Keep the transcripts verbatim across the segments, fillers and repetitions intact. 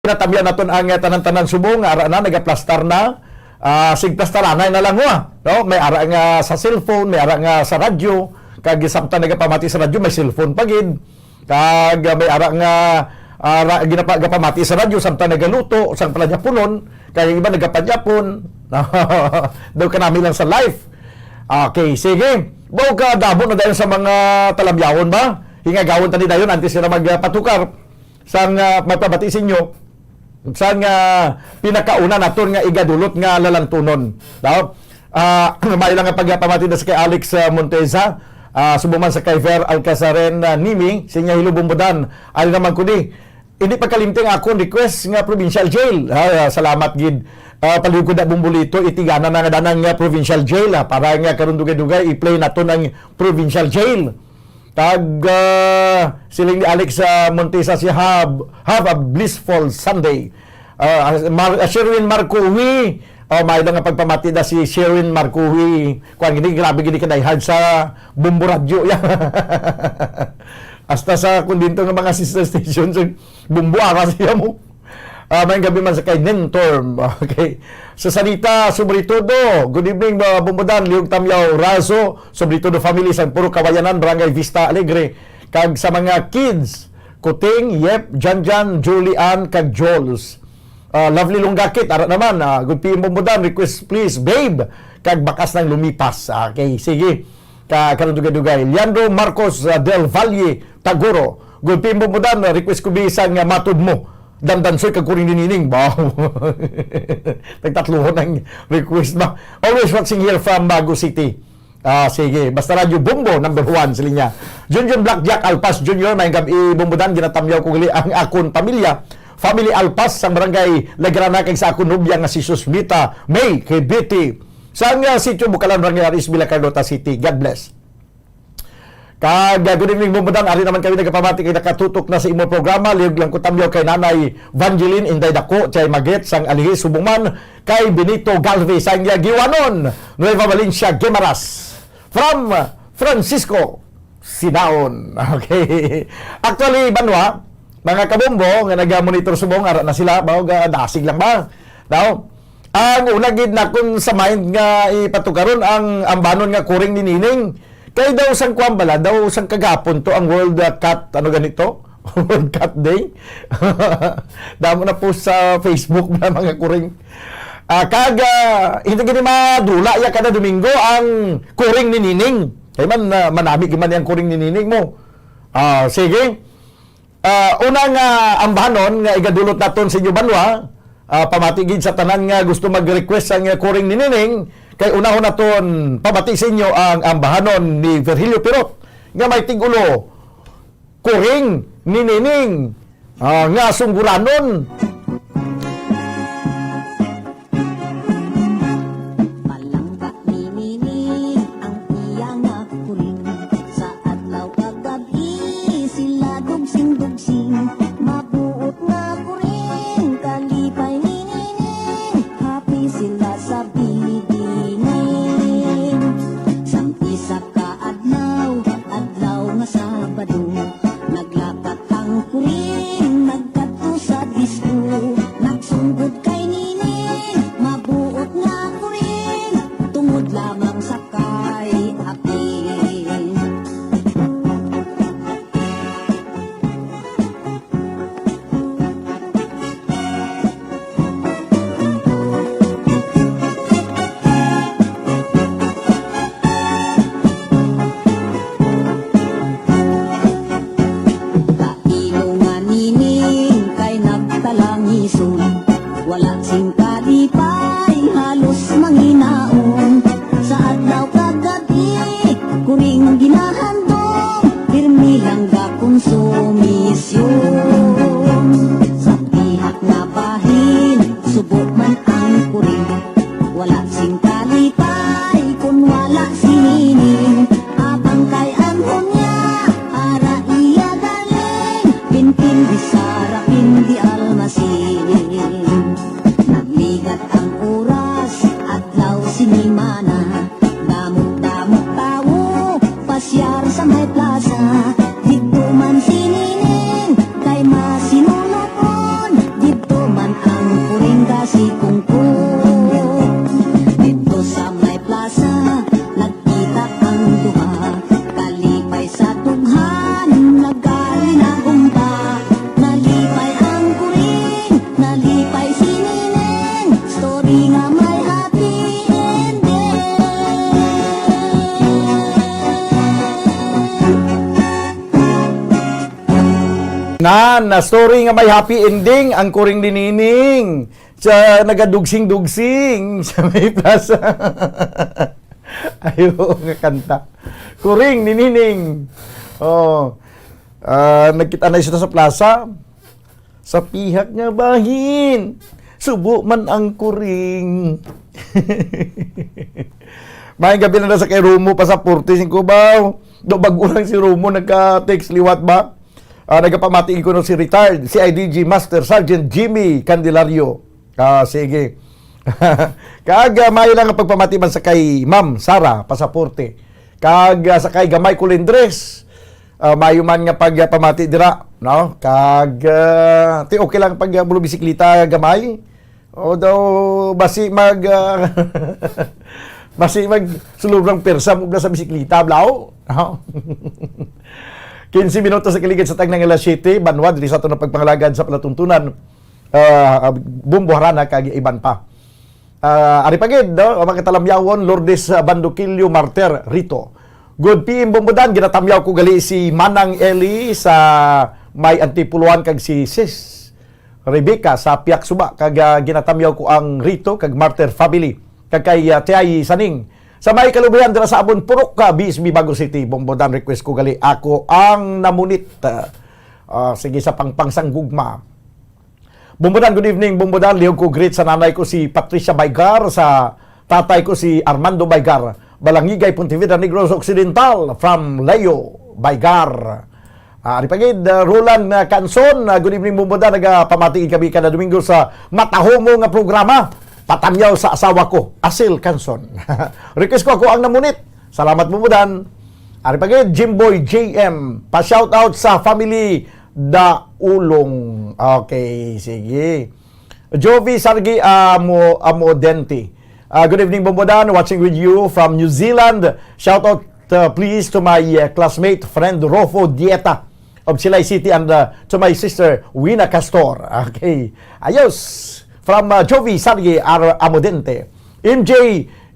Natamyan naton ang, eh, tanan-tanan subong nga ara na, nagaplastar na. Ah, sig plastaranay na lang, wa, no? May ara nga sa cellphone, may ara nga sa radyo, kag samtang nagapamati sa radyo, may cellphone pa gid. Kag, ah, may ara nga, ah, ra-, ginapa-, gapamati sa radyo samtang nagaluto sang panyaponon, kag ang iba nagapanyapon. Daw kanami lang sa life. Okay, sige. Baw ka damo na dayon sa mga talamyawon ba? Hingagawon tani dayon antes sila magpatukar sang, ah, magpabati sa inyo. Sang, ah, pinakauna naton nga igadulot nga lalantunon. Daw, ah, may lang nga pagpamati na sa kay Alex, ah, Montesa, ah, subong man sa kay Ver Alcazaren, ah, Nimi, siya, "Hello, Bombodan. Ay naman ko di. Hindi pagkalimti ang akon request nga provincial jail." Ah, salamat gid. Ah, palihog ko na, Bombolito, itigana na nga danang nga provincial jail, ah, para nga karon dugay-dugay i-play naton ang provincial jail. Kag, ah, siling ni Alex, ah, Montesa, siya, "Have, have a blissful Sunday." Ah, Mar-, ah, Sherwin Marcowi, oh, may lang nga pagpamati na si Sherwin Marcowi. Kuan gini, grabe gini ka diehard sa Bombo Radyo. Hasta sa kundinto nga mga sister stations, eh, Bombo, ara siya mo. Ah, may gabi man sa kay Nentorm. Okay. Sa Salita, sobre todo, good evening, mga Bombodan, Liog Tamyaw Raso, sobre todo family sa Puro Kawayanan, Barangay Vista Alegre, kag sa mga kids, Kuting, Yep, Janjan, Julie Ann, kag Jules. Ah, Lovely Lunggakit, ara naman, ah, good P M Bombodan, request please, Babe, kag Bakas ng Lumipas. Okay, sige. Ka, karon dugay-dugay. Leandro Marcos, ah, Del Valle, Tagoro. Good P M Bombodan, request ko bisang, ah, Matod Mo. Dandansoy kag Kuring ni Nining. Wow. Nagtatluhon ang request ba? Always watching here from Bago City. Ah, sige. Basta Radyo Bombo, number one, sila niya. Junjun Black Jack Alpas Junior, may gabi, Bombodan, ginatamyaw ko gali ang akon pamilya. Family Alpas, sang barangay Lagrana, kag sa akon nobya nga si Susmita May Kibiti. Sang, ah, sitio Bukalan, Barangay Aris, Villa Carlota City. God bless. Kag, ah, good evening, Bombodan. Ari naman kami nagapamati kay nakatutok na sa imo programa. Liog lang ko tamyaw kay Nanay Vangeline Inday Dako, Chay Magit, sang Alihis, subong man kay Benito Galvez, sang Yagiwanon, Nueva Valencia, Guimaras. From Francisco Sinaon. Okay. Actually, banwa, mga kabombo nga naga-monitor subong, ara na sila, ba, ga-, dasig lang ba? Daw, ang una gid nakon sa mind nga ipatukaron ang ambanon nga Kuring ni Nining. Kay daw sang kuwan bala, daw sang kagapon to ang World, uh, Cat, ano ganito? World Cat Day. Damo na post sa Facebook na mga Kuring. Ah, kag, ah, hindi gini madula ya kada Domingo ang Kuring ni Nining. Kay man, ah, manami gid man ang Kuring ni Nining mo. Ah, sige. Ah, una nga ambanon nga igadulot naton sa inyo banwa, ah, pamati gid sa tanan nga gusto mag-request sang Kuring ni Nining, kay unahon naton pamati sa inyo ang ambahanon ni Virgilio Pirot nga may tigulo, Kuring ni Nining, ah, nga sungguranon. Palangga ni Nini ang iya nga kuring. Sa adlaw kag gab-i sila dugsing-dugsing. Mabuot nga kuring, kalipay ni Nini. Happy sila sa binibining. Sang isa ka adlaw, adlaw nga Sabado, naglakat ang kuring, nagkadto sa disco. Nan, na story nga may happy ending, ang kuring ni Nining sa nagadugsing-dugsing sa may plaza. Ayo nga kanta. Kuring ni Nining. Oh. Ah, nagkita na sila sa plaza. Sa pihak nga bahin, subo man ang kuring. Maayong gabi na sa kay Romo Pasaporte sing Cubao. Do bag-o lang si Romo nagka-text liwat ba? Ah, nagapamati ko no si retired C I D G Master Sergeant Jimmy Candelario. Ah, sige. Kag, ah, maayo lang ang pagpamati man sa kay Ma'am Sara Pasaporte. Kag, ah, sa kay Gamay Colindres. Ah, maayo man nga pagpamati dira, no? Kag, ah, ti okay lang pag, ah, bulong bisikleta gamay. O daw, basi mag, ah, basi mag sulubrang persa mo sa bisikleta, blaw. No? Quince minutos sa kiligid sa tagna nga alas siyete, banwa, diri sa aton ang pagpangalagad sa palatuntunan, ah, Bombo Harana kag iban pa. Ah, ari pa gid, no? Ang mga talamyawon, Lourdes, ah, Bandoquillo Martir Rito. Good P M Bombodan, ginatamyaw ko gali si Manang Eli sa may Antipuluan kag si Sis Rebecca sa Piak Suba, kag, ah, ginatamyaw ko ang Rito kag Martir family, kag kay, ah, Tiay Saning sa may kalubihan dira sa Abon Purok, ah, B S B Bago City. Bombodan, request ko gali Ako ang Namunit. Ah, sige, sa Pangpang sang Gugma. Bumbudan, good evening, Bumbudan. Lihog ko greet sa nanay ko si Patricia Baigar, sa tatay ko si Armando Baigar, Balangigay, Pontevedra, Negros Occidental, from Leo Baigar. Ah, ari pa gid, ah, Roland, ah, Canson, ah, good evening, Bumbudan. Nagapamati gid kami kada Domingo sa matahomo nga programa, Patamyaw sa Asawa Ko, Asil Canson. Request ko Ako ang Namunit. Salamat, Bumbudan. Ari pa gid, Jimboy J M. Pa-shoutout sa family Daulong. Okay, sige. Jovi Sargi Amo, Amodente. Ah, good evening, Bombodan. Watching with you from New Zealand. Shout out, uh, please, to my, uh, classmate, friend Rofo Dieta of Silay City, and, uh, to my sister, Wina Castor. Okay. Ayos. From, uh, Jovi Sargi Ar-, Amodente. M J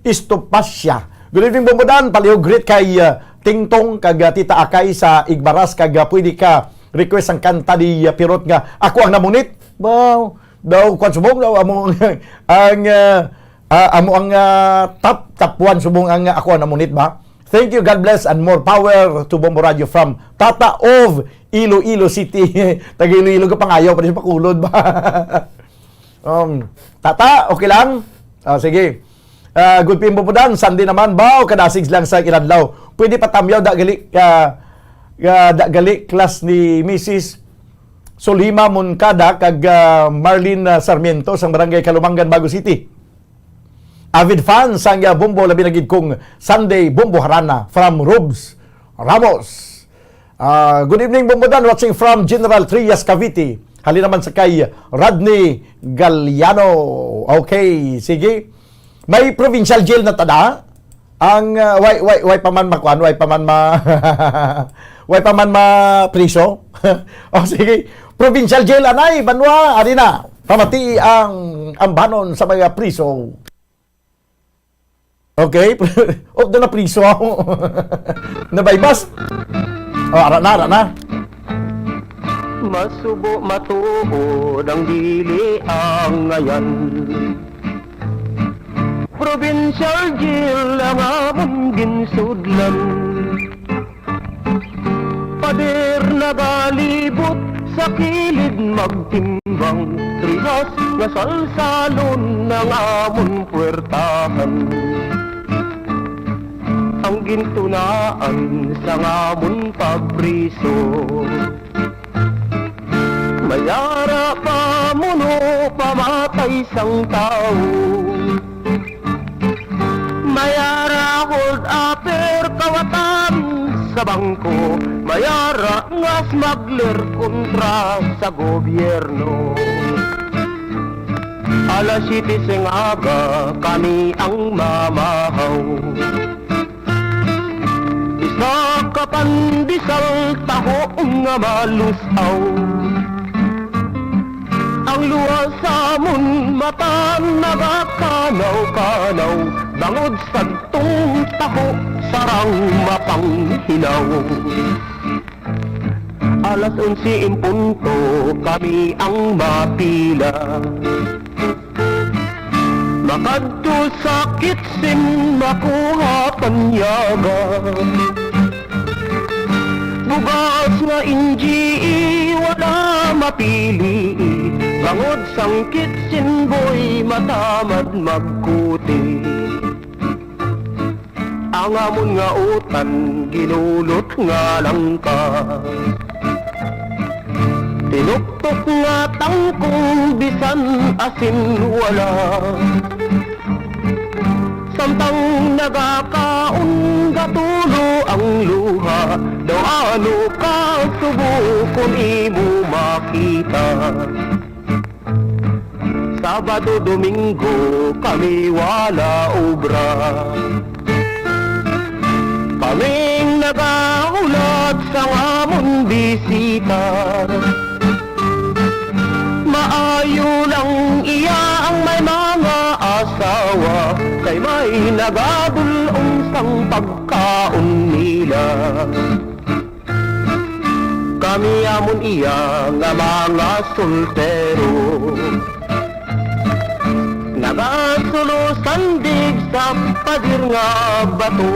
Estopacia. Good evening, Bombodan. Palihog greet kay, uh, Tingtong kag, uh, Tita Akay sa Igbaras, kag, uh, pwede ka request ang kanta ni, uh, Pirot nga Ako ang Namunit. Wow. Daw, kwan subong daw, amo ang, ang, uh, uh, amo ang, uh, top, top one subong ang, uh, Ako ang Namunit ba? Thank you, God bless, and more power to Bombo Radio from Tata of Iloilo City. Taga Iloilo ka pangayaw, pa rin sa Bacolod ba? Um, Tata, okay lang? Ah, sige. Ah, good P M Bombodan, Sunday naman, baw, kadasig lang sa inadlaw. Pwede patamyaw, da gali, ah, ah, da gali, class ni Missus Solima Moncada kag, ah, Marlene, ah, Sarmiento sang Barangay Calumanggan, Bago City. Avid fan sang, ah, Bombo, labi na gid kung Sunday Bombo Harana from Robs Ramos. Ah, good evening, Bombodan. Watching from General Trias, Cavite. Hali naman sa kay Rodney Galliano. Okay, sige. May provincial jail na tada. Ang, ah, way, way, way pa man makuan, way pa man ma-, way pa man ma-priso. O, sige. Provincial jail, anay, banwa, ari na. Pamati ang ambanon sa mga priso. Okay. Oh, doon na priso ako. Nabaybas. Oh, ara na, ara na. Masubo matuod ang dili ang ngayan. Provincial jail ang amon ginsudlan. Pader nagalibot sa kilid magtimbang, Trias nga salsalon ang amon puwertahan. Ang gintunaan sang amon pagpriso, may ara pamuno pamatay sang tawo. May ara hold upper kawatan sa bangko, may ara nga smuggler kontra sa gobyerno. Alas siyete sing aga kami ang mamahaw. Isa ka pandesal taho nga malusaw. Ang luwas sa amon mata nagakanaw-kanaw, bangod sadtong taho sarang mapanghilaw. Alas onse en punto, kami ang mapila. Makadto sa kitchen, makuha panyaga. Bugas nga N G E, wala mapili. Bangod sang kitchen boy, matamad magkuti. Ang amon nga utan, ginulot nga langka. Tinuktok nga tangkong, bisan asin wala. Samtang nagakaon, gatulo ang luha. Daw ano ka subo kon imo makita. Sabado, Domingo, kami wala obra. Kaming nagahulat sang amon bisita. Maayo lang iya ang may mga asawa, kay may nagadul-ong sang pagkaon nila. Kami amon iya nga mga soltero, nagasulo sandig sa pader nga bato.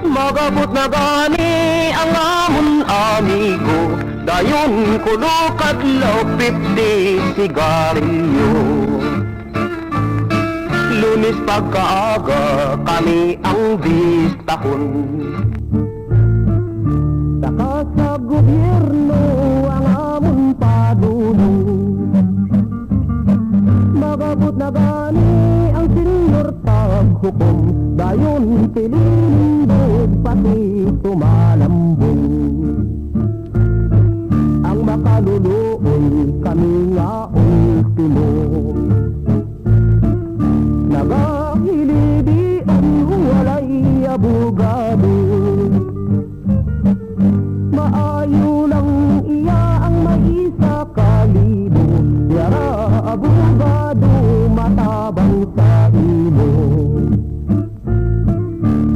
Magabot na gani ang amon amigo, dayon kulo kadlaw, fifty sigarilyo. Lunes pagkaaga, kami ang bistahon. Saka sa gobyerno ang amon padulong. Magabot na gani ang senyor taghukom, dayon pilin pati tumalambong. Ang makaluluoy kami nga ultimo. Nagahilibi ang walay abogado. Maayo lang iya ang may isa ka libo. Yara, abogado, matabang sa imo.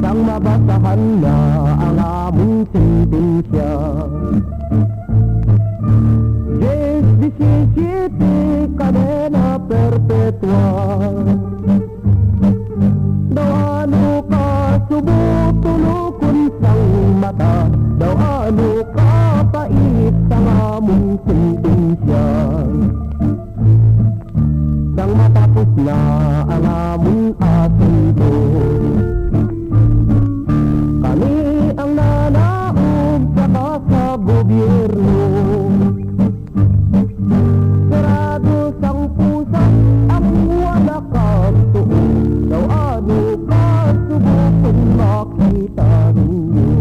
Sang mabasahan na ang among sentensya. Diyes, disisiyete, kadena perpetua. Daw ano ka subo, tulokon sang mata. Daw ano ka pait sang among sentensya. Sang matapos na ang amon asunto, kami ang nanaog saka sa gobyerno. Sarado sang pusa ang wala kagtuo. Daw ano ka subo kon makita ninyo.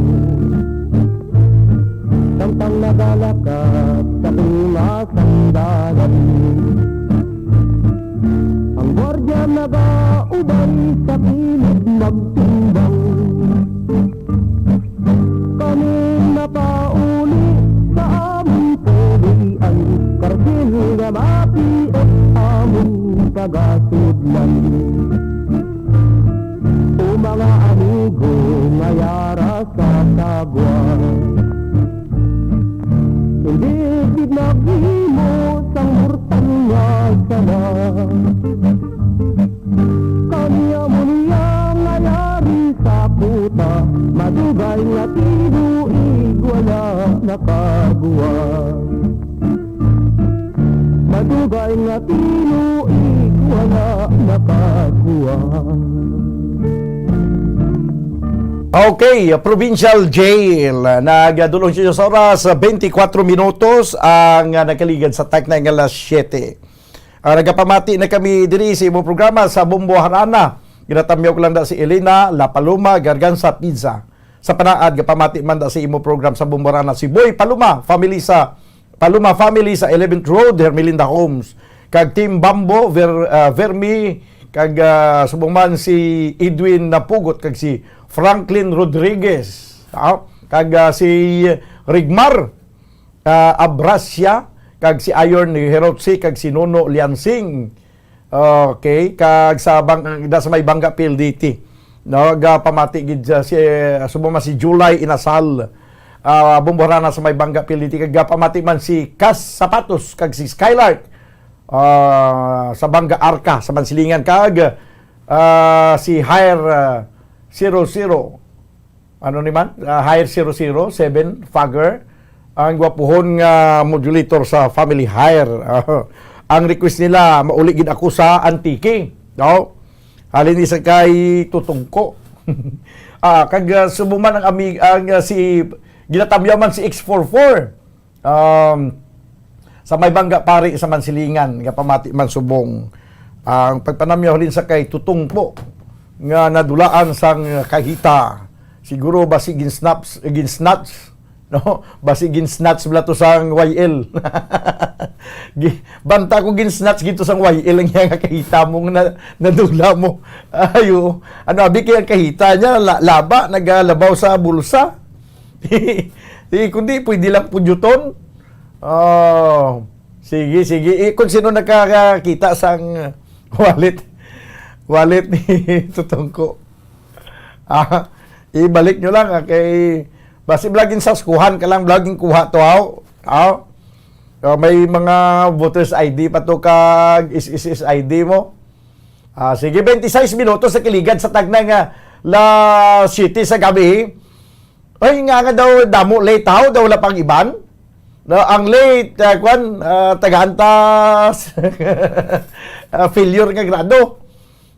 Samtang nagalakat sa tunga sang dalan, ang gwardiya nagaubay sa kilid magtimbang. Kami makauli sa amon pulian, karsil nga mapiit amon pagasudlan. O mga amigo nga yara sa sagwa, hindi gid naghimo sang mortal nga sala. Kami amo niya nga yari sa kuta, madugay nga tinuig wala nakagwa. Madugay nga tinuig wala nakakuha. Okay, Provincial Jail. Nagdulong siya sa oras, twenty-four minutos ang, ah, nakaligad sa tak na nga alas siyete. Ah, nagapamati na kami diri sa imo programa sa Bombo Harana. Ginatamyaw ko lang da si Elena La Paloma Garganza Pizza. Sa panaad, gapamati man da sa imo program sa Bomborana si Boy Paloma, family sa Paloma family sa eleventh Road, Hermelinda Homes. Kag Team Bambo, Ver-, ah, Vermi, kag, ah, subong man si Edwin Napugot, kag si Franklin Rodriguez. Ah, kag, ah, si Rigmar, ah, Abrasia, kag si Iron ni Herotsi, kag si Nono Liansing. Okay, kag sa bang-, da sa may Banga P L D T, no, gapamati gid sa si, subong man si July Inasal. Ah, Bombo Harana sa may Banga P L D T, kag pamati man si Kas Sapatos kag si Skylark, ah, sa Banga Arca sa Mansilingan, kag, ah, si Hire, ah, zero zero, ano ni man? Ah, Hire zero zero seven Fagger, ang gwapuhon nga modulator sa Family Hire. Ang request nila, mauli gid ako sa Antique, no? Halin ni sa kay Tutungko. Ah, kag, ah, subong man ang ami-, ang, ah, si, ginatamyaw man si X four four. Um, sa may Banga Pari sa Mansilingan, nga pamati man subong. Ang pagpanamyaw halin sa kay Tutungko nga nadulaan sang kahita. Siguro basi ginsnaps, ginsnatch, no? Basi ginsnatch bala to sang Y L. Gi-, banta ko ginsnatch gito sang Y L ang iya nga kahita mo nga na-, nadula mo. Ayo, ano, abi kay ang kahita niya, la-, laba, nagalabaw sa bulsa. Di, kundi pwede lang pudyuton. Oh, sige, sige. Eh, kung sino nakakita sang wallet, wallet ni Tutungko. Ah, ibalik nyo lang, ah, kay basi vlogging sa skuhan ka lang, vlogging kuha to, haw? Haw? Oh, may mga voters I D pa to kag S S S I D mo. Ah, sige, twenty-six minutos sa kiligad sa tagna nga la siete sa gabi. Ay, nga nga daw damo late, haw, daw wala pang iban. No, ang late, ah, kwan, ah, tagaan ta, ah, failure nga grado.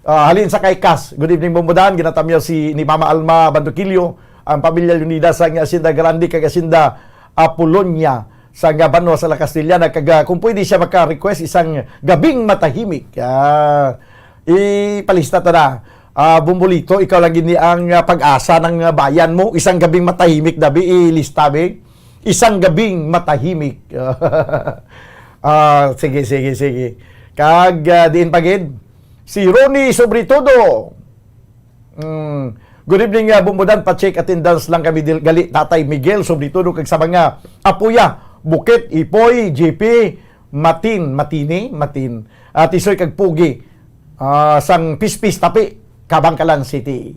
Ah, halin sa kay Kas. Good evening, Bombo Dan. Ginatamyaw si ni Mama Alma Bandukilyo, ang pamilya Leonidas sa nga Hacienda Grande kag Hacienda Apolonia sa nga banwa sa La Castellana. Kag, ah, kung pwede siya maka-request isang gabing matahimik. Ah, ipalista ta na. Ah, Bombolito, ikaw lang gini ang, ah, pag-asa ng, ah, bayan mo. Isang gabing matahimik, dabi, ilista, bi. Isang gabing matahimik. Ah, sige, sige, sige. Kag, ah, diin pa gid? Si Ronnie Sobretodo. Mm. Good evening, ah, Bombo Dan. Pa-check attendance lang kami dil-, gali, Tatay Miguel Sobretodo, kag sa mga apuya, Bukit, Ipoy, J P, Matin, Matini, Matin, ah, Tisoy kag Pugi, ah, sang Pispis, Tapi, Kabangkalan City.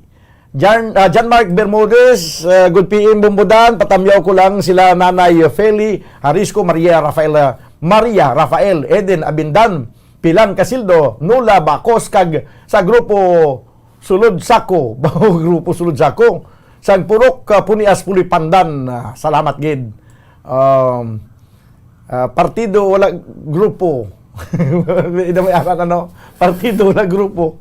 Jan, ah, John Mark Bermudez, ah, good P M Bombo Dan, patamyaw ko lang sila Nanay Feli Harisco, Maria Rafaela, Maria Rafael, Eden Abindan, Pilang Casildo, Nola Bacos, kag sa grupo Sulod Sako, grupo Sulod Sako, sang Purok, ah, Punias, Pulipandan. Ah, salamat gid. Um, ah, partido wala grupo. Ina may anak, ano? Partido wala grupo.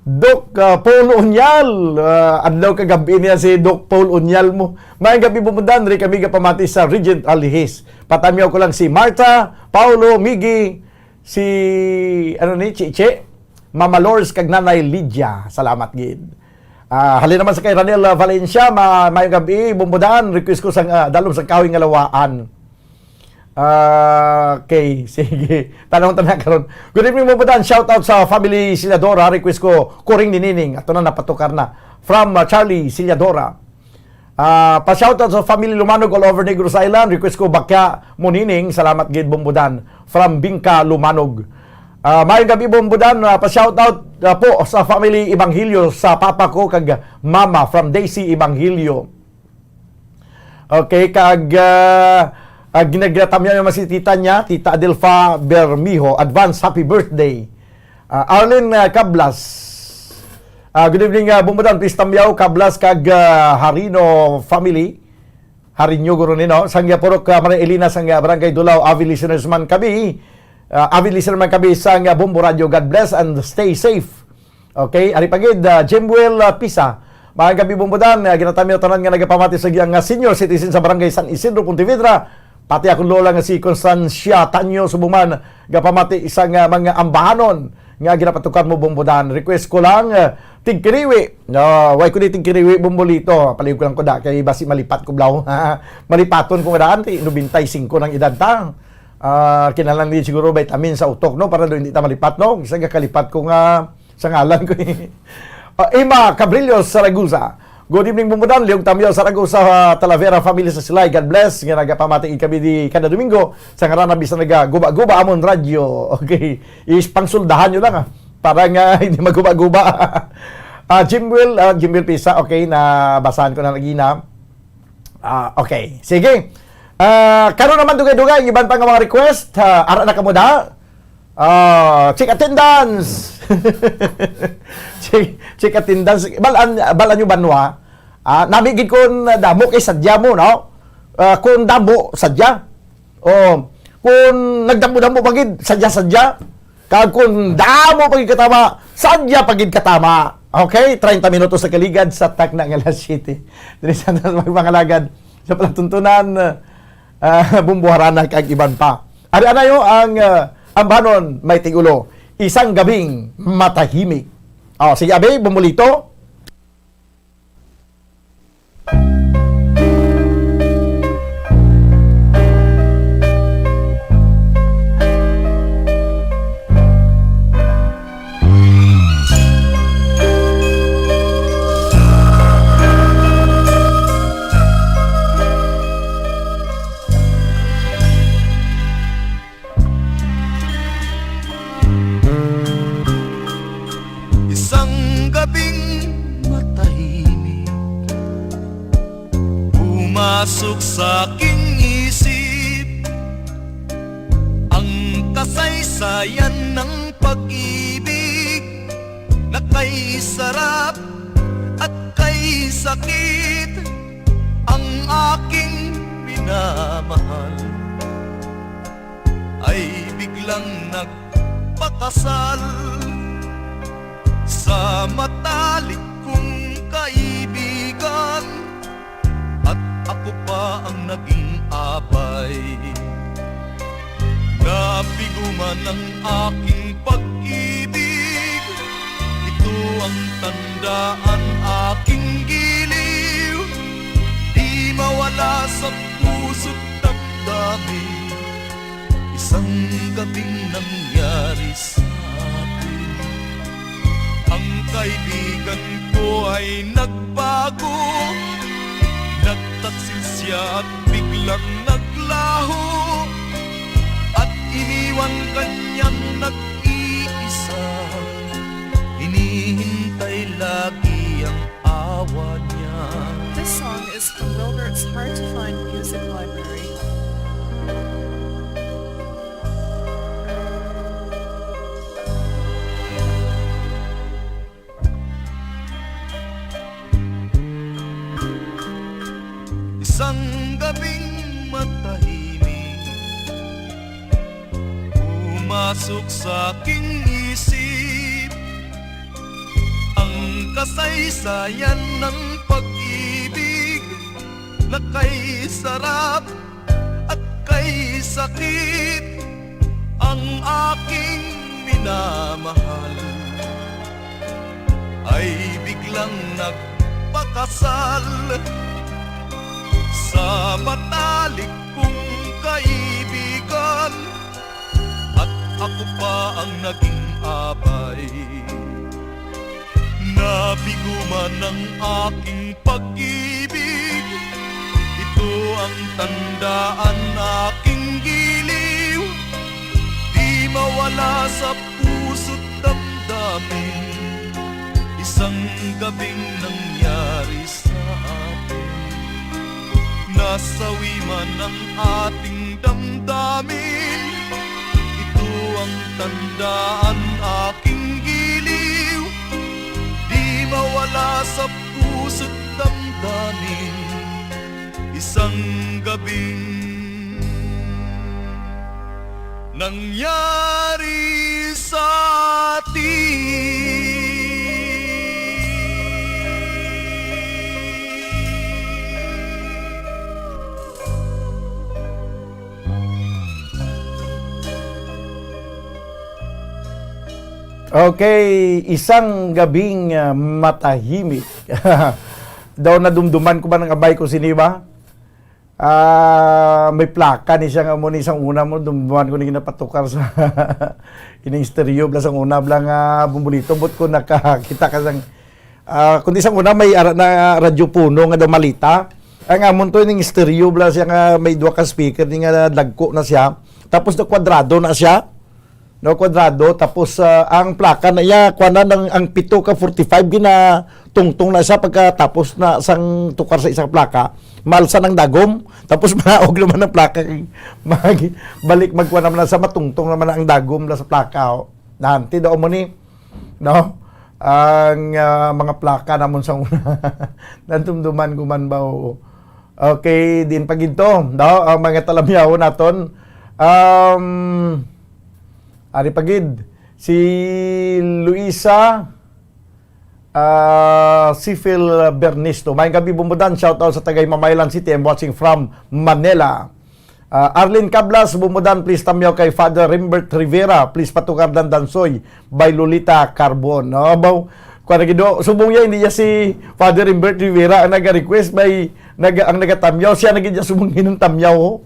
Doc, ah, Paul Unyal, ah, adlaw kag gab-i niya si Doc Paul Unyal mo. Maayong gab-i, Bombo Dan, ri kami gapamati sa Regent Alihis. Patamyaw ko lang si Martha, Paulo, Miggy, si, ano ni, Chiche, Mama Lors, kag Nanay Lydia. Salamat gid. Ah, halin naman sa kay Ranel, ah, Valencia, ma-, maayong gab-i, Bombo Dan, request ko sang, ah, Dalom sa Kahoy nga Lawaan. Ah, okay, sige. Tanong ta na karon. Good evening, Bombo Dan. Shout out sa family Siladora. Request ko, Kuring ni Nining. Ato na, napatukar na. From, ah, Charlie Siladora. Ah, pa-shoutout sa family Lumanog all over Negros Island. Request ko, Bakya mo Nining. Salamat gid, Bombo Dan. From Bingka, Lumanog. Ah, maayong gab-i, Bombo Dan. Ah, pa-shoutout, ah, po sa family Evangelio, sa papa ko kag mama, from Daisy Evangelio. Okay, kag, ah, ah, ginagratam niya naman si tita niya, Tita Adelfa Bermijo. Advance happy birthday. Ah, Arlene, ah, Cablas. Ah, good evening, ah, Bombo Dan. Please tamyaw, Cablas kag, ah, Harino family. Harinyo guro ni, no? Sang, ah, Purok, ah, Maria Elena, sang, ah, Barangay Dulao, avid listeners man kami. Ah, avid listener man kami sang, ah, Bombo Radio. God bless and stay safe. Okay, ari pa gid, ah, Jimwell, ah, Pisa. Maayong gab-i, Bombo Dan. Ah, ginatamyaw tanan nga nagapamati sa iyang, ah, senior citizen sa Barangay San Isidro, Pontevedra. Pati akong lola nga si Constancia Tanyo, subong man gapamati isang, ah, mga ambahanon nga ginapatukar mo, Bombo Dan. Request ko lang, ah, tigkiriwi. No, why ko di tigkiriwi, Bombolito? Palihog ko lang ko da, kay basi malipat ko, blaw. Malipaton ko nga daan, ti, nobenta y singko ng edad ta. Ah, kinahanglan din siguro vitamin sa utok, no? Para daw hindi ta malipat, no? Isa gakalipat ko nga sa ngalan ko, eh. Ah, Emma Cabrillo, Saragusa. Good evening, Bombo Dan. Liog Tamyo, Saragusa, ah, Talavera family sa Silay. God bless. Nga nagapamati kami di kada Domingo. Sa ngaran na bisan nagaguba-guba amon radyo. Okay. Is pangsuldahan nyo lang, ah. Para nga hindi maguba-guba. Ah, Jimwell, ah, Jimwell Pisa. Okay, nabasahan ko na lagi na. Ah, okay. Sige. Ah, karon naman, dugay-dugay ang iban pa nga mga request. Ah, ara na kamo da. Ah, check attendance. Check, check attendance. Balan, balan nyo, banwa. Ah, nami gid kun damo kay sadya mo, no? Ah, kun damo, sadya. Oh, kun nagdamo-damo pa gid, sadya-sadya. Kag kun damo pa gid katama, sadya pa gid katama. Okay, treinta minutos na kaligad sa takna nga alas siyete. Diri sa aton magpangalagad sa palatuntunan, ah, bumbuharana kag iban pa. Ari anayo ang, ah, ambanon may tigulo, Isang Gabing Matahimik. Oh, sige, abi, bumulito. Isang gabing matahimik, pumasok sa aking isip ang kasaysayan ng pag-ibig na kay sarap at kay sakit. Ang aking minamahal ay biglang nagpakasal sa matalik kong kaibigan, at ako pa ang naging abay. Nabigo man ang aking pag-ibig, ito ang tandaan, aking giliw. Di mawala sa puso't damdamin. Isang gabing nangyari sa atin. Ang kaibigan ko ay nagbago. Nagtaksil siya at biglang naglaho, at iniwan kanyang nag-iisa. Hinihintay lagi ang awa niya. This song is from Wilbert's Hard to Find Music Library. Isang gabing matahimik, pumasok sa aking isip ang kasaysayan ng pag-ibig na kay sarap at kay sakit. Ang aking minamahal ay biglang nagpakasal sa matalik kong kaibigan, at ako pa ang naging abay. Nabigo man ang aking pag-ibig, ito ang tandaan, aking giliw. Di mawala sa puso't damdamin. Isang gabing nangyari sa atin. Nasawi man ang ating damdamin, ito ang tandaan, aking giliw. Di mawala sa puso't damdamin. Isang gabing nangyari sa atin. Okay, isang gabing, ah, matahimik. Daw nadumduman ko ba ang abay ko sini ba? Ah, may plaka ni siya nga mo ni sang una mo, dumduman ko ni ginapatukar sa ining stereo bla sang una bla nga bumbulito, but ko nakakita ka sang, ah, kundi sang una may ara na Radyo Puno nga daw malita. Ang amon to ining stereo bla siya nga may duha ka speaker ni nga dagko na siya. Tapos na kwadrado na siya. Pero kwadrado, tapos, ah, ang plaka na iya, kuwan na, ang, ang pito ka forty-five, ginatungtong na siya pagkatapos na sang tukar sa isa ka plaka, malsa ng dagom, tapos manaog naman ang plaka, mag, balik magkuha naman na sa matungtong naman ang dagom na sa plaka, oh. Nahanti daw mo ni, no? Ang, ah, mga plaka namon sa una. Nadumduman ko man ba, oo. Okay, din pa gid to, no? Ang mga talamyaw naton. Um, ari pa gid, si Luisa, ah, Sifil Bernisto. Maayong gabi, Bumbudan. Shout out sa tagay Mamaylan City. I'm watching from Manila. Ah, Arlene Cablas, Bumbudan, please tamyaw kay Father Rimbert Rivera. Please patukar Dandansoy by Lolita Carbon. No, baw, kuwan na gid, oh. Subong niya, hindi niya si Father Rimbert Rivera ang naga-request, may, naga-, ang nagatamyaw. Siya na gid niya subong ginang tamyaw, oh.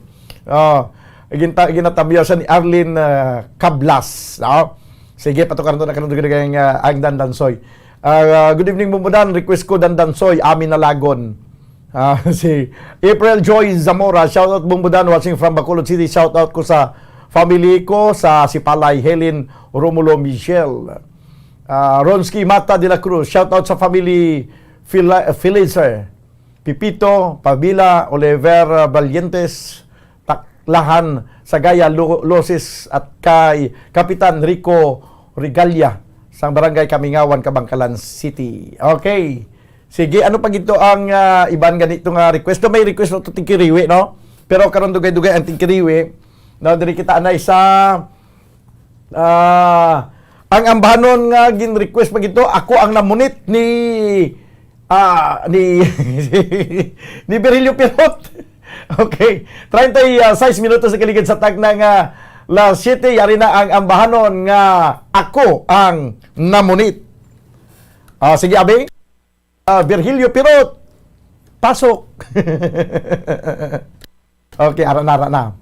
Ah, ginta-, ginatamyaw siya ni Arlene, ah, Cablas, no? Sige, patukaran to na kanang dugay-dugay ang, ah, ang Dandansoy. Ah, good evening, Bumbudan. Request ko, Dandansoy, Amin Nalagon. Ah, si April Joy Zamora, shout out, Bumbudan, watching from Bacolod City. Shout out ko sa family ko, sa Sipalay, Helen Romulo Michel. Ah, Ronski Mata de la Cruz, shout out sa family Fila-, Felicer, Pipito, Pabila, Oliver Valientes, Taklahan, Sagaya, Lo-, Losis, at kay Kapitan Rico Regalia, sang Barangay Kamingawan, Kabangkalan City. Okay. Sige, ano pa gito ang, ah, iban ganito nga request? May request na to, tigkiriwi, no? Pero karon dugay-dugay ang tigkiriwi. No, diri kita anay sa, ah, ang ambahanon nga gin-request pa gito, ako ang namunit ni, ah, ni, ni Virgilio Pirot. Okay. Treinta y seis minutos sa kaligid sa tagna nga las siete, yari na ang ambahanon nga ako ang namunit. Ah, sige, abi. Ah, Virgilio Pirot, pasok. Okay, ara na, ara na.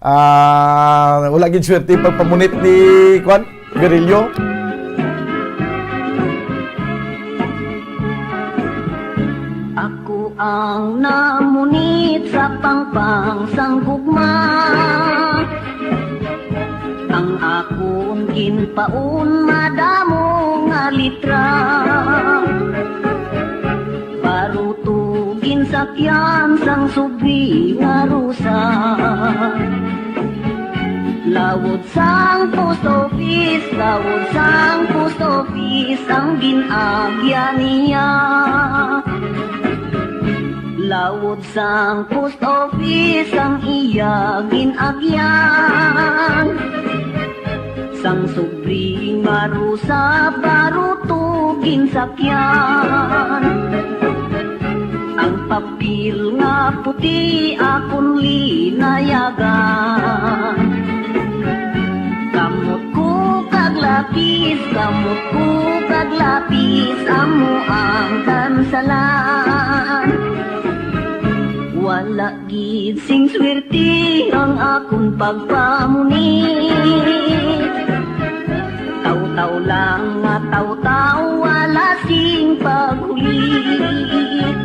Ah, wala gid swerte pagpamunit ni, kwan, Virgilio. Ako ang namunit sa pangpang sang gugma. Ang akon ginpaon madamo nga litra. Baruto ginsakyan sang subri nga rusa. Lawod sang post office, lawod sang post office ang gin-agyan niya. Lawod sang post office ang iya gin-agyan. Sang subri nga rusa, baruto ginsakyan. Ang papel nga puti akon linayagan. Kamot ko kag lapis, kamot ko kag lapis, amo ang kansalan. Wala gid sing swerte ang akon pagpamunit. Taw-taw lang nga taw-taw, wala sing paghulit.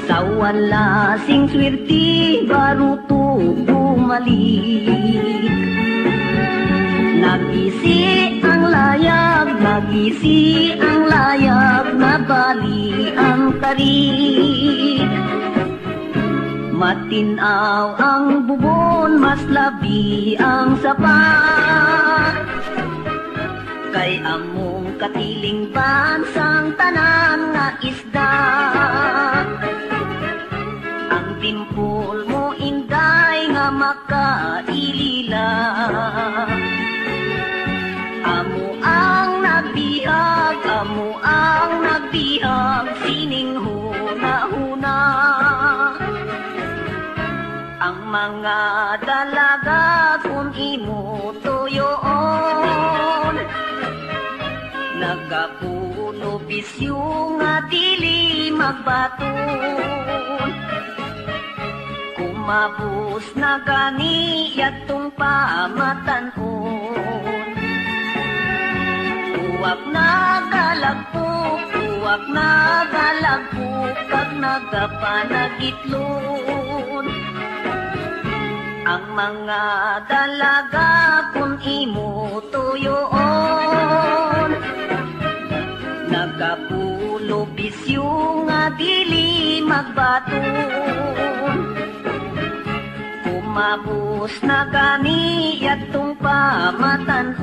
Sa wala sing swerte, baruto bumalik. Nagisi ang layag, nagisi ang layag, nabali ang tarik. Matin-aw ang bubon, mas labi ang sapa. Kay among katilingban sang tanan nga isda. Ang timpol mo, Inday, nga makailila. Amo ang nagbihag, amo ang nagbihag sining hunahuna. Ang mga dalaga kun imo tuyoon, nagapuno bisyo nga dili magbaton. Kumabos na gani yadtong pamatan-on. Uwak nagalagpok, uwak nagalagpok, kag nagapanagitlon. Ang mga dalaga kun imo tuyoon, nagapulo bisyo nga dili magbaton. Kumabos na gani yadtong pamatan-on.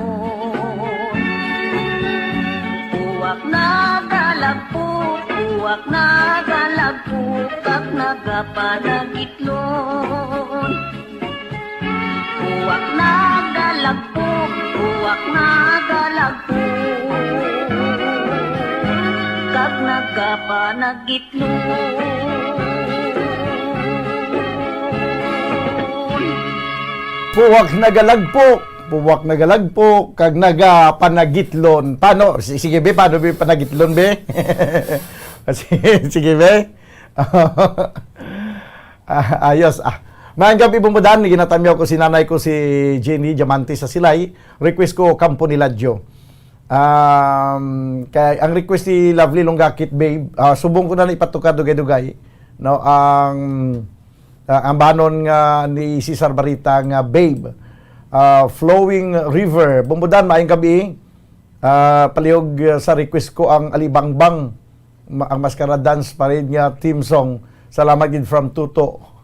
Uwak nagalagpok, uwak nagalagpok, kag nagapanagitlon. Uwak nagalagpok, uwak nagalagpok, kag nagapanagitlon. Puwak nagalagpok, puwak nagalagpok, kag nagapanagitlon. Paano? Si-, sige, be, paano, be, panagitlon, be? Sige, sige, be. Ah, ayos, ah. Maayong gab-i, Bumbudan. Ginatamyaw ko si nanay ko, si Jenny Diamante sa Silay. Request ko, Kampo ni Ladyo. Um, kay ang request ni Lovely Lunggakit, babe, ah, subong ko na ni ipatukar dugay-dugay, no, ang, ah, ang banon nga ni Cesar Barita nga, babe, ah, Flowing River. Bumbudan, maayong gab-i. Ah, palihog, ah, sa request ko ang Alibangbang, ma-, ang Maskara Dance Parade nga theme song. Salamat gid from Tuto.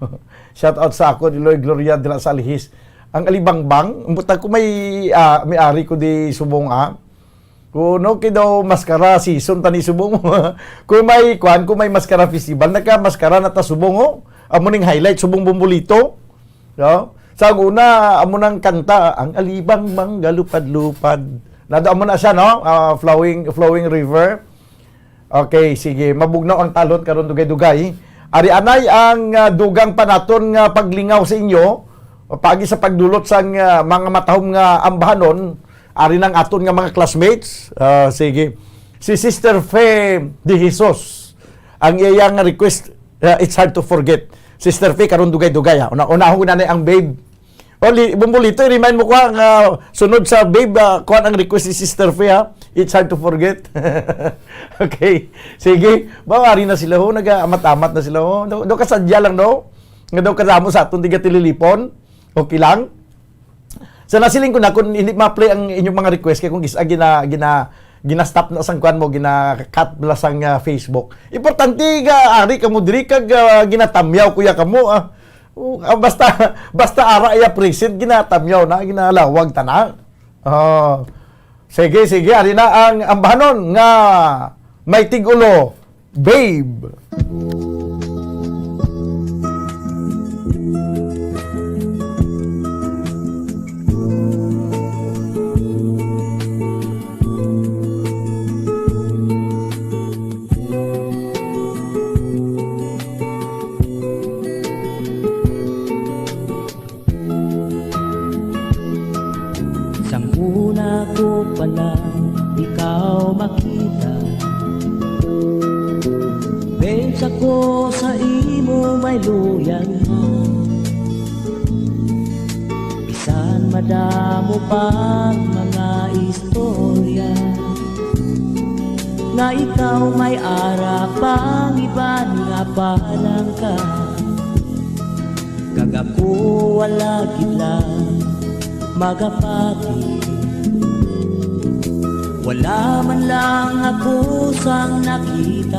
Shout out sa ako, Iloy Gloria, dira sa Alihis. Ang Alibangbang, ang butang ko may, ah, may ari ko di subong, ah. Kuno kay daw maskara season ta ni subong. Kung may kwan, kung may maskara festival, nagka-maskara na ta subong, oh. Amo ning highlight, subong Bumbolito. No? Sa una, amo nang kanta, ang Alibangbang galupad-lupad. Nado amo na siya, no? Ah, flowing, flowing river. Okay, sige. Mabugnaw ang talon karon, dugay-dugay. Ari anay ang, ah, dugang pa naton nga paglingaw sa inyo, paagi sa pagdulot sang, ah, mga matahom nga ambahanon, ari nang aton nga mga classmates. Ah, sige. Si Sister Fe de Jesus, ang iya nga request, ah, It's Hard to Forget. Sister Fe, karon dugay-dugay, ha. Una, unahon ko na ni ang babe. O, li-, Bumbolito, i-remind mo ko, ha, nga sunod sa babe, ah, kuwan ang request ni Sister Fe, ha? It's Hard to Forget. Okay. Sige. Ba, ari na sila, ho. Nag-aamat-amat na sila, ho. Daw, daw kasadya lang, no? Nga daw kasamo sa aton tiga Tililipon. Okay lang? Sa nasiling ko na, kung hindi ma-play ang inyong mga request, kay kung gis-, ah, gina-, gina-, gina-stop na sang kuwan mo, gina-cut bala sang, ah, Facebook. Importante, ga, ari kamo diri, kag, ah, ginatamyaw, kuya, kamo, ah. Oh, ah, basta, basta ara iya present, ginatamyaw na, ginalawag ta na. Oh. Sige, sige, ari na ang ambahanon nga may tig-ulo, Babe. Sang una ko pa lang ikaw makita, babes, ako sa imo may luyag na. Bisan madamo pang mga istorya nga ikaw may ara pang iban nga palangga, kag ako wala gid lang magapati. Wala man lang ako sang nakita.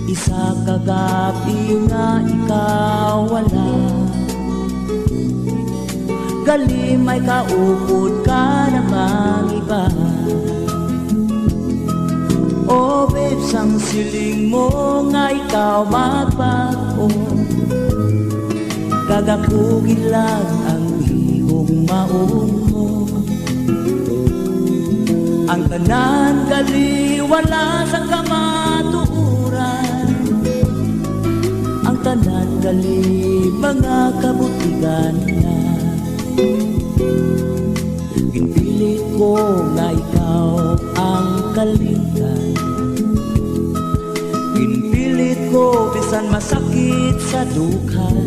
Isa ka gab-i nga ikaw wala, gali may kaupod ka namang iba. Oh, babes, ang siling mo nga ikaw magbag-o, kag ako gid lang ang gihugmaon mo. Ang tanan gali wala sa kamatuoran, ang tanan gali mga kabutigan na. Ginpilit ko nga ikaw ang kalimtan. Ginpilit ko bisan masakit sa dughan.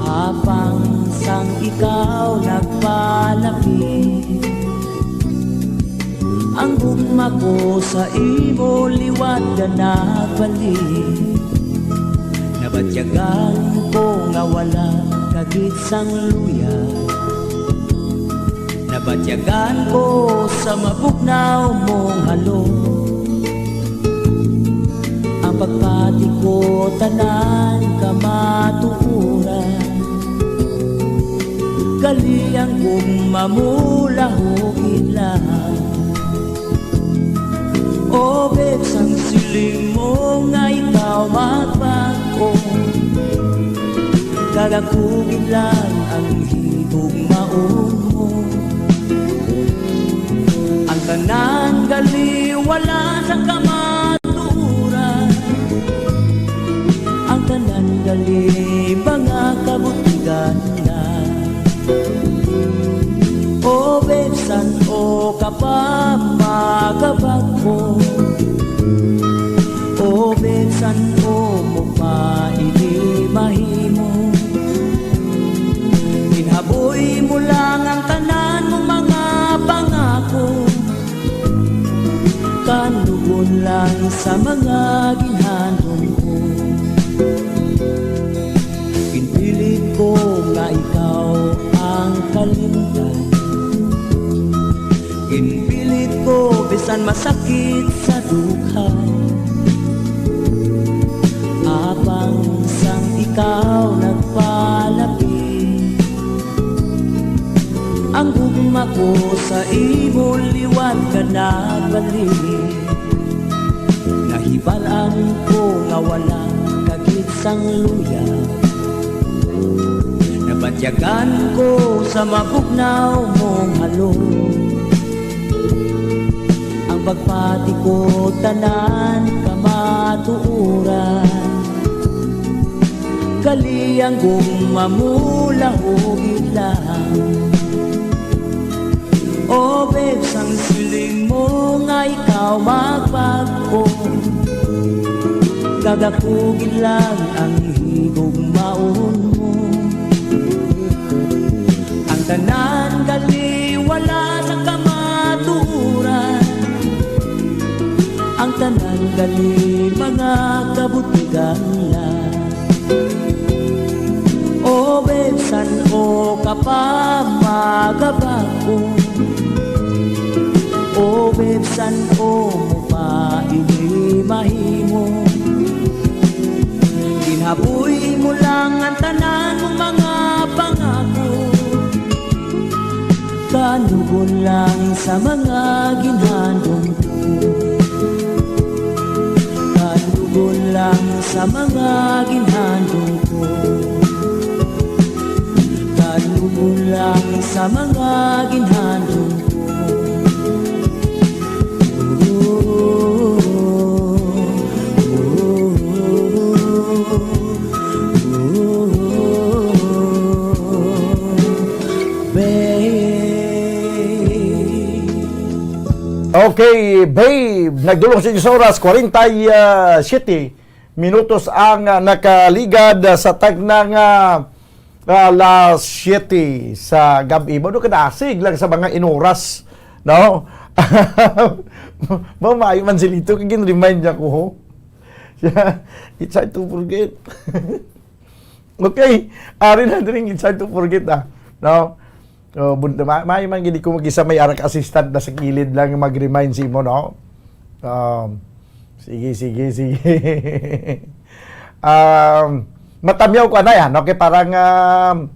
Apang sang ikaw nagpalapit, ang gugma ko sa imo liwat na nagbalik. Batyagan ko nga wala ka gid sang luya. Nabatyagan ko sa mabugnaw mong halong. Ang pagpati ko tanan kamatuoran. Gali ang gugma mo lahugid lang. O babes, ang siling mo nga ikaw magbag-o, kag ako gid lang ang higugmaon mo. Ang tanan gali wala sa kamatuoran, ang tanan gali mga kabutigan na. O babes, san-o ka pa magabag-o? O babes, san-o mo pa ini mahimo? Ginhaboy mo lang ang tanan mo mga pangako. Kanugon lang sa mga ginhandom ko. Ginpilit ko nga ikaw ang kalimtan. Ginpilit ko bisan masakit sa dughan. Apang sang ikaw nagpalapit, ang gugma ko sa imo liwat ka nagbalik. Nahibal-an ko nga wala ka gid sang luya. Nabatyagan ko sa mabugnaw mong halong. Ang pagpati ko tanan kamatuoran. Gali ang gugma mo lahugid lang. O babes, ang siling mo nga ikaw magbag-o, kag ako gid lang ang higugmaon mo. Ang tanan gali wala sa kamatuoran, ang tanan gali mga kabutigan lang. O babes, san-o ka pa magabag-o? O babes, san-o mo pa ini mahimo? Ginhaboy mo lang ang tanan mo mga pangako. Kanugon lang sa mga ginhandom ko. Kanugon lang sa mga ginhandom ko. Kanugon lang sa mga ginhandom ko. Babe. Okay, babe. Nagdulong sa inyong oras, kwarenta y siyete minutos ang, ah, nakaligad, ah, sa tagna nga, ah, alas siyete sa gab-i. Mao ka naasig lang sa mga inoras, no? Mamayo man si Lito, kay gin-remind niya ko, ho. It's hard to forget. Okay, ari na diri, it's hard to forget, ah. No? Oh, bun-, ma-, may man gid ko mag-isa, may arak assistant na sa kilid lang mag-remind sa imo, no? Um, sige, sige, sige. Um, matamyaw ko, anay, ah, no? Kay parang, um,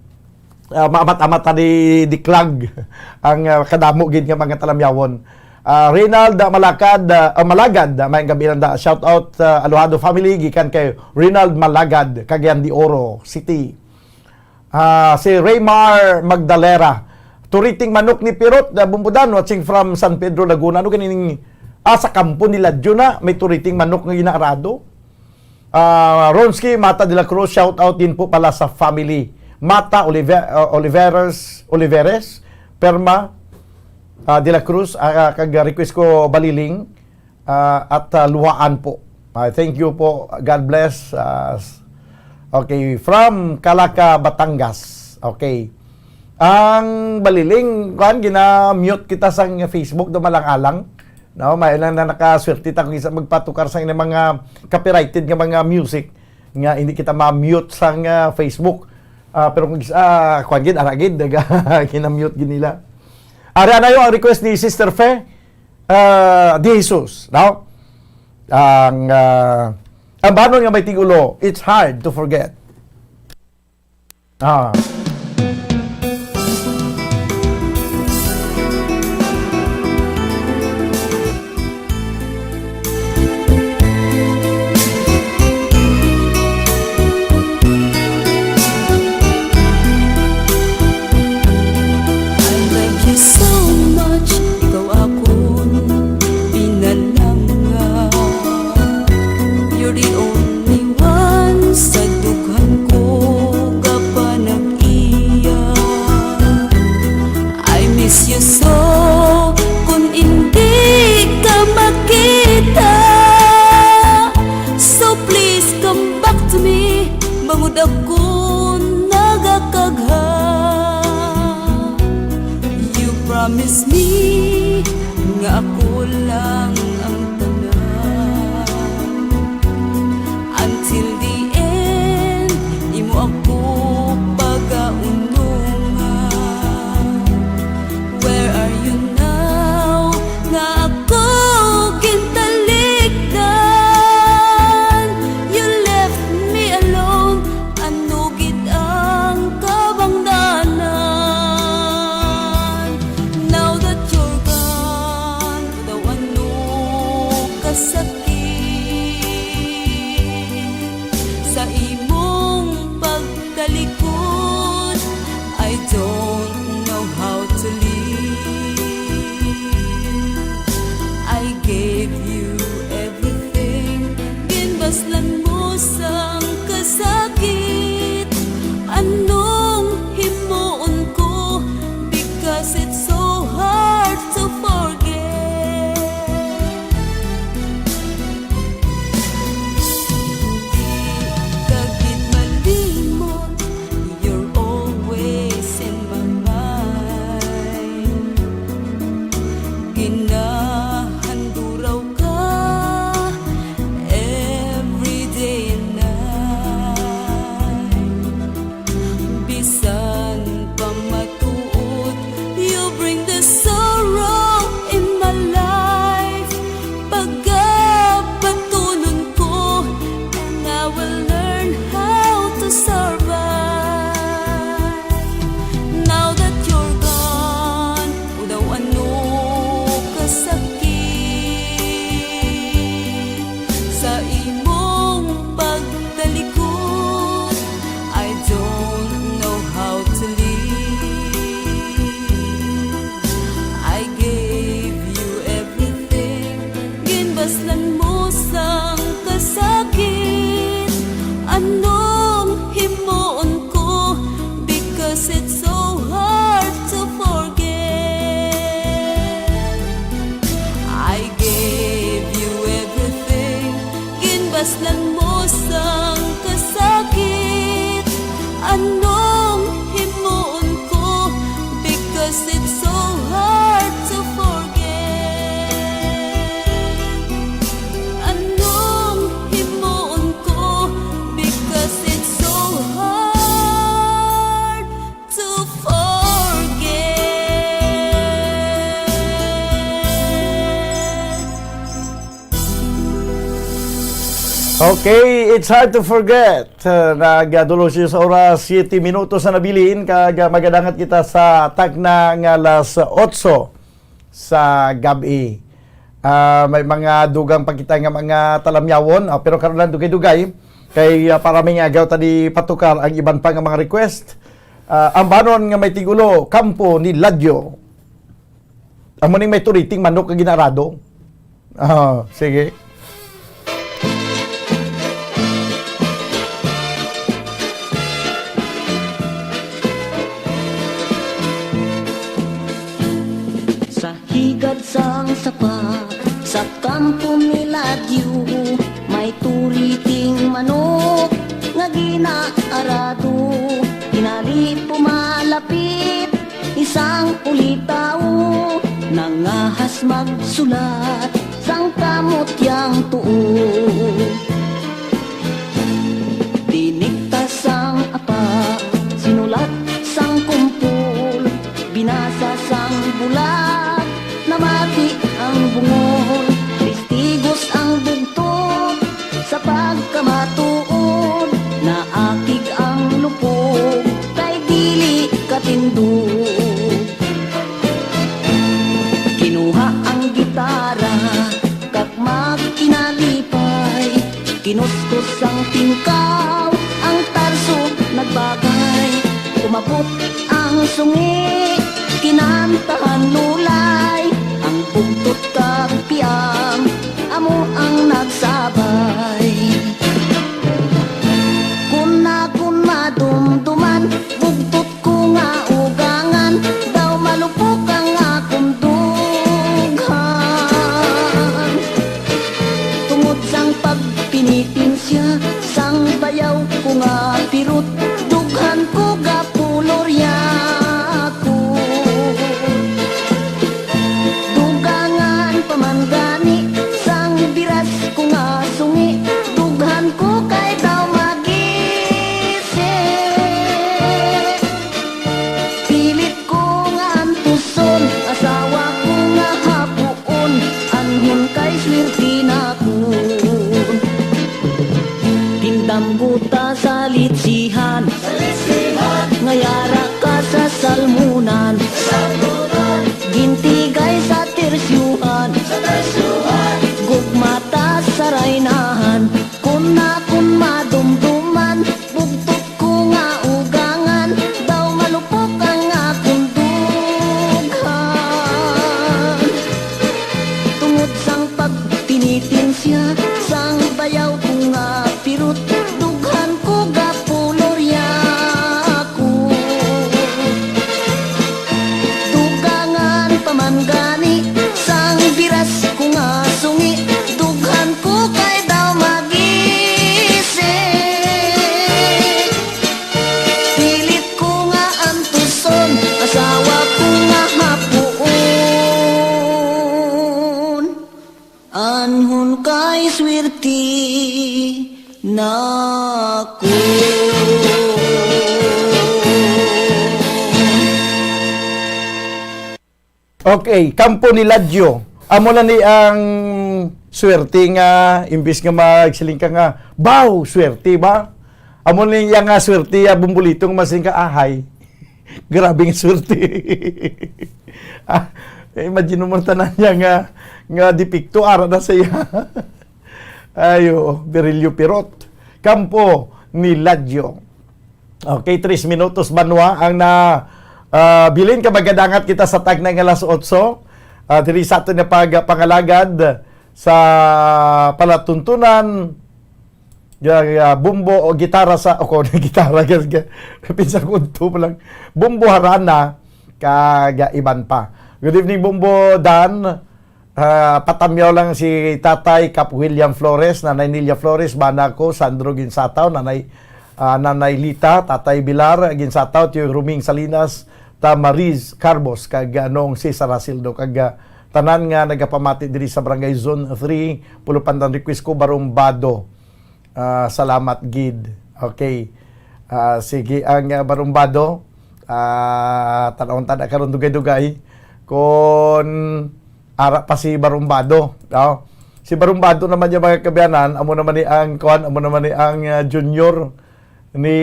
ah, maamat-amat ni Diklag ang, ah, kadamo gid nga mga talamyawon. Ah, Reynald, ah, Malakad, ah, ah, Malagad, ah, may gabi lang da. Shout out, ah, Alojado family, gikan kay Reynald Malagad, Cagayan de Oro City. Ah, si Raymar Magdalera, turiting manok ni Pirot, ah, Bumbudan, watching from San Pedro, Laguna. Ano ganing, ah, sa kampo nila Juna, may turiting manok nga ginaarado? Ah, Ronski Mata de la Cruz, shout out din po pala sa family. Mata Olive-, ah, Oliveres, Oliveres, Perma, ah, de la Cruz, ah, ah, kag request ko Baliling, ah, at, ah, Luhaan po. Ah, thank you po. God bless. Ah, s-, okay, from Calaca, Batangas. Okay. Ang Baliling, kuan, gina-mute kita sa Facebook, do malang-alang. No, may lang na nakaswerte ta kung isa magpatukar sa ilang mga copyrighted nga mga music. nga hindi kita ma-mute sang, ah, Facebook. Ah, pero kung gis-, ah, kuwan gid, ara gid, naga-, gina-mute gid nila. Ari na yung ang request ni Sister Fe, ah, De Jesus, no? Ang, ah, ang banon nga may tigulo, it's hard to forget. Ah. I love you so much, ikaw akon pinalangga. You're the only one sa dughan ko kapanag-iya. I miss you so, kun hindi ka makita. So please come back to me, bangod ako nagakagha. You promise me nga ako lang ang tanan. Until the end, imo ako pagaunungan. Where are you now? Nga ako gintalikdan. You left me alone. Ano gid ang kabangdanan? Now that you're gone, daw ano kasakit sa imong pagtalikod. I don't know how to live. I gave you everything, ginbaslan mo sang kasakit. Anong himuon ko? Because it's so hard to forget. Di ka gid malimot, you're always in my mind. Ginahanduraw ka every day and night. Bisan pa matuod, you bring the sorrow in my life. Pagabatunon ko, and I will learn how to survive. Now that you're gone, o daw ano kasakit sa imong pagtalikod. I don't know how to live. I gave you everything, ginbaslan mo sang kasakit. Anong himuon ko? Because it's so hard to forget. I gave you everything, ginbaslan mo sang kasakit. Anong himuon ko? Because it's so hard to forget. Anong himuon ko? Because it's so hard to forget. Okay, it's hard to forget. Uh, nagadulo siya sa oras, siyete minutos na nabilin, kag, uh, magadangat kita sa takna nga alas otso sa gab-i. Ah, may mga dugang pa kita nga mga talamyawon, ah, pero karon lang dugay-dugay kay, ah, para may nga agaw ta di patukar ang iban pa nga mga request. Ah, ang banon nga may tigulo, Kampo ni Ladyo. Amo ning may turiting manok nga ginaarado. Ah, sige. Sa higad sang sapa, sa kampo ni Ladyo, may turiting manok nga ginaarado. Tinali pumalapit isang ulitaw, nangahas magsulat sang kamot yang tuo. Maput ang sungi, kinantahan nulay, ang bugtot kag piang, amo ang nagsabay. Kun akon madumduman, bugtot ko nga ugangan, daw malupok ang akon dughan. Tungod sang pagpinitensya, sang bayaw ko nga pirot, dughan ko gapulorya ko. Dugangan pa man gani, sang biras ko nga sungi, dughan ko kay daw magisi. Pilit ko nga antuson, asawa ko nga hapuon, anhon kay swerte na ko. Tindam ko ta sa litsihan, ngayara ka sa salmunan, gintigay sa tersyuhan, gugma ta sa raynahan. Kun akon madumduman, bugtot ko nga ugangan, daw malupok ang akon dughan. Tungod sang pagtinitensya, sang bayaw ko nga pirot, dughan ko gapulorya ko. Dugangan pa man gani, sang biras ko nga sungi, dughan ko kay daw magisi. Pilit ko nga antuson, asawa ko nga hapuon, anhon kay swerte na ko. Okay, Kampo ni Ladyo. Amo na ni ang swerte nga imbis nga magsiling ka nga, "Baw, swerte ba?" Amo ni iya nga swerte, ah, Bumbolito, nga masiling ka, "Ahay." Grabe nga swerte. Ah, imagine mo tanan niya nga, nga depekto, ara na sa iya. Ay, oo, Virilio Pirot. Kampo ni Ladyo. Okay, tres minutos banwa ang na, ah, bilin ka magadangat kita sa tagna nga alas otso. Ah, diri sa aton nga pagpangalagad sa palatuntunan, ga-, ga-, bumbo o gitara sa, o kon gitara, ga-, ga-, pinsan ko udto pa lang. Bumbo harana, kag iban pa. Good evening, Bumbo Dan. Ah, patamyaw lang si Tatay Kap William Flores, Nanay Nelia Flores, bana ko, Sandro Ginsataw, Nanay, ah, Nanay Lita, Tatay Bilar Ginsataw, Tiyo Ruming Salinas, Tamariz Carbos, kag, ah, Nong Cesar Hasildo, kag, ah, tanan nga nagapamati diri sa Barangay Zone three, Pulupandan, request ko, Barumbado. Ah, salamat gid. Okay. Ah, sige, ang, ah, Barumbado, ah, tan-awon ta na karon dugay-dugay. Kon ara pa si Barumbado, no? Si Barumbado naman niya, mga kaabyanan, amo naman ni ang, kuwan, amo naman ni ang, ah, junior ni,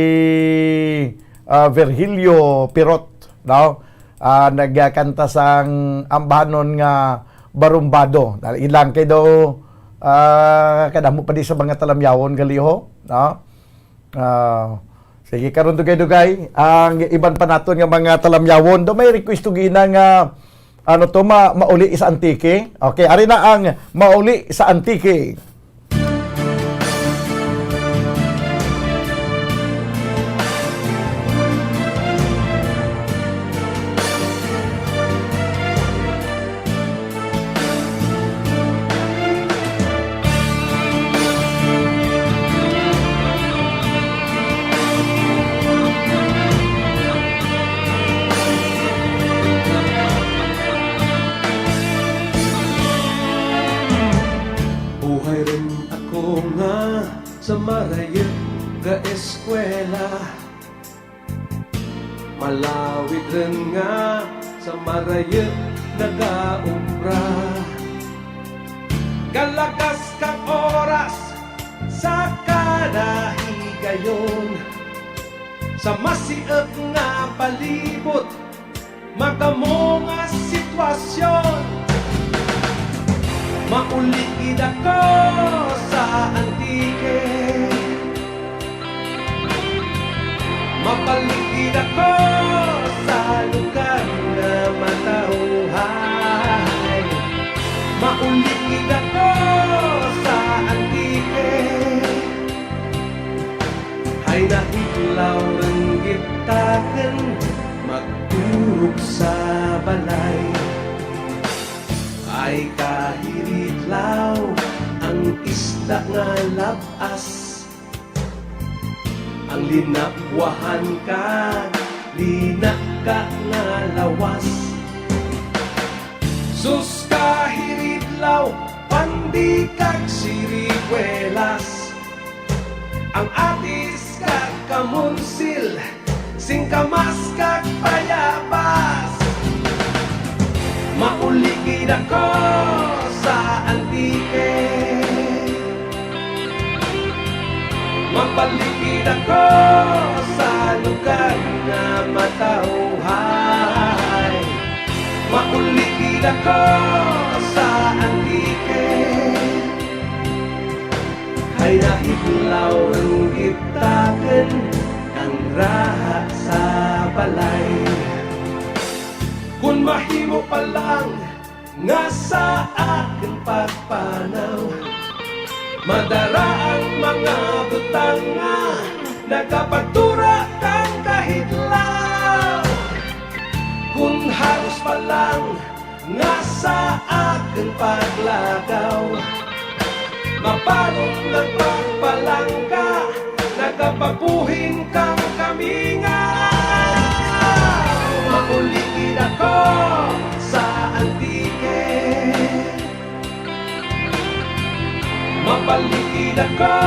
ah, Virgilio Pirot, no? Ah, nagkanta sang ambahanon nga Barumbado. Dahil ilang kay daw, ah, kadamo pa di sa mga talamyawon gali ho, no? Ah, sige, karon dugay-dugay ang iban pa naton nga mga talamyawon. Do may request to gina nga, ano to, ma-, mauli sa Antique. Okay, ari na ang mauli sa Antique. Buhay rin ako nga sa marayot nga eskwela. Malawid rin nga sa marayot nagaobra. Galagas kang oras sa kada higayon, sa masiot nga palibot, makamo nga sitwasyon. Mauli gid ako sa Antique. Mapaligid ako sa lugar nga matawhay. Mauligid ako sa Antique. Ay nahidlaw ang gitakon, magturog sa balay. Ay kahiridlaw ang isda nga lab-as, ang linabwahan kag linaka nga lawas. Sus kahiridlaw, pandi kag siriguelas, ang atis kag kamonsil, singkamas kag bayabas. Mauligid ako sa Antique. Mapaligid ako sa lugar nga matawhay. Mauligid ako sa Antique. Ay nahidlaw ang gitakon, ang raha sa balay. Kung mahimo pa lang nga sa akon pagpanaw, madara ang mga butang nga nagapagtura kang kahidlaw. Kung halos pa lang nga sa akon paglagaw, mabalon ang pagpalangga, nagapabuhin kang kamingaw. Mauligid ako sa Antique. Mapaligid ako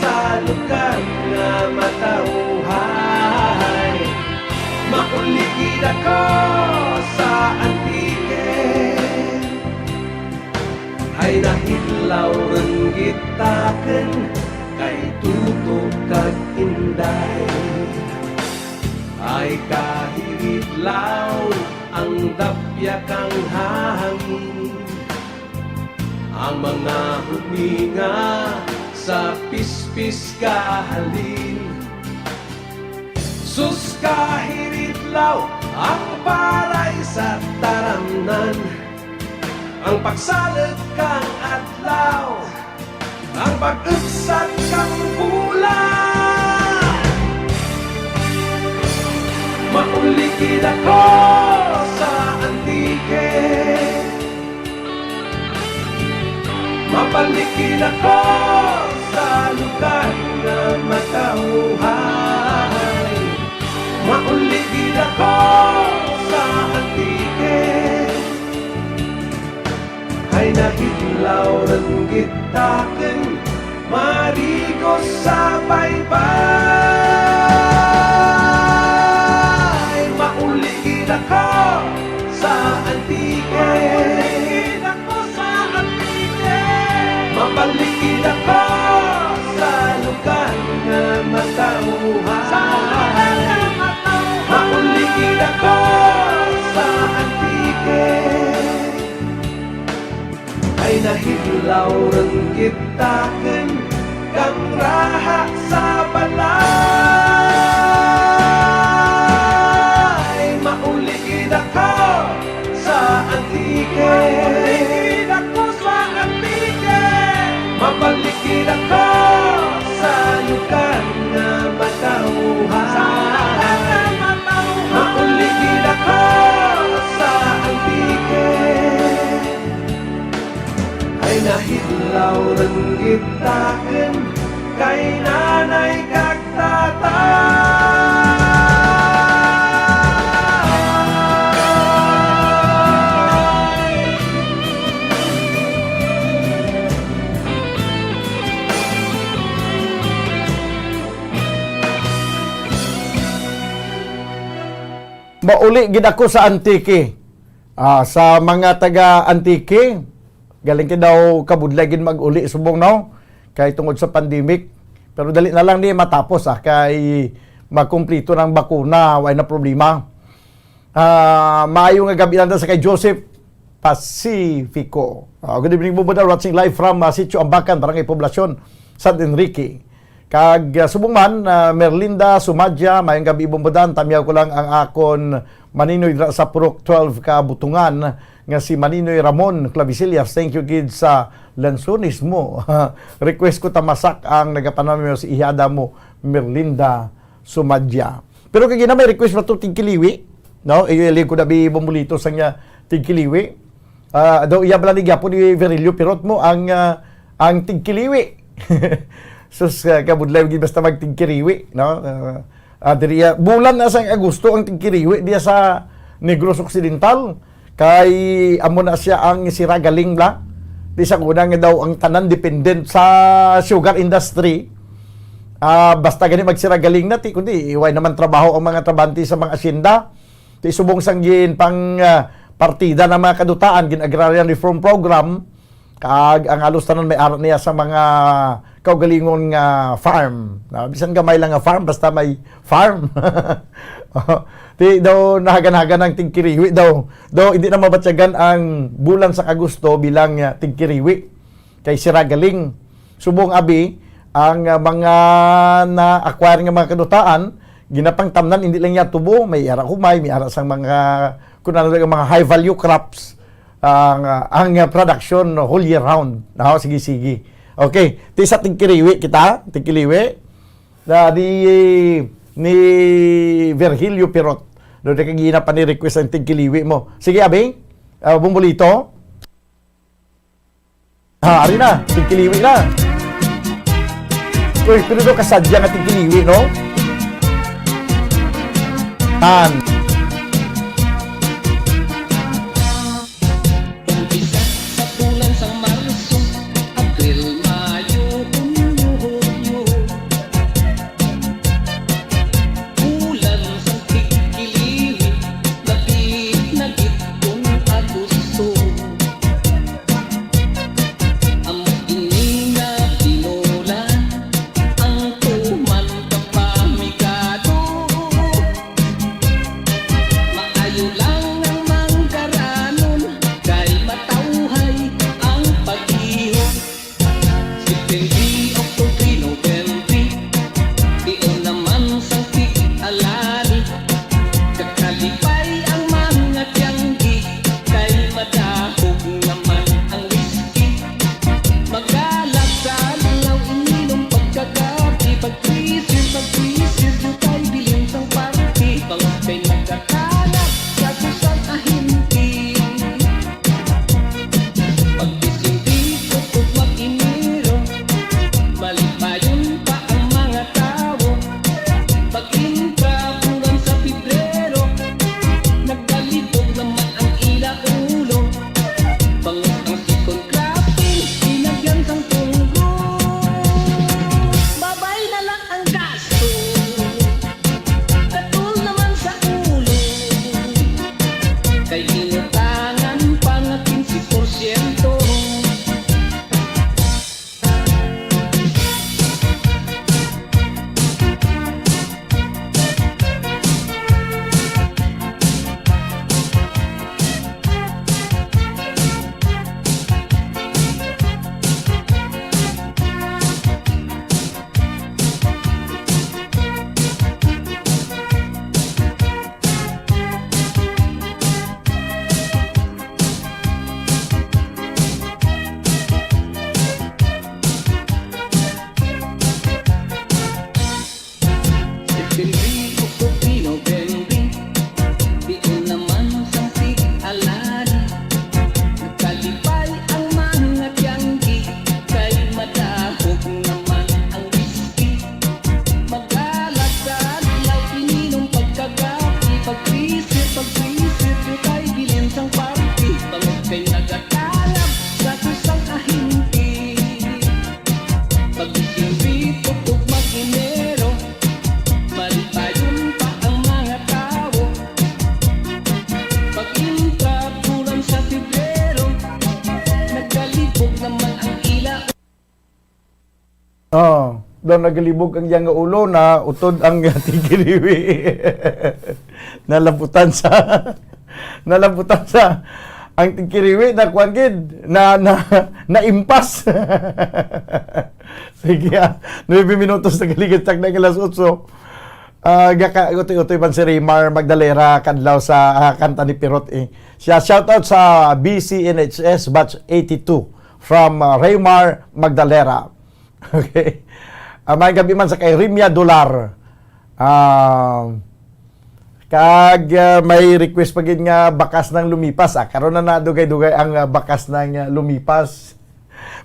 sa lugar nga matawhay. Mauligid ako sa Antique. Ay nahidlaw ang gitakon kay Tuto kag Inday. Ay kahiridlaw ang dapya kang hangin, ang mga huminga sa pispis kahalin. Sus kahiridlaw ang paray sa taramnan, ang pagsalog kang adlaw, ang pag-ugsat kang bulan. Mauligid ako sa Antique. Mapaligid ako sa lugar nga matawhay. Mauligid ako sa Antique. Ay nahidlaw ang gitakon, marigos sa baybay. Mauligid ako sa Antique. Mauligid ako sa Antique. Mapaligid ako sa lugar nga matawhay. Sa lugar nga matawhay. Mauligid ako sa Antique. Ay nahidlaw ang gitakon kang raha sa balay. Mauligid ako sa Antique. Mauligid ako sa Antique. Mapaligid ako sa lugar nga matawhay. Sa lugar nga matawhay. Mauligid ako sa Antique. Ay nahidlaw ang gitakon kay nanay kag tatay. Mauli gid ako sa Antique. Ah, sa mga taga Antique, galing kay daw kabudlay gid mag-uli subong, no? Kay tungod sa pandemic. Pero dali na lang ni matapos, ah, kay makumplito ng bakuna, way na problema. Ah, maayo nga gabi lang sa kay Joseph Pacifico. Ah, good evening, Bubudar. Watching live from, ah, Sitio Ambacan, Barangay Poblacion, San Enrique. Kag, ah, subong man, ah, Merlinda Sumadya, mayong gabi, Bombodan. Tamyaw ko lang ang akon maninoy dira sa Purok twelve ka Butungan, nga si Maninoy Ramon Clavisillas. Thank you gid sa lansunis mo. Request ko tamasak ang nagapanamyo si ihada mo, Merlinda Sumadya. Pero kay gina may request pa to, tigkiliwi. No? Ilig ko na bi Bombolito sa niya tigkiliwi. Ah, daw iya bala ni gyapon ni Virilio Pirot mo ang, ah, ang tigkiliwi. Sus, ah, kabudlay gid basta magtigkiriwi, no? Ah, ah, diri, ah, bulan na sang Agosto ang tigkiriwi diya sa Negros Occidental. Kay amo na siya ang siragaling na. Di sa una nga daw ang tanan dependent sa sugar industry. Ah, basta gani magsiragaling na, ti, kundi iway naman trabaho ang mga trabahante sa mga asyenda. Ti subong sang gin pang, ah, partida ng mga kadutaan, gin Agrarian Reform Program, kag ang halos tanan may ara niya sa mga kaugalingon nga farm. Na, bisan gamay lang nga farm, basta may farm. Ti daw nahagan-hagan ang tigkiriwi daw. Daw hindi na mabatyagan ang bulan sa Agosto bilang, ah, tigkiriwi. Kay sira galing. Subong abi ang, ah, mga na-acquire nga mga kadutaan, ginapangtamnan, hindi lang niya tubo, may ara humay, may ara sang mga, kung ano lang, mga high value crops, ang, ah, ang, ah, production whole year round. No, sige, sige. Okay, ti sa tigkiriwi kita, tigkiliwi. Na di ni Virgilio Pirot. Do na kagina pa ni request ang tigkiliwi mo. Sige, abi. Ah, Bombolito. Ah, ari na, tigkiliwi na. Uy, pero do kasadya nga tigkiliwi, no? Tan. Umpisa sa bulan sa Marso, Abril, Mayo, Hunyo, Hulyo. Bulan sang tigkiliwi, labi na gid kon Agosto. Amo ini nga tinulan, ang tuman kapamigado. Maayo lang ang manggaranon, kay matawhay ang pag-ihog. September, October, November, tion naman sang tig-alani. Kakalipay ang mga tiyanggi, kay madahog naman ang whisky. Magalat sa adlaw, ininom pagkagabi, pagkwisir, pagkwisir, dutay bilin sang party, bangod kay nagatanap sa kusang ahinti. Pag-Disyembre, kutob mag-Enero, malipayon pa ang mga tawo. Pag-intra bulan sa Pebrero, nagbalibog naman ang ila ulo. Bangod ang second cropping, binagyan sang punggo. Babay na lang ang gasto. Katol naman sa ulo, kay inutangan pa nga quince porsyento. September, October, November, tion naman sang tig-alani. Nagkalipay ang mga tiyanggi, kay madahog naman ang whisky. Magalat sa adlaw, ininom pagkagabi, pagkwisir, pagkwisir, dutay bilin sang party, bangod kay nagatanap sa kusang ahinti. Pag-Disyembre, kutob mag-Enero, malipayon pa ang mga tawo. Pag-intra bulan sa Pebrero, nagkalibog naman ang ila. Oh, daw nagalibog ang iyang ulo na utod ang tigkiriwi. Nalamputan sa, nalamputan sa, Ang tigkiriwi na kuwan gid, na, na, naimpas. Sige, ah. Nuebe minutos na galigitak na ang alas otso. Ah, gaka-, utoy-utoy man si Raymar Magdalera kadlaw sa, ah, kanta ni Pirot, eh. Siya, shoutout sa B C N H S Batch eighty-two from, ah, Raymar Magdalera. Okay. Ah, may gabi man sa kay Rimia Dolar. Ah, kag, ah, may request pa gid nga bakas nang lumipas. Ah, karon na nadugay-dugay ang, ah, bakas nang, ah, lumipas.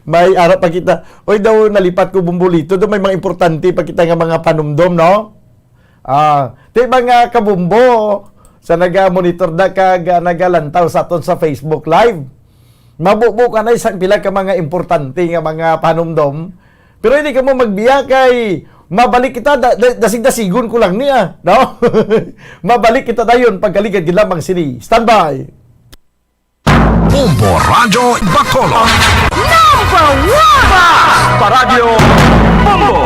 May ara pa kita. Oy, daw nalipat ko, Bumbolito. Daw may mga importante pa kita nga mga panumdom, no? Ah, di ba nga, Kabumbo, sa naga-monitor na kag, ah, nagalantaw sa aton sa Facebook Live? Mabubo ka na isang pila ka mga importante nga mga panumdom. Pero hindi ka mo magbiya kay mabalik kita, da-, da-, dasig-dasigon ko lang niya, no? Mabalik kita dayon pagkaligad gid lamang sini. Standby! Bombo Radyo Bacolod. Number one! Paradyo Bombo.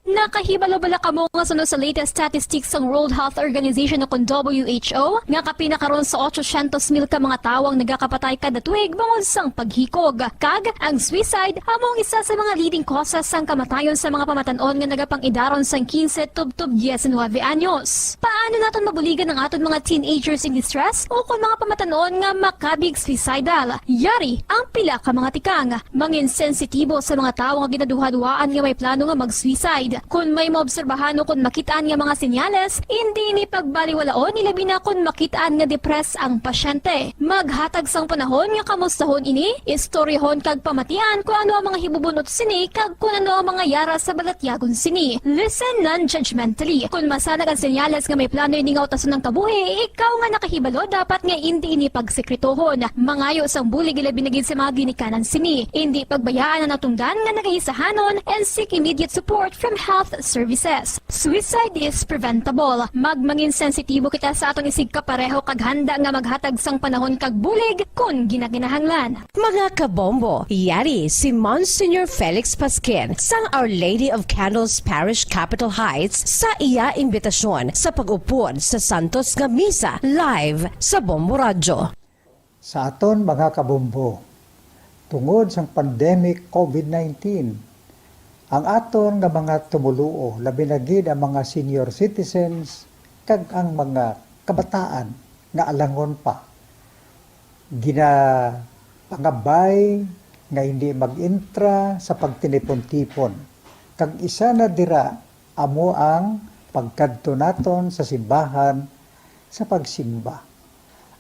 Nakahibalo bala kamo nga suno sa latest statistics sang World Health Organization o kon W H O nga kapin na karon sa otsosyentos mil ka mga tawo ang nagakapatay kada tuig bangod sang paghikog? Kag ang suicide amo ang isa sa mga leading causes sang kamatayon sa mga pamatan-on nga nagapang-idaron sang quince tubtob diecinuebe anyos. Paano naton mabuligan ang aton mga teenagers in distress o kon mga pamatan-on nga makabig suicidal? Yari ang pila ka mga tikang. Mangin sensitibo sa mga tawo nga ginaduhaduhaan nga may plano nga mag-suicide. Kon may maobserbahan o kon makit-an nga mga senyales, indi ini pagbaliwalaon, ilabi na kon makit-an nga depressed ang pasyente. Maghatag sang panahon nga kamustahon ini, istoryahon kag pamatian kon ano ang mga hibubun-ot sini kag kon ano ang mga yara sa balatyagon sini. Listen non-judgmentally. Kon masanag ang senyales nga may plano ini nga utason ang kabuhi, ikaw nga nakahibalo dapat nga indi ini pagsekretohon. Mangayo sang bulig ilabi na gid sa mga ginikanan sini. Indi pagbayaan ang natungdan nga nagaisahanon and seek immediate support from health services. Suicide is preventable. Magmangin sensitibo kita sa aton isigkapareho kag handa nga maghatag sang panahon kag bulig kon ginakinahanglan. Mga kabombo, yari si Monsignor Felix Pasquin sang Our Lady of Candles Parish, Capitol Heights, sa iya imbitasyon sa pag-upod sa santos nga misa live sa Bombo Radyo. Sa aton mga kabombo, tungod sang pandemic covid nineteen, ang aton nga mga tumoluo, labi na gid ang mga senior citizens kag ang mga kabataan nga alangon pa, ginapangabay nga hindi mag-entra sa pagtinipon-tipon, kag isa na dira amo ang pagkadto naton sa simbahan sa pagsimba.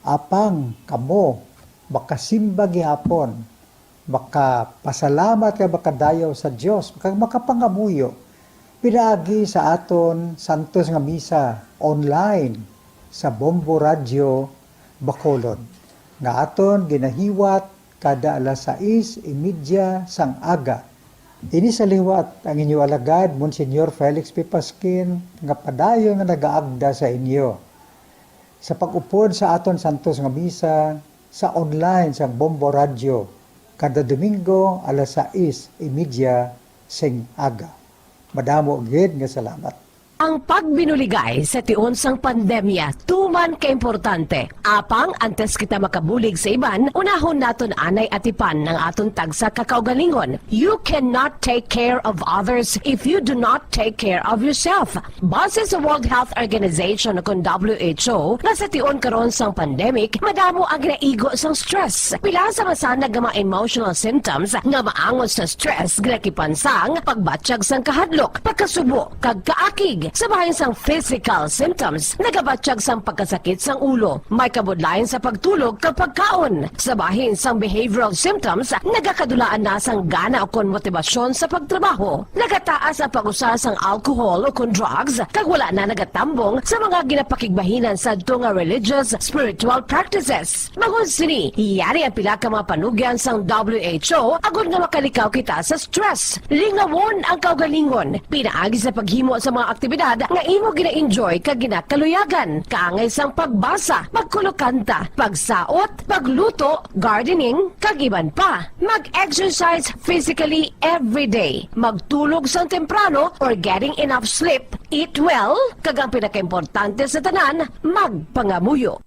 Apang kamo makasimba gihapon, makapasalamat kag makadayaw sa Dios, kag makapangamuyo pinaagi sa aton santos nga misa online sa Bombo Radyo Bacolod, nga aton ginahiwat kada alas sais y media sang aga. Ini sa liwat ang inyo alagad, Monsignor Felix P. Pasquin, nga padayon nga nagaagda sa inyo sa pag-upod sa aton santos nga misa sa online sang Bombo Radyo kada Domingo alas sais y media sing aga. Madamo gid nga salamat. Ang pagbinuligay sa tion sang pandemya tuman ka importante. Apang antes kita makabulig sa iban, unahon naton anay atipan ang aton tagsa ka kaugalingon. You cannot take care of others if you do not take care of yourself. Base sa World Health Organization o kon W H O, nga sa tion karon sang pandemic, madamo ang ginaigo sang stress. Pila sa masanag nga mga emotional symptoms nga maangot sa stress ginakipan sang pagbatyag sang kahadlok, pagkasubo, kag kaakig. Sa bahin sang physical symptoms, nagabatyag sang pagkasakit sang ulo, may kabudlayan sa pagtulog kag pagkaon. Sa bahin sang behavioral symptoms, nagakadulaan na sang gana o kon motibasyon sa pagtrabaho. Nagataas ang pag-usa sang alcohol o kon drugs, kag wala na nagatambong sa mga ginapakigbahinan sadto nga religious, spiritual practices. Bangod sini, yari ang pila ka mga panugyan sang W H O agod nga makalikaw kita sa stress. Lingawon ang kaugalingon pinaagi sa paghimo sa mga aktibidad nga imo gina-enjoy kag ginakaluyagan, kaangay sang pagbasa, pagkulokanta, pagsaot, pagluto, gardening, kag iban pa. Mag-exercise physically every day. Magtulog sang temprano or getting enough sleep. Eat well, kag ang pinakaimportante sa tanan, magpangamuyo.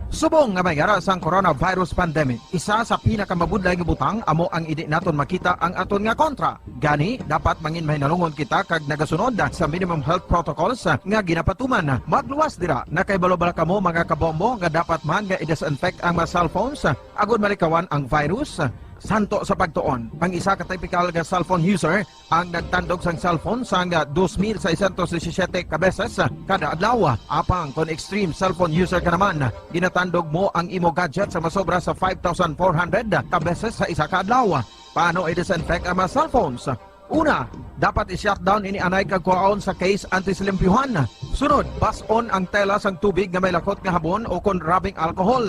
Subong nga may ara sang coronavirus pandemic, isa sa pinakamabudlay nga butang amo ang indi naton makita ang aton nga kontra. Gani, dapat mangin mahinalungon kita kag nagasunod sa minimum health protocols nga ginapatuman. Magluwas dira, nakahibalo bala kamo, mga kabombo, nga dapat man nga i-disinfect ang mga cellphones agod malikawan ang virus? Santo sa pagtuon, ang isa ka typical nga cellphone user ang nagtandog sang cellphone sang dos mil seiscientos disisiete ka beses kada adlaw. Apang kon extreme cellphone user ka naman, ginatandog mo ang imo gadget sa masobra sa five thousand four hundred ka beses sa isa ka adlaw. Paano i-disinfect ang mga cellphones? Una, dapat i-shutdown ini anay kag kuhaon sa case antes limpyuhan. Sunod, bas-on ang tela sang tubig nga may lakot nga habon o kon rubbing alcohol.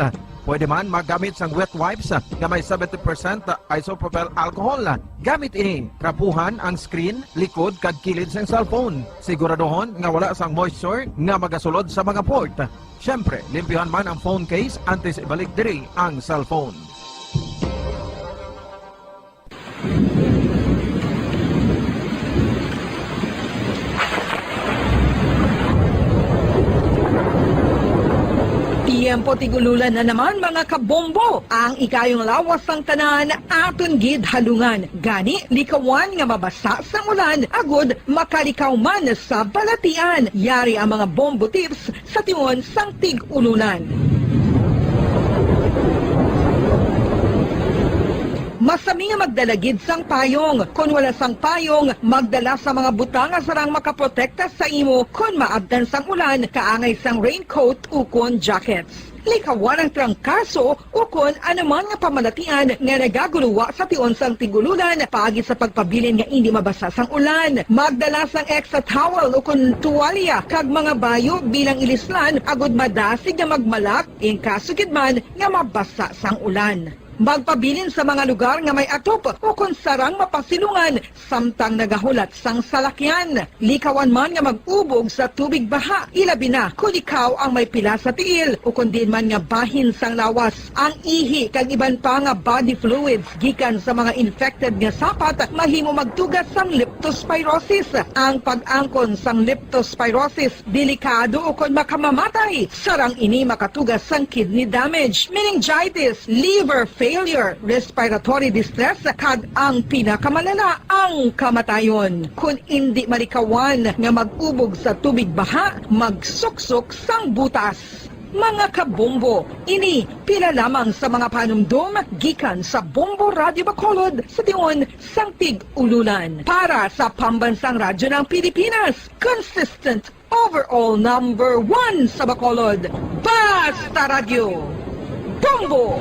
Pwede man maggamit sang wet wipes nga may seventy percent isopropyl alcohol. Gamit ini, trapuhan ang screen, likod, kag kilid sang cellphone. Siguraduhon nga wala sang moisture nga magasulod sa mga port. Siyempre, limpyuhan man ang phone case antes ibalik diri ang cellphone. Tiyempo tig-ululan na naman, mga kabombo. Ang ikayong lawas sang tanan aton gid halungan. Gani, likawan nga mabasa sang ulan agud makalikaw man sa balatian. Yari ang mga bombo tips sa tion sang tig-ululan. Masami nga magdala gid sang payong. Kon wala sang payong, magdala sa mga butang nga sarang makaprotekta sa imo kon maabtan sang ulan, kaangay sang raincoat ukon jackets. Likawan ang trangkaso ukon anuman nga pamalatian nga nagaguluwa sa tion sang tig-ululan paagi sa pagpabilin nga indi mabasa sang ulan. Magdala sang extra towel ukon tuwalya kag mga bayo bilang ilislan agud madasig nga magmalak in kaso gid man nga mabasa sang ulan. Magpabilin sa mga lugar nga may atop ukon sarang mapasilungan samtang nagahulat sang salakyan. Likawan man nga mag-ubog sa tubig baha, ilabi na kon ikaw ang may pila sa tiil ukon diin man nga bahin sang lawas. Ang ihi kag iban pa nga body fluids gikan sa mga infected nga sapat mahimo magtuga sang leptospirosis. Ang pag-angkon sang leptospirosis delikado ukon makamamatay, sarang ini makatuga sang kidney damage, meningitis, liver failure, respiratory distress, kag ang pinakamalala, ang kamatayon. Kon indi malikawan nga mag-ubog sa tubig baha, magsuksok sang butas. Mga kabombo, ini pila lamang sa mga panumdom gikan sa Bombo Radio Bacolod sa tion sang tig-ululan. Para sa Pambansang Radyo ng Pilipinas, consistent overall number one sa Bacolod, Basta Radyo, Bombo!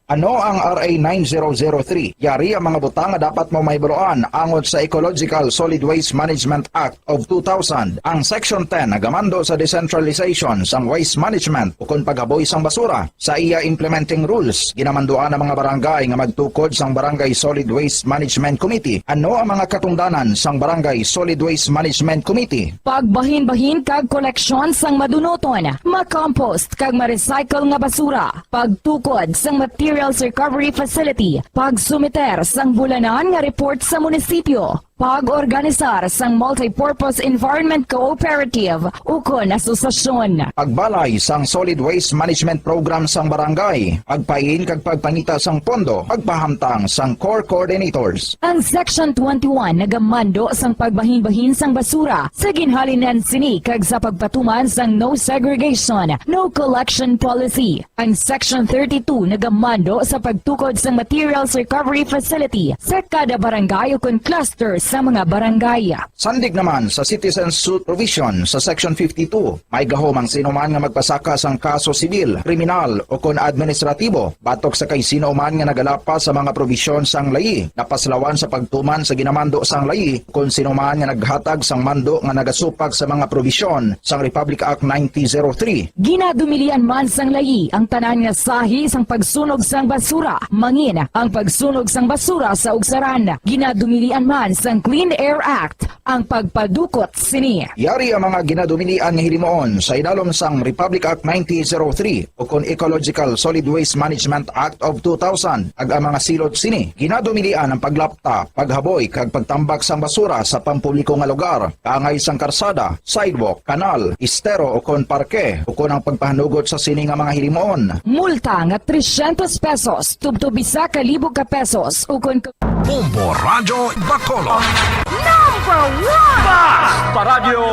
Ano ang R A nine zero zero three? Yari ang mga butang nga dapat mo mahibaluan angot sa Ecological Solid Waste Management Act of two thousand. Ang Section ten nagamando sa decentralization sang waste management ukon paghaboy sang basura. Sa iya implementing rules, ginamanduan ang mga barangay nga magtukod sang Barangay Solid Waste Management Committee. Ano ang mga katungdanan sang Barangay Solid Waste Management Committee? Pagbahin-bahin kag koleksyon sang madunuton, ma-compost kag ma-recycle nga basura, pagtukod sang materials recovery facility, pagsumiter sang bulanan nga report sa munisipyo, pag-organisar sang multipurpose environment cooperative ukon asosasyon. Pagbalay sang solid waste management program sang barangay, pagpain kag pagpangita sang pondo, pagpahamtang sang core coordinators. Ang Section twenty-one nagamando sang pagbahin-bahin sang basura sa ginhalinan sini kag sa pagpatuman sang no segregation, no collection policy. Ang Section thirty-two nagamando sa pagtukod sang materials recovery facility sa kada barangay ukon cluster sa mga barangay. Sandig naman sa citizen suit provision sa Section fifty-two, may gahom ang sino man nga magpasaka sang kaso sibil, kriminal, ukon administratibo batok sa kay sino man nga nagalapas sa mga probisyon sang layi, napaslawan sa pagtuman sa ginamando sang layi, kon sino man nga naghatag sang mando nga nagasupak sa mga probisyon sang Republic Act nineteen zero three. Ginadumilian man sang layi ang tanan nga sahi sang pagsunog sang basura, mangin ang pagsunog sang basura sa ugsaran. Ginadumilian man sang Clean Air Act ang pagpadukot sini. Yari ang mga ginadumilian nga hilimuon sa idalom sang Republic Act nineteen oh three ukon Ecological Solid Waste Management Act of two thousand, kag ang mga silot sini ginadumilian ang paglapta, paghaboy, kag pagtambak sang basura sa pampubliko nga lugar, kaangay sang karsada, sidewalk, kanal, estero, ukon parke, ukon ang pagpahanugot sa sini nga mga hilimuon. Multa nga trescientos pesos tubtob isa ka libo ka pesos, ukon Bombo Radyo Bacolod. Number one! Basta Radyo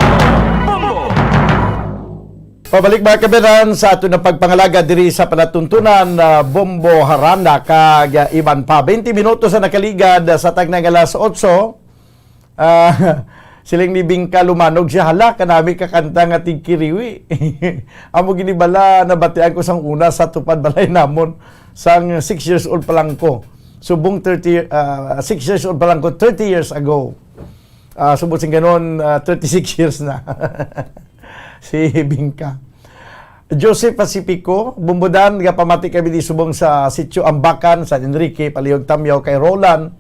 Bombo! Pabalik, mga kabayan, sa aton nga pagpangalaga diri sa palatuntunan, ah, Bombo Haranda kag, ah, iban pa. Twenty minutos ang nakaligad, ah, sa tagna nga alas otso. Ah, siling ni Bingka Lumanog siya, "Hala, kanami ka kanta nga tigkiriwi." Amo gini bala nabatian ko sang una sa tupad balay namon, sang six years old pa lang ko. Subong thirty, ah, six years old pa lang ko, thirty years ago. Ah, subong sing ganon, ah, thirty-six years na. Si Bingka. Joseph Pacifico, Bumbudan, gapamati kami di subong sa Sitio Ambacan, San Enrique, Palihog Tamyaw, kay Roland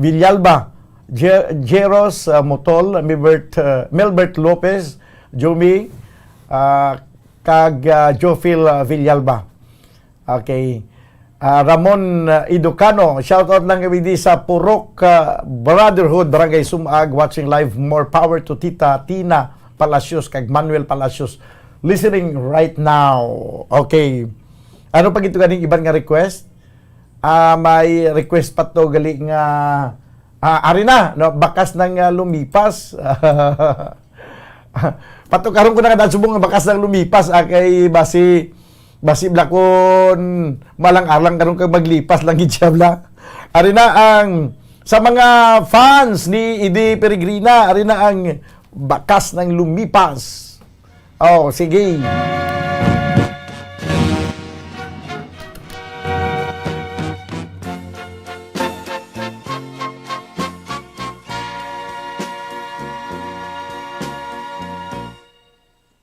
Villalba, Je-, Jeros, ah, Motol, Milbert, ah, Melbert Lopez, Jomi, ah, kag, ah, Jofil, ah, Villalba. Okay. Ah, Ramon, ah, Iducano, shout out lang kami di sa Purok, ah, Brotherhood, Barangay Sumag, watching live. More power to Tita Tina Palacios kag Manuel Palacios, listening right now. Okay. Ano pa gito ganing iban nga request? Ah, may request pa to gali nga, ah, ari na, no, bakas na nga lumipas. Patukaron ko na nga subong nga bakas nang lumipas, ah, kay basi, basi blakon malang-alang karon kag maglipas lang gid siya bla. Ari na ang sa mga fans ni Edi Peregrina, ari na ang bakas nang lumipas. Oh, sige.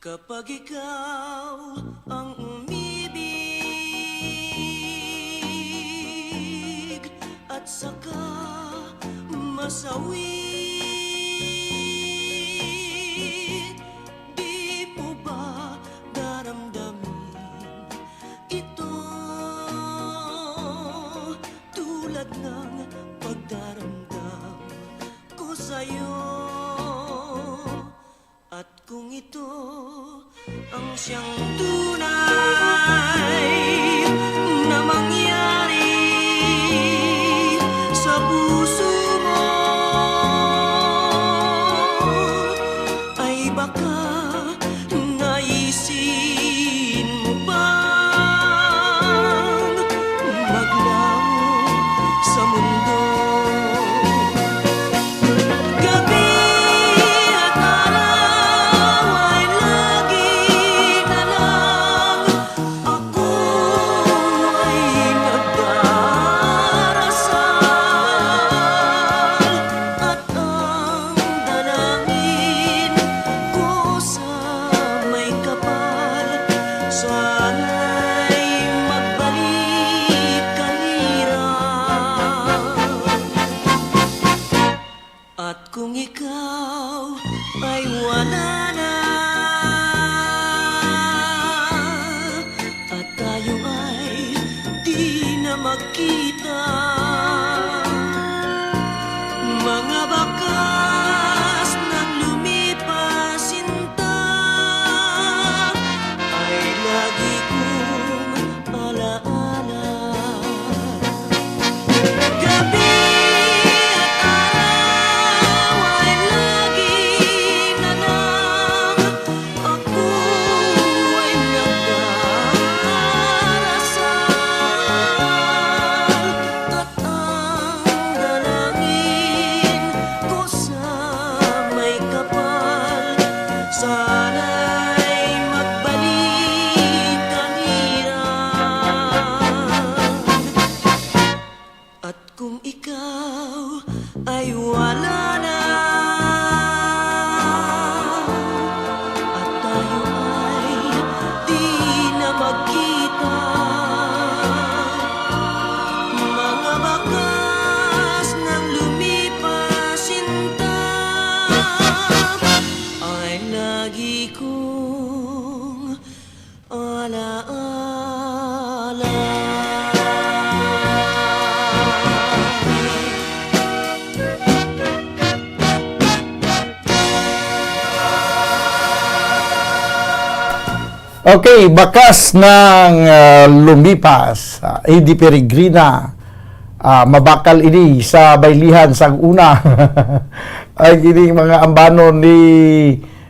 Kapag ikaw ang umibig at saka masawi, di mo ba daramdamin ito tulad ng pagdaramdam ko sa'yo? At kung ito ang siyang tunay na mangyari sa puso mo, ay baka naisin mo bang maglaho sa mundo? Gabi at araw ay lagi na lang ako ay nagdarasal, at ang dalangin ko sa may kapal, sana'y magbalik kahirap. At kung ikaw ay wala na, at tayo ay di na magkita, mga bakas nang lumipas, sinta, ay lagi kong alaala. Gabi at araw ay lagi na lang ako ay nagdarasal, at ang dalangin ko Okay, bakas nang, ah, lumipas, ah, Eddie Peregrina, ah, mabakal ini sa baylihan sang una. Ang ining mga ambanon ni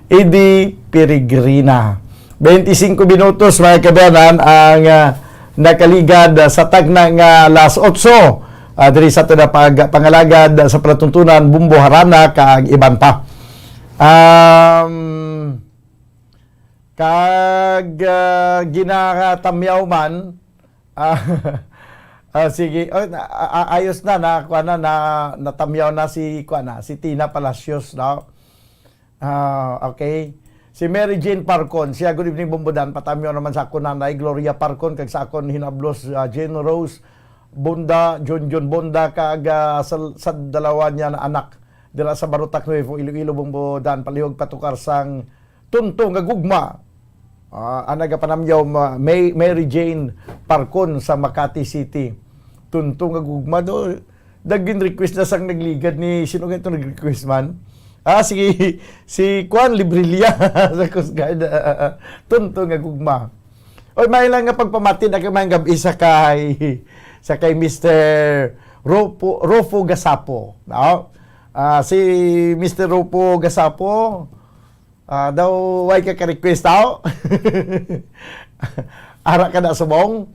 Eddie Peregrina. Twenty-five minutos, mga kabayanan, ang, ah, nakaligad sa tagna nga alas otso, ah, diri sa aton nga pag-, pangalagad sa palatuntunan, Bumbo Harana, kag iban pa. Um, Kag, ah, ginatamyaw man, ah, ah, sige, oh, na-, a-, a-, ayos na, na, kuwan na, na, natamyaw na si, kuwan na, si Tina Palacios, no? Ah, okay. Si Mary Jane Parcon, siya, "Good evening, Bumbudan. Patamyaw naman sa akon nanay, Gloria Parcon, kag sa akon hinablos, ah, Jane Rose Bonda, Junjun Bonda, kag, ah, sa, sa dalawa niya na anak, dira sa Barotac Nuevo, Iloilo, Bumbudan, palihog patukar sang tunto nga gugma." Ah, ang nagapanamyaw, ma-, May, Mary Jane Parcon sa Makati City. Tunto nga gugma do. Dagin request na sang nagligad ni, sino nga itong nag-request man? Ah, si, si Kwan Librilla sa Coast Guard. Tunto nga gugma. Oy, may lang nga pagpamati na kay mayong gab-i sa kay, sa kay Mister Rufo, Rufo Gasapo, no? Ah, si Mister Rufo Gasapo, ah, daw way ka ka-request, tao? Ara ka na subong?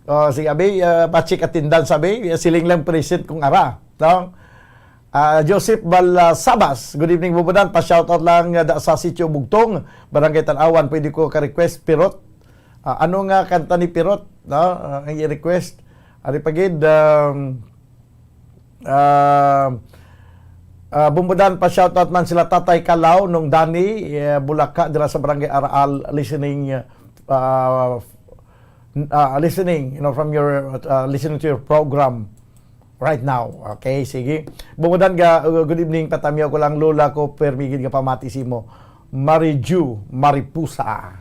Oh, sige, abi, ah, pa-check attendance, abi. Siling lang present kung ara, no? Ah, Joseph Balasabas, "Good evening, Bubunan. Pa-shoutout lang, ah, da sa Sitio Bugtong, Barangay Tanawan. Pwede ko ka-request, Pirot?" Ah, ano nga kanta ni Pirot, no? Ah, ang i-request. Ari pa gid, um, ah, ah, Bumbudan, pa-shoutout man sila Tatay Kalaw, Nung Dani, eh, Bulaka, dira sa Barangay Araal, listening, ah, ah, listening, you know, from your, ah, listening to your program right now. Okay, sige. Bumbudan ga, uh, good evening. Patamyaw ko lang, lola ko, permi gid nga pamati sa imo. Mariju Maripusa.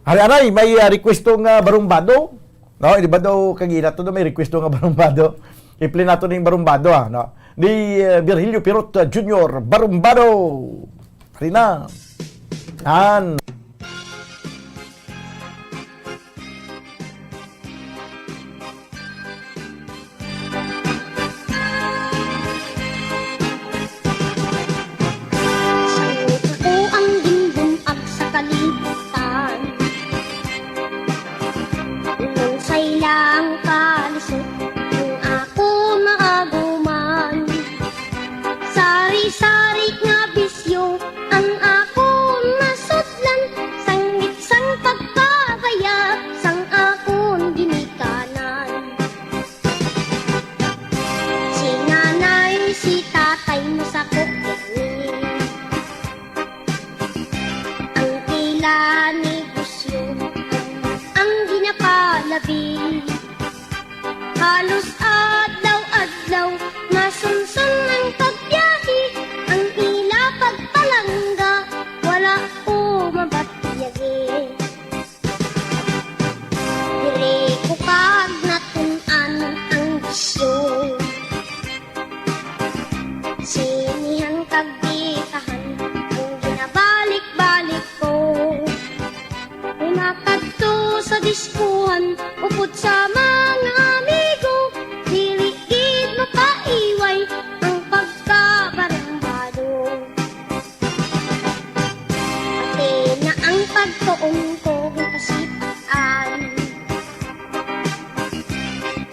Ari, aray, may, ah, request to nga barumbado. No, di ba daw kagina to, may request to nga barumbado. I-play nato ning barumbado, ah, no? Ni, ah, Virgilio Pirot, ah, Junior, barumbado. Ari na. Yan. Sang ako ang ginbun-ag sa kalibutan, unsay lang kalisod ang akon maaguman. Sari-sari nga bisyo ang akon masudlan, sangit sang pagkabaya sang akon ginikanan. Si nanay, si tatay masakop gani. Ang ila negosyo ang ginapalabi. Halos adlaw-adlaw masunson ang pagbiyahe, ang ila pagpalangga wala ko mabatyagi. Diri ko kag natun-an ang bisyo. Sinihan kag bitahan ang ginabalik-balik ko. Kung makadto sa diskuhan, upod sa mga amigo, dili gid mapaiway ang pagkabarumbado. Pati na ang pagtuon ko ginpasitan.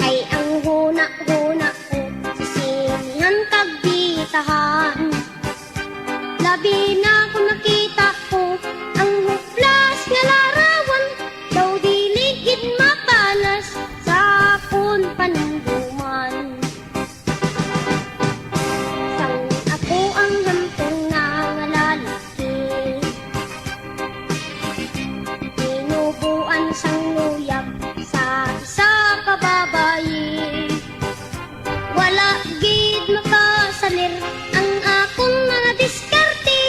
Ay ang huna-huna ko sa sinihan kag bitahan. Labi na kung nakita ko ang huplas nga larawan, daw dili gid mapanas sa akon panumduman. Sang ako ang hantong nangalalaki, tinubuan sang luyag sa isa ka babayi. Wala gid makasalir ang akon mga diskarte.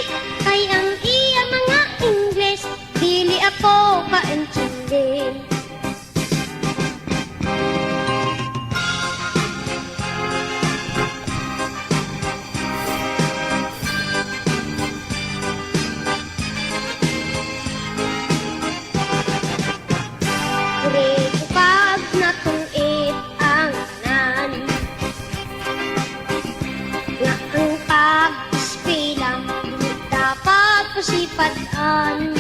Patan.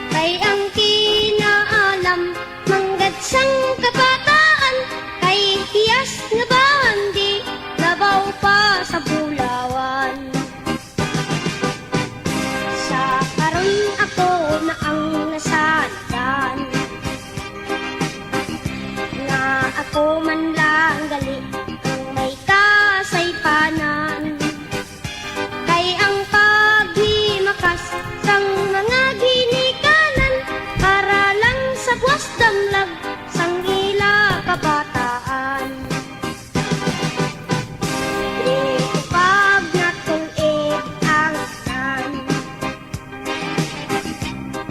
Kay ang kinaalam manggad sang kabataan, kay hiyas nga bandi labaw pa sa bulawan. Sa karon ako na ang nasandan, nga ako man lang gali ang may kasaypanan. Kay ang paghimakas sang mga ginikanan para lang sa buwas damlag sang ila kabataan. Di ko pag natulid ang tanan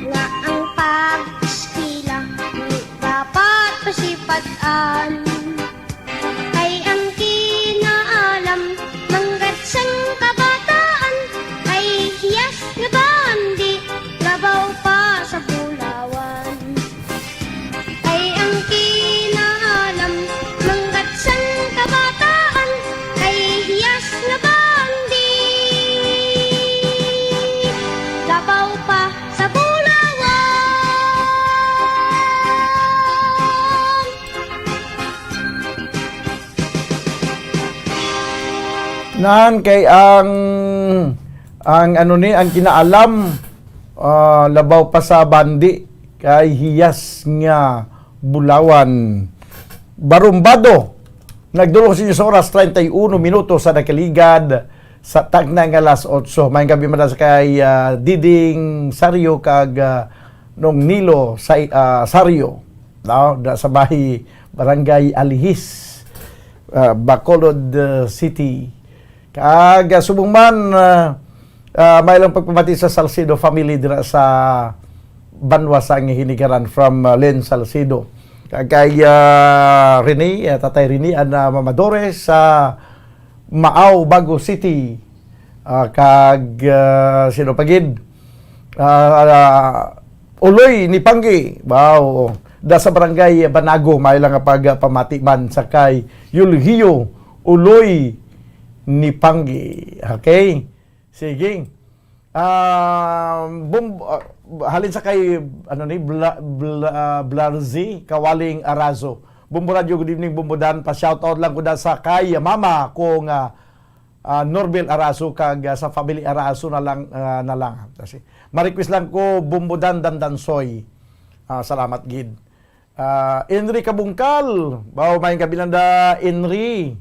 nga ang pag-eskwela di dapat pasipat-an. Kay ang kinaalam manggad sang kabataan, kay hiyas nga bandi labaw pa sa bulawan. Kay ang kinaalam manggad sang kabataan, kay hiyas nga bandi labaw pa sa bulawan. Nan kay ang, ang ano ni, ang kinaalam, ah, labaw pa sa bandi kay hiyas nga bulawan. Barumbado, nagdulong sa inyo sa oras, treinta y uno minutos sa nakaligad sa tagna nga alas otso. Maayong gabi man sa kay, ah, Diding Sario kag, ah, Nong Nilo sa, ah, Sario, no? Da sa bahay, Barangay Alihis, ah, Bacolod, ah, City. Kag, ah, subong man, ah, ah, may lang pagpamati sa Salcedo family dira sa banwa sang Hinigaran from, ah, Len Salcedo. Kag kay, ah, Rene, ah, Tatay Rene, and, ah, Mama Dores sa Maao, Bago City. Ah, kag, ah, sino pa gid? Ah, ah, Uloy ni Panggi. Wow. Da sa barangay Banago, may lang nga pagpamati man sa kay Yulgio Uloy ni Panggi. Okay? Sige. Ah, bum-, ah, halin sa kay, ano ni, Bla-, Bla-, ah, Blarzi Kawaling Arazo. Bumbo Radio, good evening, Bumbo Dan. Pa-shoutout lang ko da sa kay mama ko nga, ah, Norbel Arazo kag, ah, sa family Arazo na lang, ah, na lang. Kasi, ma-request lang ko, Bumbo Dan, Dandansoy. Ah, salamat gid. Ah, Henry Kabungkal. Bawo, maayong gabi lang da, Henry.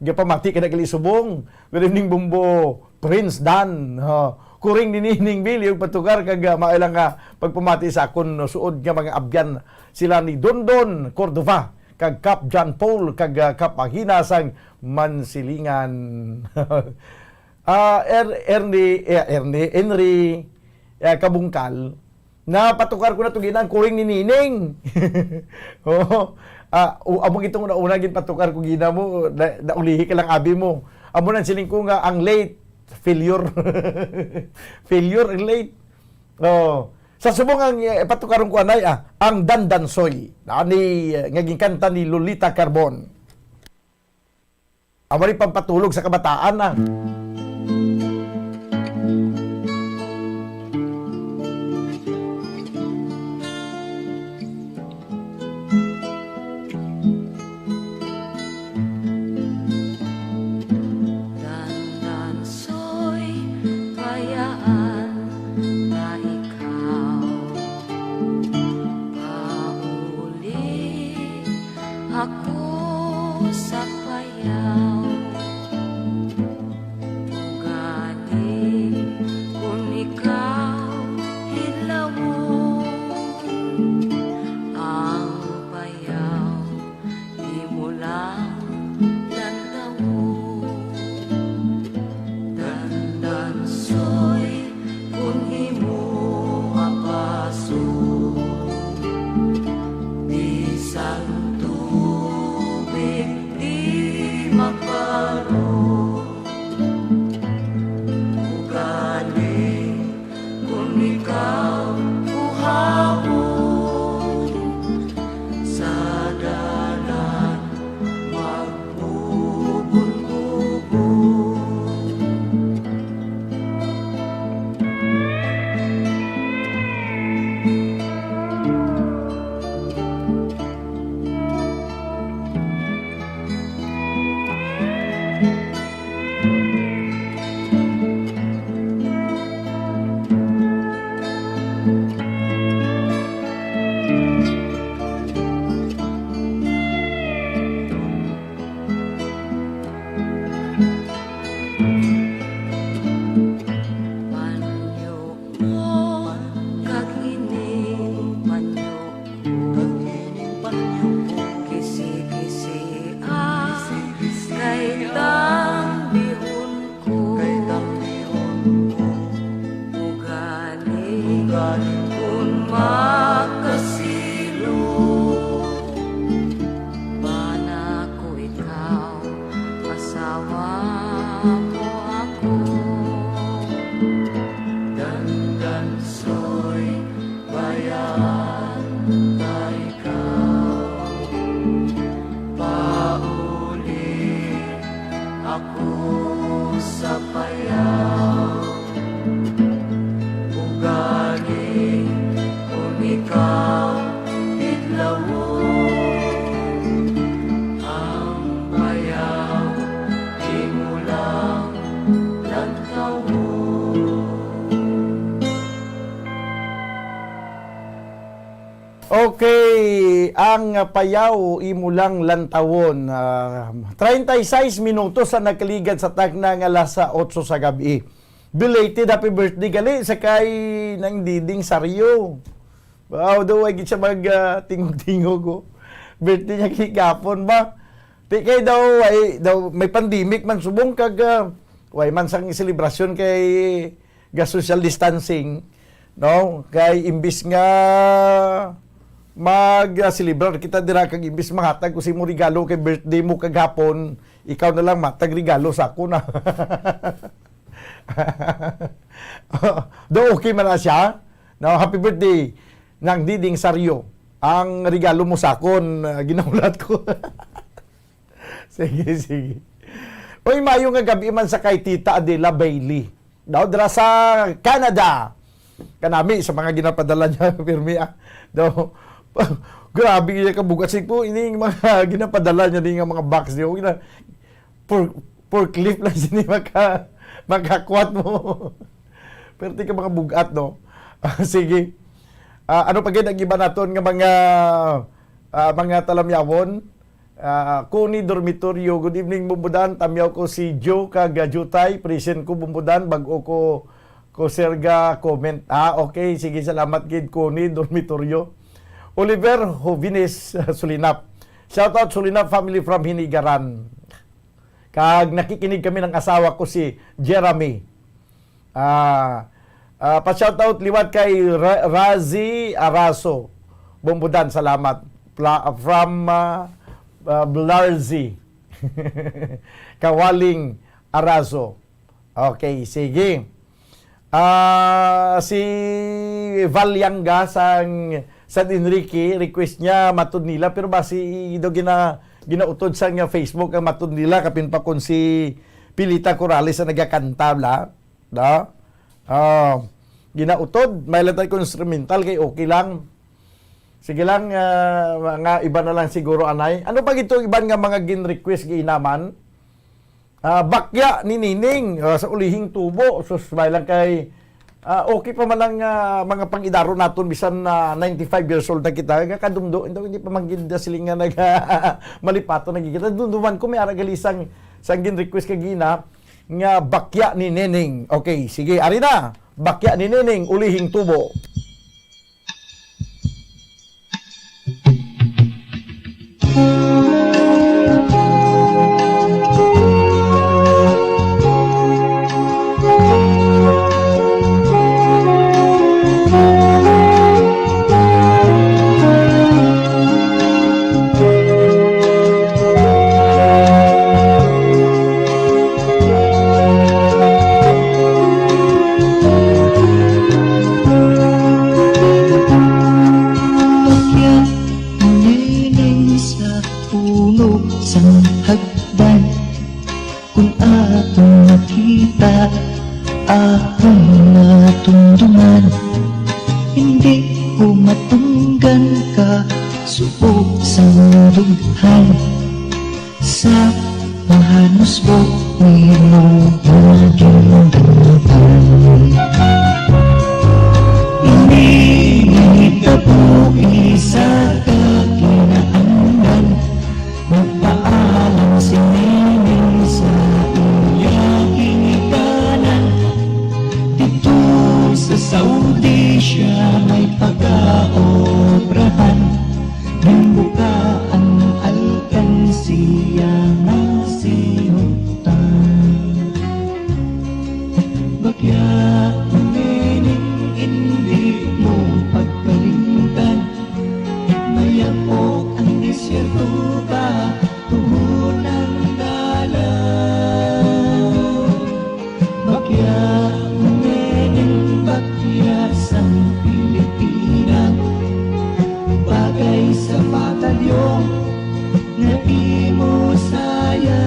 Gapamati ka na gali subong. Good evening, Bumbo. Prince Dan. Ha. Kuring ni Nining Billy, ug patukar kag, ah, maayo lang nga pagpamati sa akon suod nga mga abyan, sila ni Dondon Cordova, kag Kap John Paul, kag, ah, Kap Agina sang Mansilingan. Ah, Er-, Ernie, eh, Ernie, Henry, eh, Kabungkal, napatukar ko na to ginang kuring ni Nining. Oo. Ah, u-, among itong una-una gid patukar ko gina mo, na, naulihi ka lang abi mo. Amo nang siling ko nga ang late failure. Failure ang late. Oh. Sa subong ang, eh, patukaron ko anay, ah, ang Dandansoy. Ani, eh, nga ginkanta ni Lolita Carbon. Amo ni pampatulog sa kabataan na. Dandansoy, kayaan na ikaw. Pauli ako sa payaw. Kay ang payaw imo lang lantawon. Ah, treinta y seis minutos ang nagkaligad sa takna nga alas otso sa gabi. Belated happy birthday gali sa kay Nang Diding Sario. Wow, daw ay gid siya mag, ah, tingog-tingog, oh. Birthday niya kigapon ba? Di kay daw ay daw may pandemic man subong kag, ah, way man sang selebrasyon kay ga social distancing, no? Kay imbis nga mag, ah, celebrar kita dira kag imbis manghatag ko sa imo regalo kay birthday mo kagahapon, ikaw na lang matag regalo sa ako na. Do okay man na siya? No, happy birthday, Nang Diding Sario. Ang regalo mo sa akon, ah, ginahulat ko. Sige, sige. Uy, mayo nga gabi man sa kay Tita Adela Bailey. Daw dira sa Canada. Kanami sa mga ginapadala niya, pirmi, ah. Daw, grabe niya kabugat. Sige po, ini yung mga ginapadala niya, di nga mga box niya. Huwag na, for, forklift lang sini maka, makakwat mo. Pero di ka mga bugat, no? Ah, sige. Ah, ano pa gid ang iba naton nga mga, ah, mga talamyawon? Ah, Connie Dormitorio, good evening, Bumbudan. Tamyaw ko si Joe kag, ah, Jutay. Present ko, Bumbudan. Bag-o ko, ko, sir, ga comment. Ah, okay. Sige, salamat gid, Connie Dormitorio. Oliver Jovines, Sulinap. Shout out, Sulinap family from Hinigaran. Kag nakikinig kami ng asawa ko, si Jeremy. Ah, ah, pa-shoutout liwat kay Ra-, Razi Araso. Bumbudan, salamat. Pla-, from, ah, ah, Blarzi. Kawaling Araso. Okay, sige. Ah, si Valyanga sang San Enrique, request niya Matud Nila, pero basi daw gina-, ginautod sa nga Facebook ang Matud Nila, kapin pa kun si Pilita Corrales ang nagakanta, bla. Da? Ah, ginautod, may lang tayo kung instrumental, kay okay lang. Sige lang, ah, mga iba na lang siguro, anay. Ano pa gito iban nga mga gin-request giinaman? Ah, Bakya ni Nining, ah, sa Ulihing Tubo. Sus, may lang kay, ah, okay pa man ang, ah, mga pag-idaro naton, bisan na ninety-five years old na kita, nga kadumdo, hindi, hindi pa man gid siling nga nag-, malipaton na gid kita. Dumduman ko, may ara gali sang, sang gin-request kagina, nga Bakya ni Neneng. Okay, sige, ari na. Bakya ni Neneng, Ulihing Tubo. Bakya, nining sa puno sang hagdan. Kung akong makita, akong matumduman. Hindi ko matunggan ka, subok sang dughan. Sa mahanusbok nimo naging dughan. Ini nahitabo isa ka kinaandan. Nagpaalam si Nining sa iya ginikanan. Didto sa Saudi siya may pagaobrahan. Ginbuka ang alkansiya nga sinugtan. Bakya, Nining, hindi mo pagkalimtan. Mayap-ok ang disyerto ba, tuhod ang dalan. Bakya, Nining, bakya sang Pilipina, bagay sa batalyon nga imo sayang.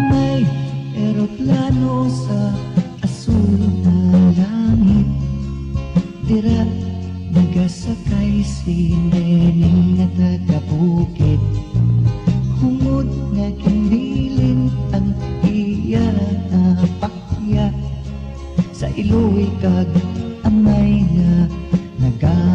May eroplano sa asul nga langit. Dira nagasakay si Nining nga taga-bukid. Hungod nga ginbilin ang iya nga bakya sa iloy kag amay nga naga-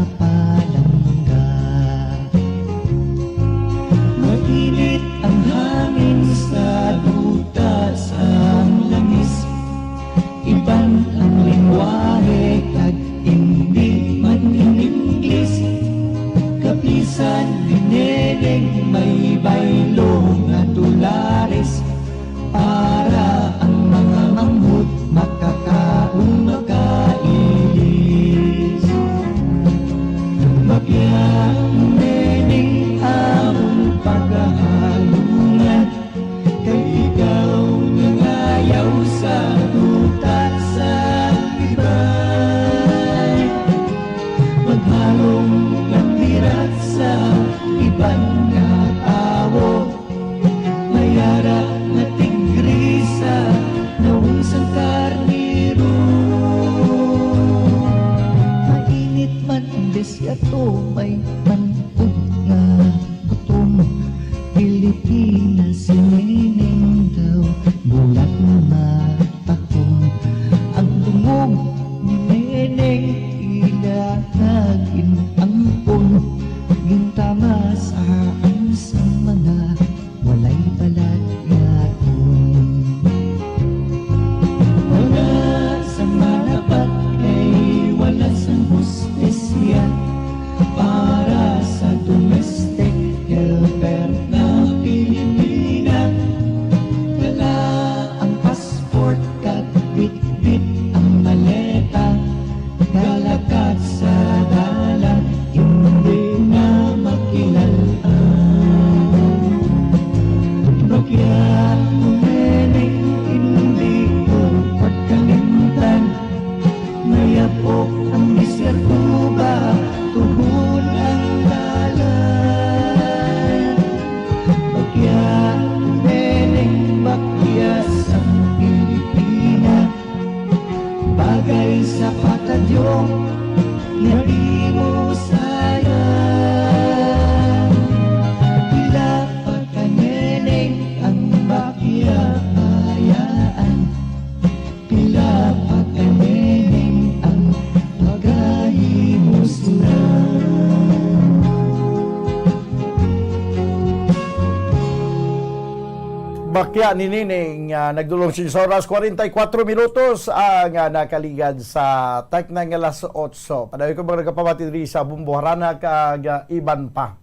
Ya, ni Nining, ah, nagdulong siya sa oras, kwarenta y kuwatro minutos ang, ah, nakaligad sa takna nga alas otso. Padayon ko mga nagapamati diri sa Bumbuharana kag, ah, iban pa.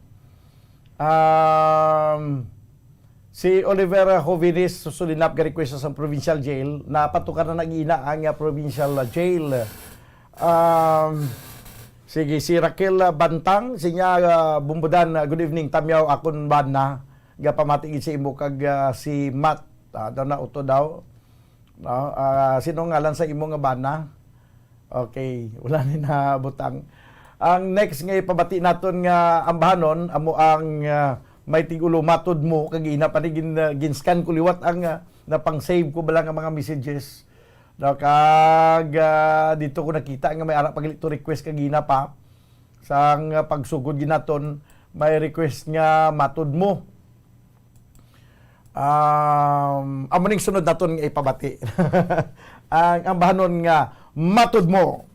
Um, si Oliver Jovenes Sulinap ga-request sa provincial jail. Napatukan na nag-ina ang, ah, provincial jail. Um, sige, si Raquel, ah, Bantang, siya, ah, Bumbudan, ah, good evening, Tamyaw, akon bana. Gapamati gid sa imo kag, ah, si Matt, ah, daw na uto daw. No? Ah, sino ngalan sa imo nga bana? Okay, wala ni na butang. Ang next nga ipabati naton nga ambahanon, amo ang, ah, may tigulo, matod mo, kag ina pa ni gin-, ah, gin-scan ko liwat ang, ah, napang-save ko bala nga mga messages. No, kag, ah, dito ko nakita nga may ara pa gali to request kagina pa. Sang, ah, pagsugod ginaton, may request nga matod mo. Um, amo ning sunod naton nga ipabati. Ang ambahanon nga matod mo.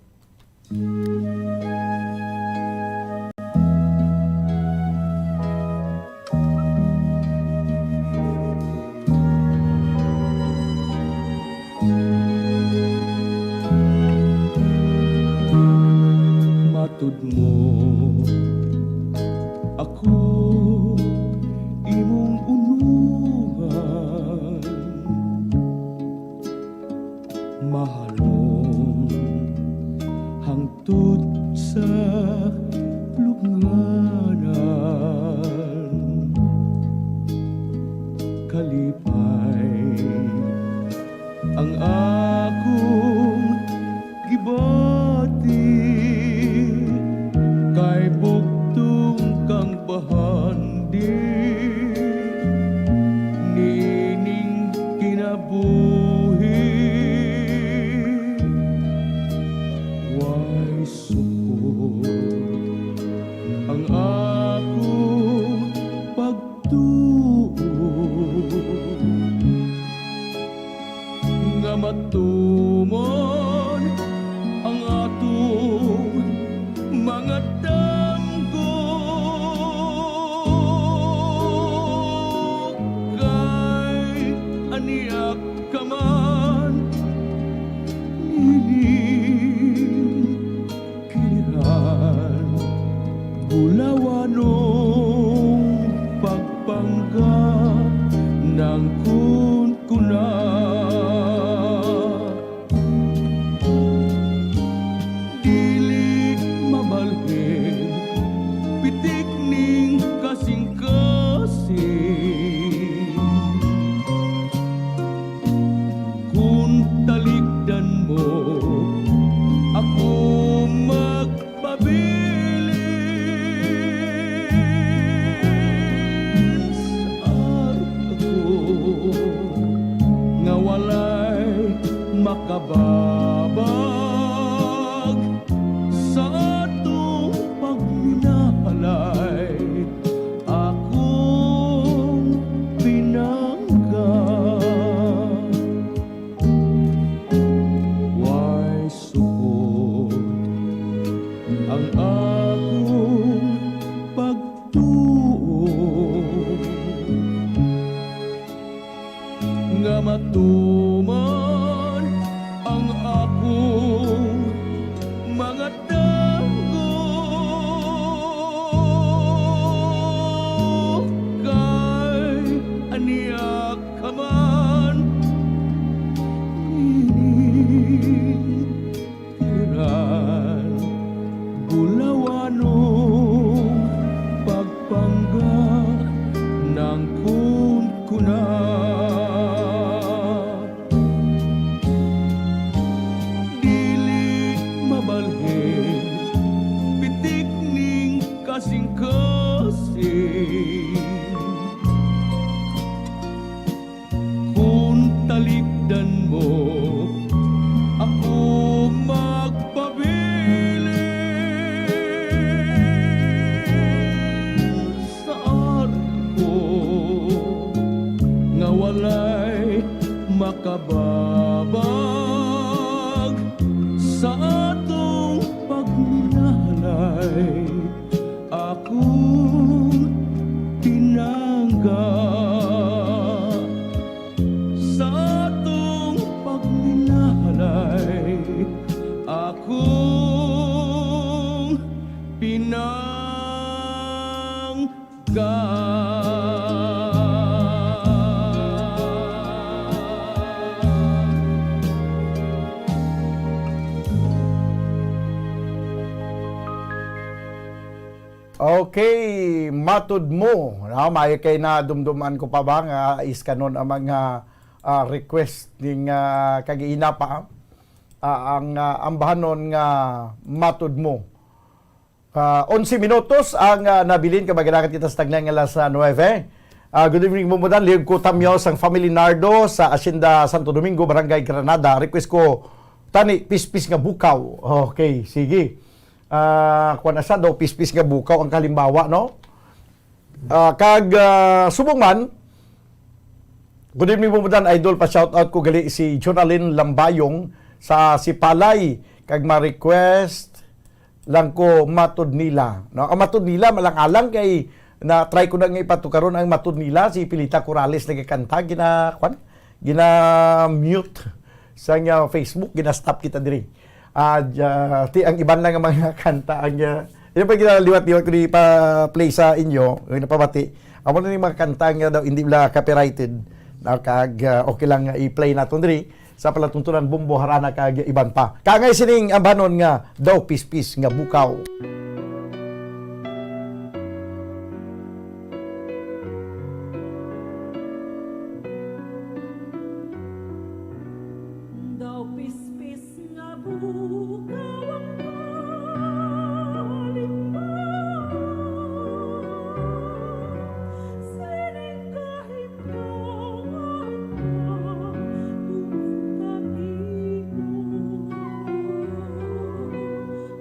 Matud mo, ako imong unuhan. Mahalong hangtod sa lubnganan. Kalipay ang akong gibati, kay bugtong kang bahandi nining kinabuhi. Way suko ang akong pagtuo nga matuman ang atong mga damgo, kay ania ka man nining kiliran, bulawanong pagpanggap nang kun kuna. Dili mabalhin, pitik ning kasing-kasing. Kun talikdan mo, ako magpabilin sa arko nga walay makababag sa atong pagminahalay. Akong pinangga. Way sukod ang akong pagtuo nga matuman ang akong mga damgo, kay ania ka man nining kiliran, bulawanong pagpanggap nang kun kuna. Dili mabalhin, pitik ning kasing-kasing. Kun talikdan mo, ako magpabilin sa arko nga walay makababag sa atong pagminahalay. Akong pinangga. Okay, matud mo. No? May kay nadumduman ko pa ba nga iskanon ang mga, ah, request ning, ah, kag-ina pa, ah, ang, ah, ambahanon nga matud mo. Ah, onse minutos ang, ah, nabilin kag maganakan kita sa tagnay nga alas, ah, nuebe. Ah, good evening, Bumbudan. Lihog ko, Tamyaw, sang Family Nardo sa Hacienda Santo Domingo, Barangay Granada. Request ko, tani, pispis nga bukaw. Okay, sige. Ah, kuwan na siya, daw pispis nga bukaw ang kalimbawa, no? Ah, kag, ah, subong man, good evening, Bumbudan Idol, pa-shoutout ko gali si Jonalyn Lambayong sa Sipalay, kag ma-request lang ko Matud Nila, no? Ang Matud Nila, malang-alang kay na-try ko na nga ipatukaron ang Matud Nila, si Pilita Corrales nagakanta, gina-, kwan? Gina-mute sa nga Facebook, gina-stop kita diri. Ah, ja-, ti, ang iban lang nga mga kanta, ang, ah, yun pa, ginaliwat-liwat ko di pa-play sa inyo, yung napabati. Amo na yung mga kanta nga daw hindi wala copyrighted. Na kag, ah, okay lang nga i-play naton diri sa palatuntunan, Bombo, Harana kag iban pa. Kangay sining ambanon nga daw pispis nga bukaw. Daw pispis nga bukaw ang kalimbawa. Sining kahimtangan nga tuman kapinon.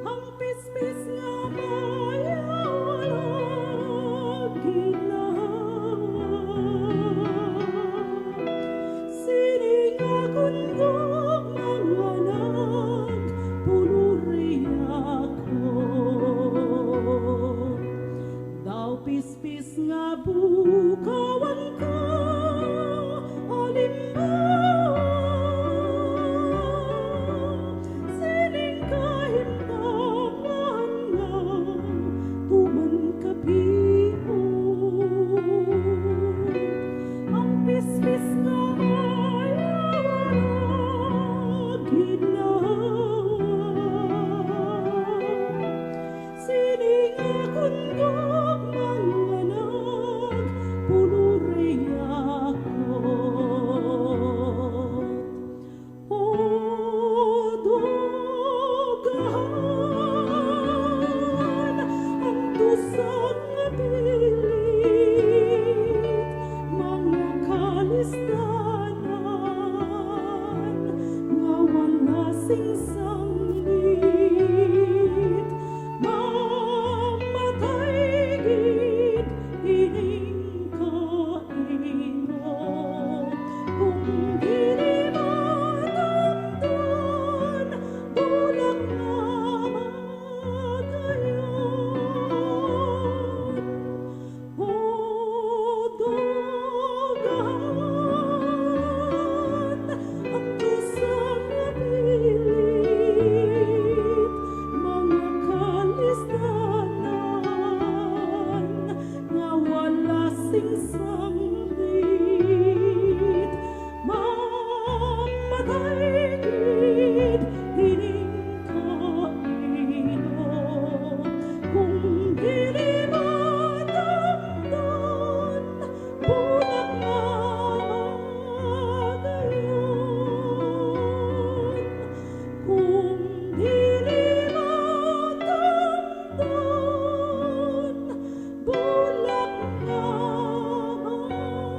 Ang pispis nga mayaw ang ginhawa. Sining akon gugma nga nagpuluray ako. Daw pispis nga bukaw ang kalimbawa. Sining kahimtangan nga tuman kapion. Ang pispis nga mayaw ang ginhawa. Sining akon gugma nga nagpuluray ako. O dugahan ang tusa nga pilit, mga kalisdanan nga wala sing sanglit. Mamatay gid ining kainon, kung dili matamton, bulak nga magayon. O dugahan ang tusa nga pilit, mga kalisdanan nga wala sing sanglit. Mamatay gid ining kainon, kung dili matamton, bulak nga magayon. Kung dili matamton, bulak nga magayon.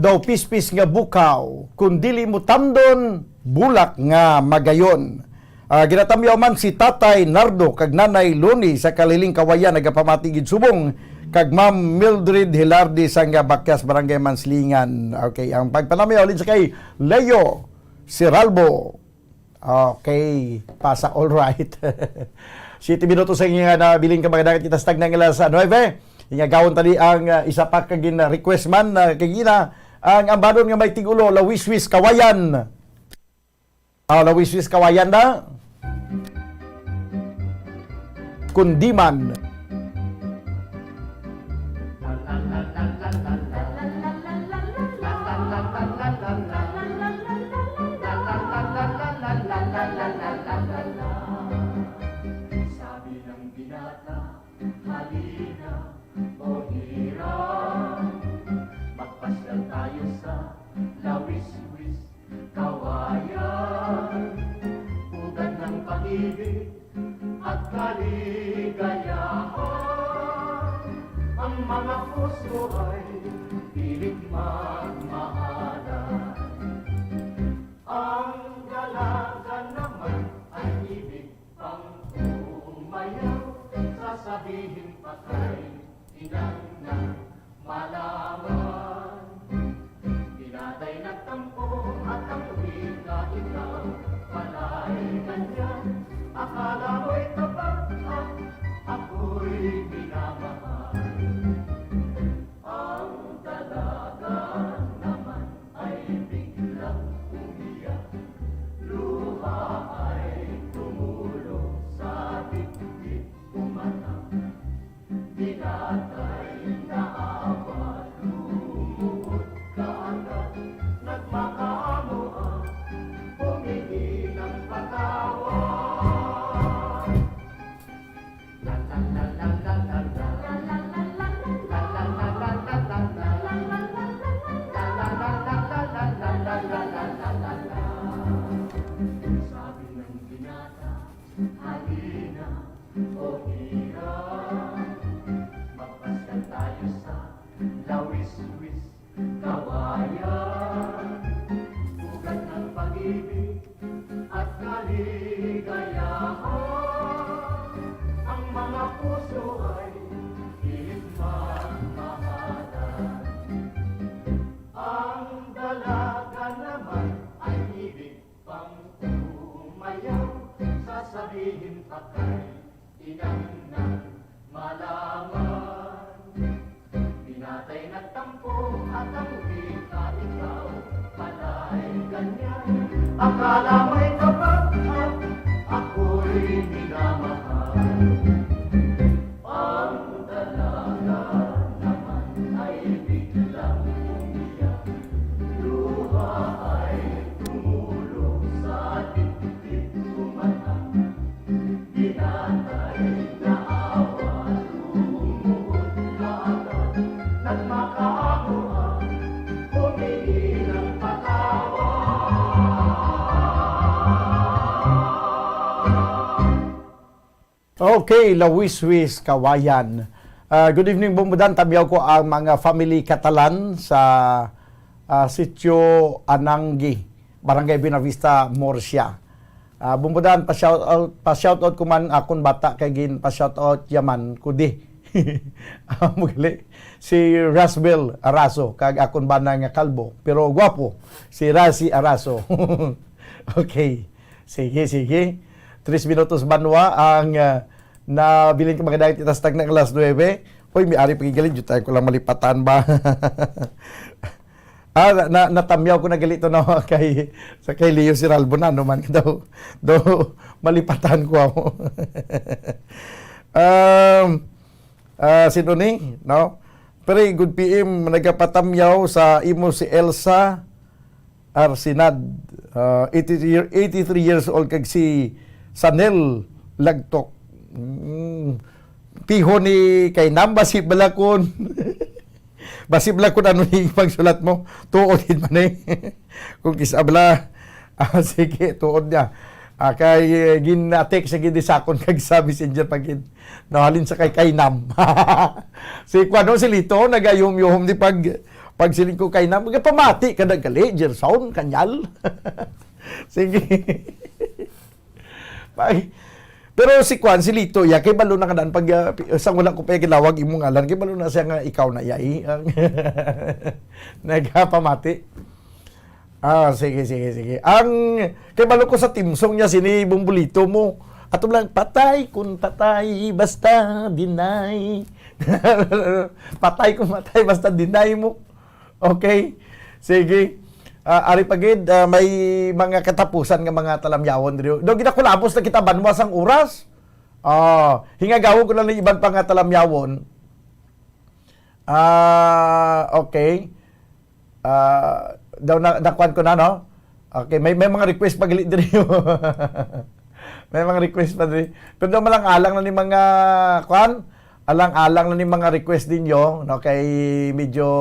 Daw pispis nga bukaw, kung dili mo tamdon, bulak nga magayon. Ah, ginatamyaw man si Tatay Nardo kag Nanay Loni sa Kaliling, Kawayan, nagapamati gid subong kag Ma'am Mildred Hilardi sang Bakyas, Barangay Manslingan. Okay, ang pagpanamyaw halin sa kay Leo Siralbo. Okay, pasa, all right. Siyete minutos ang nga nabilin ka, mga dagat, kita sa tagnang alas nuebe. Ingagawon tali ang, ah, isa pa ka gin-request man, ah, kay gina, ang ambanon nga may tigulo, Lawiswis Kawayan. Ah, Lawiswis Kawayan na. Kundi man. Mga puso ay pilit magmahalan. Ang dalaga naman ay ibig pang umayaw. Sasabihin pa kay inang na malaman. Pinatay nagtampo at ang wika ikaw pala'y ganyan. Akala mo'y tapat at ako'y minamahal. Ang dalaga naman ay biglang umiyak. Luha ay tumulo sa dibdib, umatak. Pinatay na awa, lumuhod kaagad. Nagmakaamo ang humingi ng patawad. Sabi ng binata, "Halina, o Hira, magpasyal tayo sa Lawis-wis Kawayan." Ugat ng pag-ibig at kaligayahan, ang mga puso ay pilit magmahalan. Ang dalaga naman ay ibig pang umayaw. Sasabihin pa kay inang na malaman. Pinatay nagtampo at ang wika ikaw pala'y ganyan. Akala mo'y tapat at ako'y minamahal. Ang dalaga naman ay biglang umiyak. Luha ay tumulo sa dibdib, umatak. Pinatay na awa, lumuhod kaagad. Nagmakaamo ang humingi ng patawad. Okay, Lawiswis Kawayan. Ah, good evening, Bombodan. Tamyaw ko ang mga family Catalan sa, ah, Sitio Ananggi, Barangay Buenavista, Murcia. Ah, Bombodan, pa-shout out, pa-shout out ko man akon bata kay gin pa-shout out yaman ko di. Ah, magali. Si Rasbel Araso kag akon bana nga kalbo, pero gwapo, si Rasi Araso. Okay. Sige, sige. Tres minutos banwa ang, ah, nabilin ka mga dahil itas tag na alas nuebe. Hoy, may ari pa gigaling, jutay ko lang malipatan ba? Ah, na, na, natamyaw ko na gali to, no, kay, sa kay Leo Siralbo na, ano man ka daw, daw malipatan ko ako. Um, ah, sino ni, no? Pero good P M, nagapatamyaw sa imo si Elsa Arsinad, ah, eighty year, eighty-three years old, kag si Sanel Lagtok. Mm, piho ni kay Namba si Balakon. Basi bala kung ano ni pagsulat mo, tuod gid man eh. Kung kisa bala, ah, sige, tuod niya. Ah, kay, eh, gin-text sa gid sa akon kag sa messenger pa gid. No, halin sa kay Kainam. Si kuan, no, si Lito, nagayuhom-yuhom di pag, pag siling ko Kainam. Pamati ka na gali, Gerson, Kanyal. Sige. Pag, pero si kuan, si Lito, ya, kay balo na kanan pag, ah, pi-, sang wala ko pa gilawag imong ngalan, kay balo na siya nga ikaw na, ya, eh, ang nagapamati. Ah, sige, sige, sige. Ang, kay balo ko sa theme song niya, sini Bombolito mo. Ato lang, patay kung patay, basta deny. Patay kung patay, basta deny mo. Okay? Sige. Ah, ari pa gid, ah, may mga katapusan nga mga talamyawon diri. Do, ginakulabos na kita, banwa sang oras. Ah, hingagawon ko lang ng iban pa nga talamyawon. Ah, okay. Ah, daw na, nakuan ko na, no? Okay, may, may mga request pa gali diri. May mga request pa diri. Pero daw malang-alang na ni mga, kuan, alang-alang na ni mga request ninyo, no? Kay medyo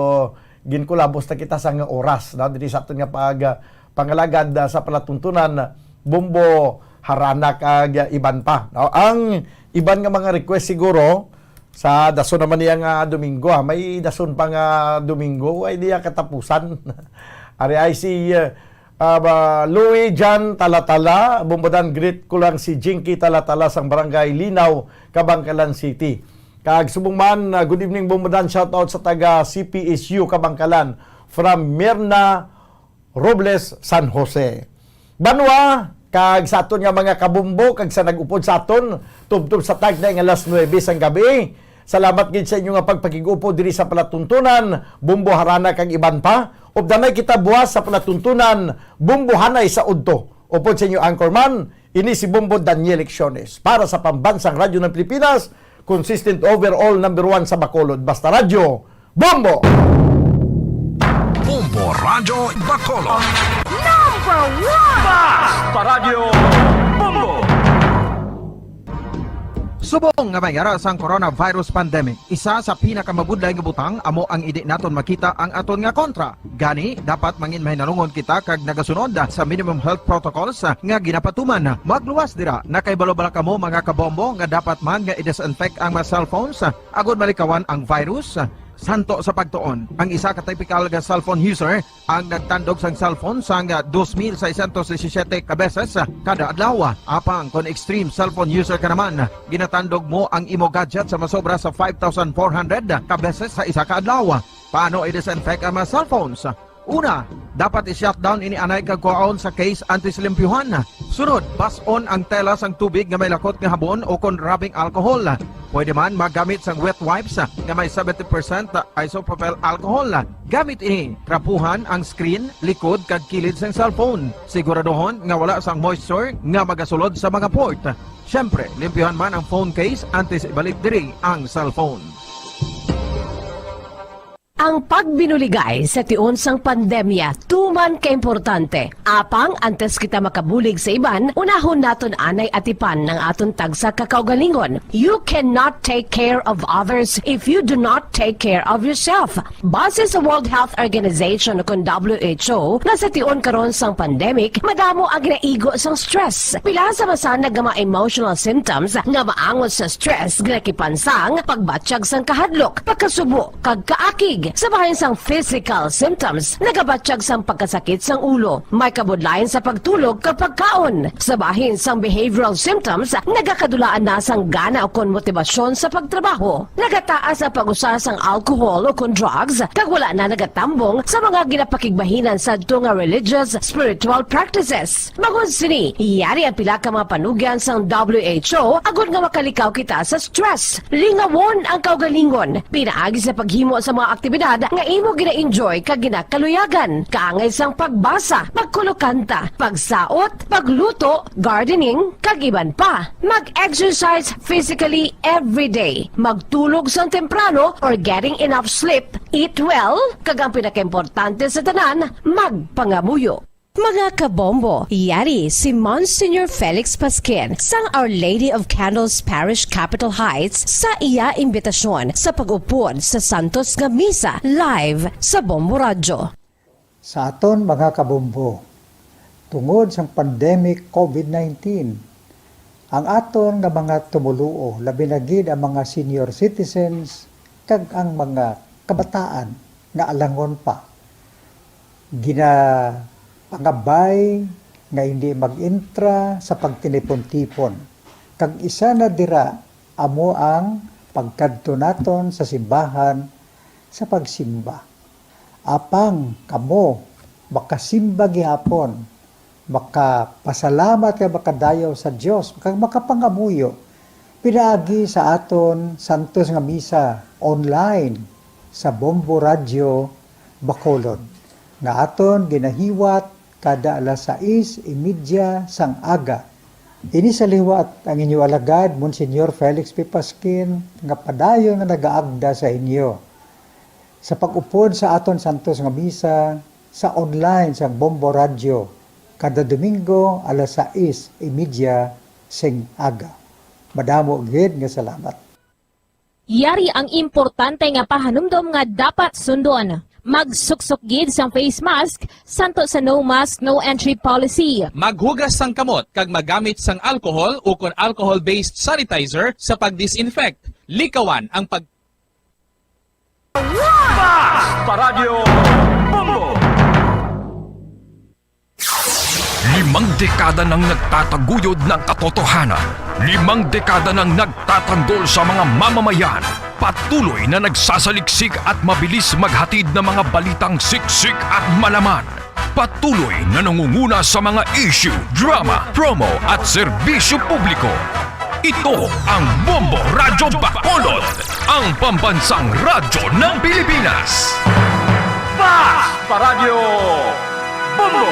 ginkulabos na kita sa nga oras, no? Diri sa aton nga pag, ah, pangalagad, ah, sa palatuntunan, Bombo, Harana, kag, ah, iban pa, no? Ang iban nga mga request siguro, Sa dason naman niya nga Domingo, ah. May dason pa nga Domingo, ay diya katapusan. Ari ay si, uh, uh, Louis Jan Talatala, Bumbodan, greet ko lang si Jinky Talatala sang Barangay Linaw, Kabangkalan City. Kag subong man, uh, good evening, Bumbodan, shout out sa taga C P S U Kabangkalan from Mirna Robles, San Jose. Banwa, kag sa aton nga mga kabombo, kag sa nag-upod sa aton, tubtob sa tagna nga alas nuebe sang gabi. Salamat gid sa inyo nga pagpakig-upod diri sa palatuntunan, Bombo Harana kag iban pa. Updanay kita buwas sa palatuntunan, Bombo Hanay sa udto. Upod sa inyo anchorman, ini si Bombo Daniel Lecciones. Para sa Pambansang Radyo ng Pilipinas, consistent overall number one sa Bacolod. Basta Radyo, Bombo! Bombo Radyo Bacolod. Number one! Basta Radyo Bombo! Subong nga may ara sang coronavirus pandemic, isa sa pinakamabudlay nga butang amo ang indi naton makita ang aton nga kontra. Gani, dapat mangin mahinalungon kita kag nagasunod sa minimum health protocols nga ginapatuman. Magluwas dira, nakahibalo bala kamo, mga kabombo, nga dapat man nga i-disinfect ang mga cellphones agud malikawan ang virus? Santo sa pagtuon, ang isa ka typical nga cellphone user ang nagtandog sang cellphone sang dos mil seiscientos disisiete ka beses kada adlaw. Apang kon extreme cellphone user ka naman, ginatandog mo ang imo gadget sa masobra sa five thousand four hundred ka beses sa isa ka adlaw. Paano i-disinfect ang mga cellphones? Una, dapat i-shutdown ini anay kag kuhaon sa case antes limpyuhan. Sunod, bas-on ang tela sang tubig nga may lakot nga habon o kon rubbing alcohol. Pwede man magamit sang wet wipes nga may seventy percent isopropyl alcohol. Gamit ini, trapuhan ang screen, likod, kag kilid sang cellphone. Siguraduhon nga wala sang moisture nga magasulod sa mga port. Siyempre, limpyuhan man ang phone case antes ibalik diri ang cellphone. Ang pagbinuligay sa tion sang pandemya tuman ka importante. Apang antes kita makabulig sa iban, unahon naton anay atipan ang aton tagsa ka kaugalingon. You cannot take care of others if you do not take care of yourself. Base sa World Health Organization o kon W H O, nga sa tion karon sang pandemic, madamo ang ginaigo sang stress. Pila sa masanag nga mga emotional symptoms nga maangot sa stress, ginakipan sang pagbatyag sang kahadlok, pagkasubo, kag kaakig. Sa bahin sang physical symptoms, nagabatyag sang pagkasakit sang ulo, may kabudlayan sa pagtulog kag pagkaon. Sa bahin sang behavioral symptoms, nagakadulaan na sang gana ukon motibasyon sa pagtrabaho. Nagataas ang pag-usa sang alcohol ukon drugs, kag wala na nagatambong sa mga ginapakigbahinan sadto nga religious, spiritual practices. Bangod sini, yari ang pila ka mga panugyan sang W H O agod nga makalikaw kita sa stress. Lingawon ang kaugalingon pinaagi sa paghimo sa mga aktibidad nga imo gina-enjoy kag ginakaluyagan, kaangay sang pagbasa, pagkulokanta, pagsaot, pagluto, gardening, kag iban pa. Mag-exercise physically every day. Magtulog sang temprano or getting enough sleep. Eat well, kag ang pinakaimportante sa tanan, magpangamuyo. Mga kabombo, yari si Monsignor Felix Pasquin sang Our Lady of Candles Parish, Capitol Heights, sa iya imbitasyon sa pag-upod sa Santos nga Misa live sa Bombo Radyo. Sa aton mga kabombo, tungod sang pandemic covid nineteen, ang aton nga mga tumoluo, labi na gid ang mga senior citizens kag ang mga kabataan nga alangon pa, ginapangabay nga hindi mag-intra sa pagtinipon-tipon, kag isa na dira amo ang pagkadto naton sa simbahan sa pagsimba. Apang kamo makasimba gihapon, makapasalamat kag makadayaw sa Dios, kag makapangamuyo pinaagi sa aton santos nga misa online sa Bombo Radyo Bacolod, nga aton ginahiwat kada alas sais y media sang aga. Ini sa liwat ang inyo alagad, Monsignor Felix P. Pasquin, nga padayon nga nagaagda sa inyo sa pag-upod sa aton santos nga misa sa online sang Bombo Radyo kada Domingo alas sais y media sing aga. Madamo gid nga salamat. Yari ang importante nga pahanumdom nga dapat sundon. Magsuksok gid sang face mask, santo sa no mask, no entry policy. Maghugas sang kamot kag magamit sang alcohol ukon alcohol-based sanitizer sa pag-disinfect. Likawan ang pag- Paradyo Bombo! Limang dekada nang nagtataguyod ng katotohanan. Limang dekada nang nagtatanggol sa mga mamamayan. Patuloy na nagsasaliksik at mabilis maghatid ng mga balitang siksik at malaman. Patuloy na nangunguna sa mga issue, drama, promo at serbisyo publiko. Ito ang Bombo Radyo Bacolod, ang pambansang radyo ng Pilipinas. Paradyo Bombo!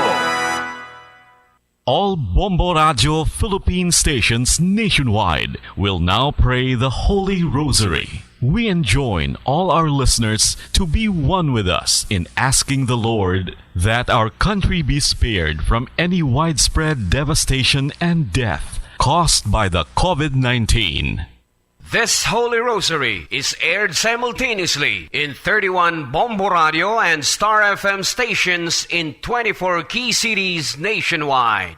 All Bombo Radio Philippine stations nationwide will now pray the Holy Rosary. We enjoin all our listeners to be one with us in asking the Lord that our country be spared from any widespread devastation and death caused by the COVID nineteen. This Holy Rosary is aired simultaneously in thirty-one Bombo Radio and Star F M stations in twenty-four key cities nationwide.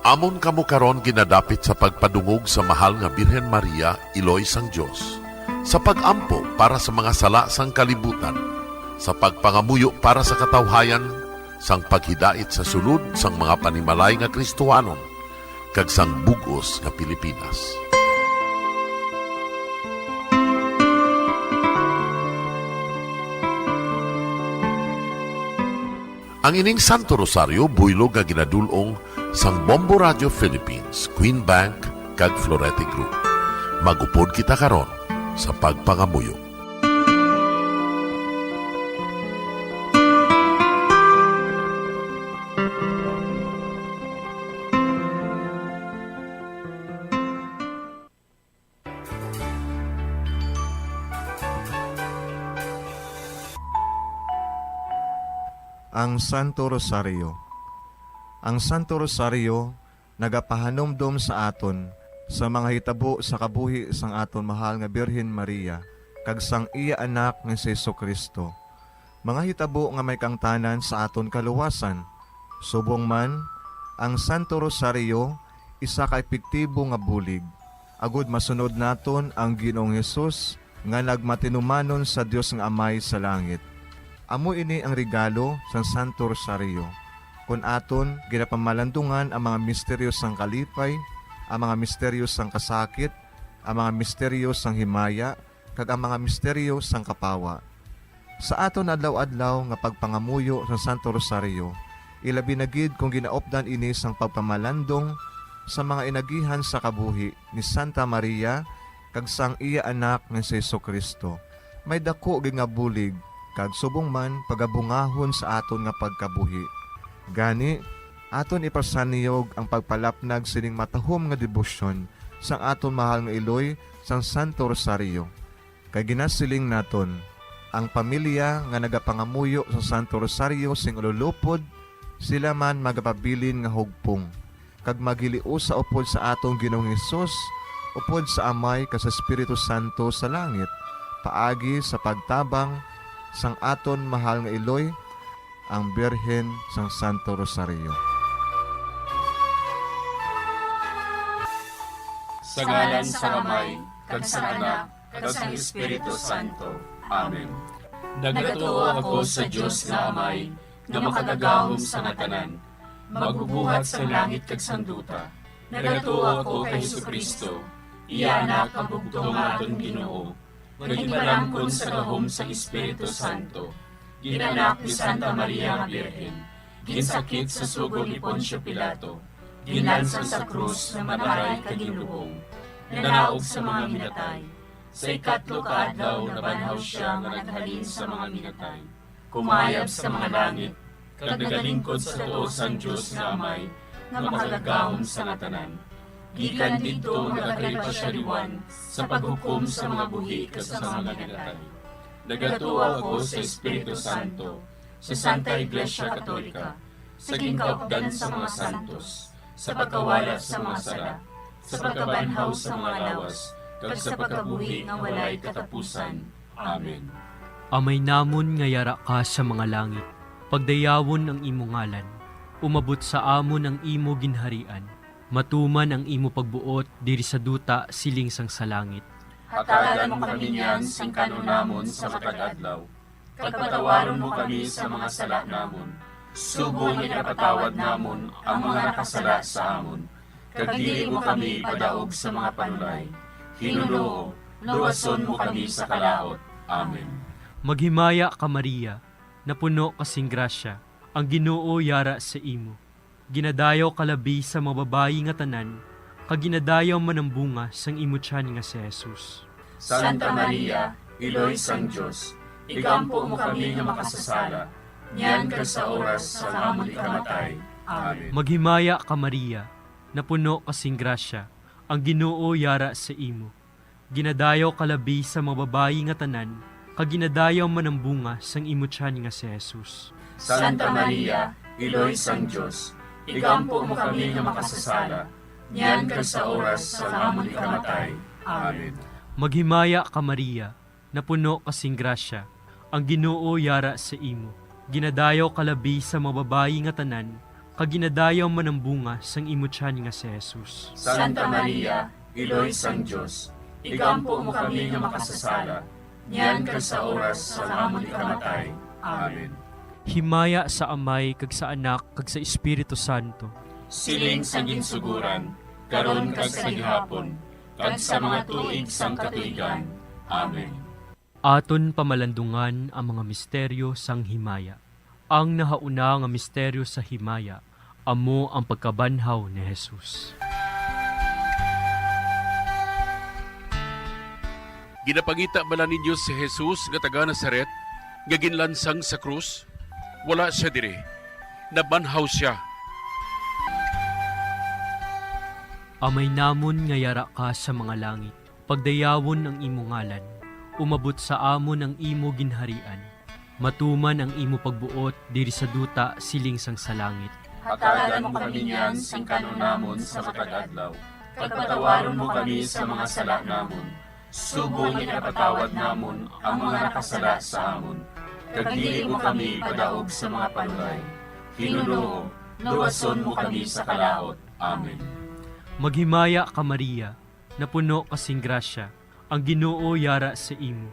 Amon kamo karon ginadapit sa pagpadungog sa mahal nga Birhen Maria, Iloy sang Dios, sa pag-ampo para sa mga sala sang kalibutan, sa pagpangamuyo para sa katawhayan, sang paghidait sa sulod sang mga panimalay nga Kristohanon, kag sang bug-os nga Pilipinas. Ang ining Santo Rosario buylog nga ginadul-ong sang Bombo Radio Philippines, Queen Bank, kag Florete Group. Mag-upod kita karon sa pagpangamuyo. Ang Santo Rosario. Ang Santo Rosario nagapahanumdom sa aton sa mga hitabo sa kabuhi sang aton mahal nga Birhen Maria kag sang iya Anak nga si Jesu-Cristo, mga hitabo nga may kaangtanan sa aton kaluwasan. Subong man, ang Santo Rosario isa ka epektibo nga bulig agud masunod naton ang Ginoong Hesus nga nagmatinumanon sa Dios nga Amay sa langit. Amo ini ang regalo sang Santo Rosario, kon aton ginapamalandungan ang mga misteryo sang kalipay, ang mga misteryo sang kasakit, ang mga misteryo sang himaya, kag ang mga misteryo sang kapawa. Sa aton adlaw-adlaw nga pagpangamuyo sa Santo Rosario, ilabi na gid kon ginaupdan ini sang pagpamalandong sa mga inagihan sa kabuhi ni Santa Maria kag sang iya Anak nga si Jesu-Cristo, may daku gid nga bulig kag subong man pagabungahon sa aton nga pagkabuhi. Gani, aton ipasaniyog ang pagpalapnag sining matahom nga debosyon sang aton mahal nga iloy sang Santo Rosario. Kay ginasiling naton, ang pamilya nga nagapangamuyo sa Santo Rosario sing ululupod, sila man magapabilin nga hugpong, kag maghiliusa upod sa aton Ginoong Hesus, upod sa Amay kag sa Espiritu Santo sa langit, paagi sa pagtabang sang aton mahal nga iloy, ang Birhen sang Santo Rosario. Sa ngalan sang Amay, kag sang Anak, kag sang Espiritu Santo. Amen. Nagatuo ako sa Dios nga Amay, nga makagagahom sa nga tanan, magbubuhat sang langit kag sang duta. Nagatuo ako kay Jesu-Cristo, iya Anak, ang bugtong nga aton Ginoo, nga ginpalamkon sa gahom sang Espiritu Santo, ginanak ni Santa Maria nga Birhen, ginsakit sa sugo ni Poncio Pilato, ginlansang sa krus nga mag-aray kag ginlubong, nanaog sa mga minatay. Sa ikatlo ka adlaw nabanhaw sia nga naghalin sa mga minatay, kumayab sa mga langit, kag nagalingkod sa tuo sang Dios nga Amay, nga makagagahom sa nga tanan. Gikan didto nagakari pa sia liwan sa paghukom sa mga buhi kag sa mga minatay. Nagatuo ako sa Espiritu Santo, sa Santa Iglesia Katolika, sa ginkaupdan sa mga santos, sa pagkawala sa mga sala, sa pagkabanhaw sa mga lawas, kag sa pagkabuhi nga walay katapusan. Amen. Amay namon nga yara ka sa mga langit, pagdayawon ang imo ngalan. Umabot sa amon ang imo ginharian. Matuman ang imo pagbuot diri sa duta siling sang sa langit. Hatagan mo kami niyan sing kan-on namon sa matag adlaw, kag patawaron mo kami sa mga sala namon, subong nga ginapatawad namon ang mga nakasala sa amon, kag dili mo kami ipadaog sa mga panulay. Hinunoo, luwason mo kami sa kalaut. Amen. Maghimaya ka, Maria, napuno ka sing grasya, ang Ginoo yara sa imo. Ginadayaw ka labi sa mga babayi nga tanan, kag ginadayaw man ang bunga sang imo tiyan nga si Jesus. Santa Maria, Iloy sang Dios, igampo mo kami nga makasasala, niyan kag sa oras sang amon ikamatay. Amen. Maghimaya ka, Maria, napuno ka sing grasya, ang Ginoo yara sa imo. Ginadayaw ka labi sa mga babayi nga tanan, kag ginadayaw man ang bunga sang imo tiyan nga si Jesus. Santa Maria, Iloy sang Dios, igampo mo kami nga makasasala, niyan kag sa oras sang amon ikamatay. Amen. Maghimaya ka, Maria, napuno ka sing grasya, ang Ginoo yara sa imo. Ginadayaw ka labi sa mga babayi nga tanan, kag ginadayaw man ang bunga sang imo tiyan nga si Jesus. Santa Maria, Iloy sang Dios, igampo mo kami nga makasasala, niyan kag sa oras sang amon ikamatay. Amen. Himaya sa Amay, kag sa Anak, kag sa Espiritu Santo. Siling sang ginsugoran, karon kag sa gihapon, kag sa mga tuig sang katuigan. Amen. Aton pamalandungan ang mga misteryo sang himaya. Ang nahauna nga misteryo sa himaya amo ang pagkabanhaw ni Jesus. Ginapangita bala ninyo si Jesus nga taga Nazaret nga ginlansang sa krus? Wala sia diri. Nabanhaw sia. Amay namon nga yara ka sa mga langit, pagdayawon ang imo ngalan. Umabot sa amon ang imo ginharian. Matuman ang imo pagbuot diri sa duta siling sang sa langit. Hatagan mo kami niyan sing kan-on namon sa matag adlaw, kag patawaron mo kami sa mga sala namon, subong nga ginapatawad namon ang mga nakasala sa amon, kag dili mo kami ipadaog sa mga panulay. Hinunoo, luwason mo kami sa kalaut. Amen. Maghimaya ka, Maria, napuno ka sing grasya, ang Ginoo yara sa imo.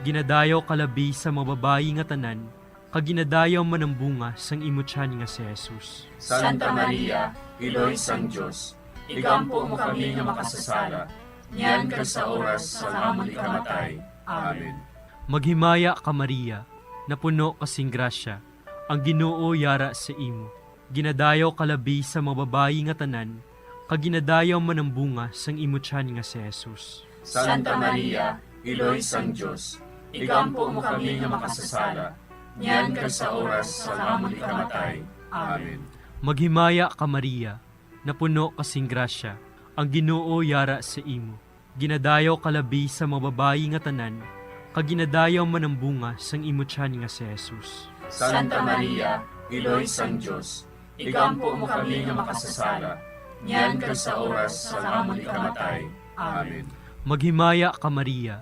Ginadayaw ka labi sa mga babayi nga tanan, kag ginadayaw man ang bunga sang imo tiyan nga si Jesus. Santa Maria, Iloy sang Dios, igampo mo kami nga makasasala, niyan kag sa oras sang amon ikamatay. Amen. Maghimaya ka, Maria, napuno ka sing grasya, ang Ginoo yara sa imo. Ginadayaw ka labi sa mga babayi nga tanan, kag ginadayaw man ang bunga sang imo tiyan nga si Jesus. Santa Maria, Iloy sang Dios, igampo mo kami nga makasasala, niyan kag sa oras sang amon ikamatay. Amen. Maghimaya ka, Maria, napuno ka sing grasya, ang Ginoo yara sa imo. Ginadayaw ka labi sa mga babayi nga tanan, kag ginadayaw man ang bunga sang imo tiyan nga si Jesus. Santa Maria, Iloy sang Dios, igampo mo kami nga makasasala, niyan kag sa oras sang amon ikamatay. Amen. Maghimaya ka, Maria,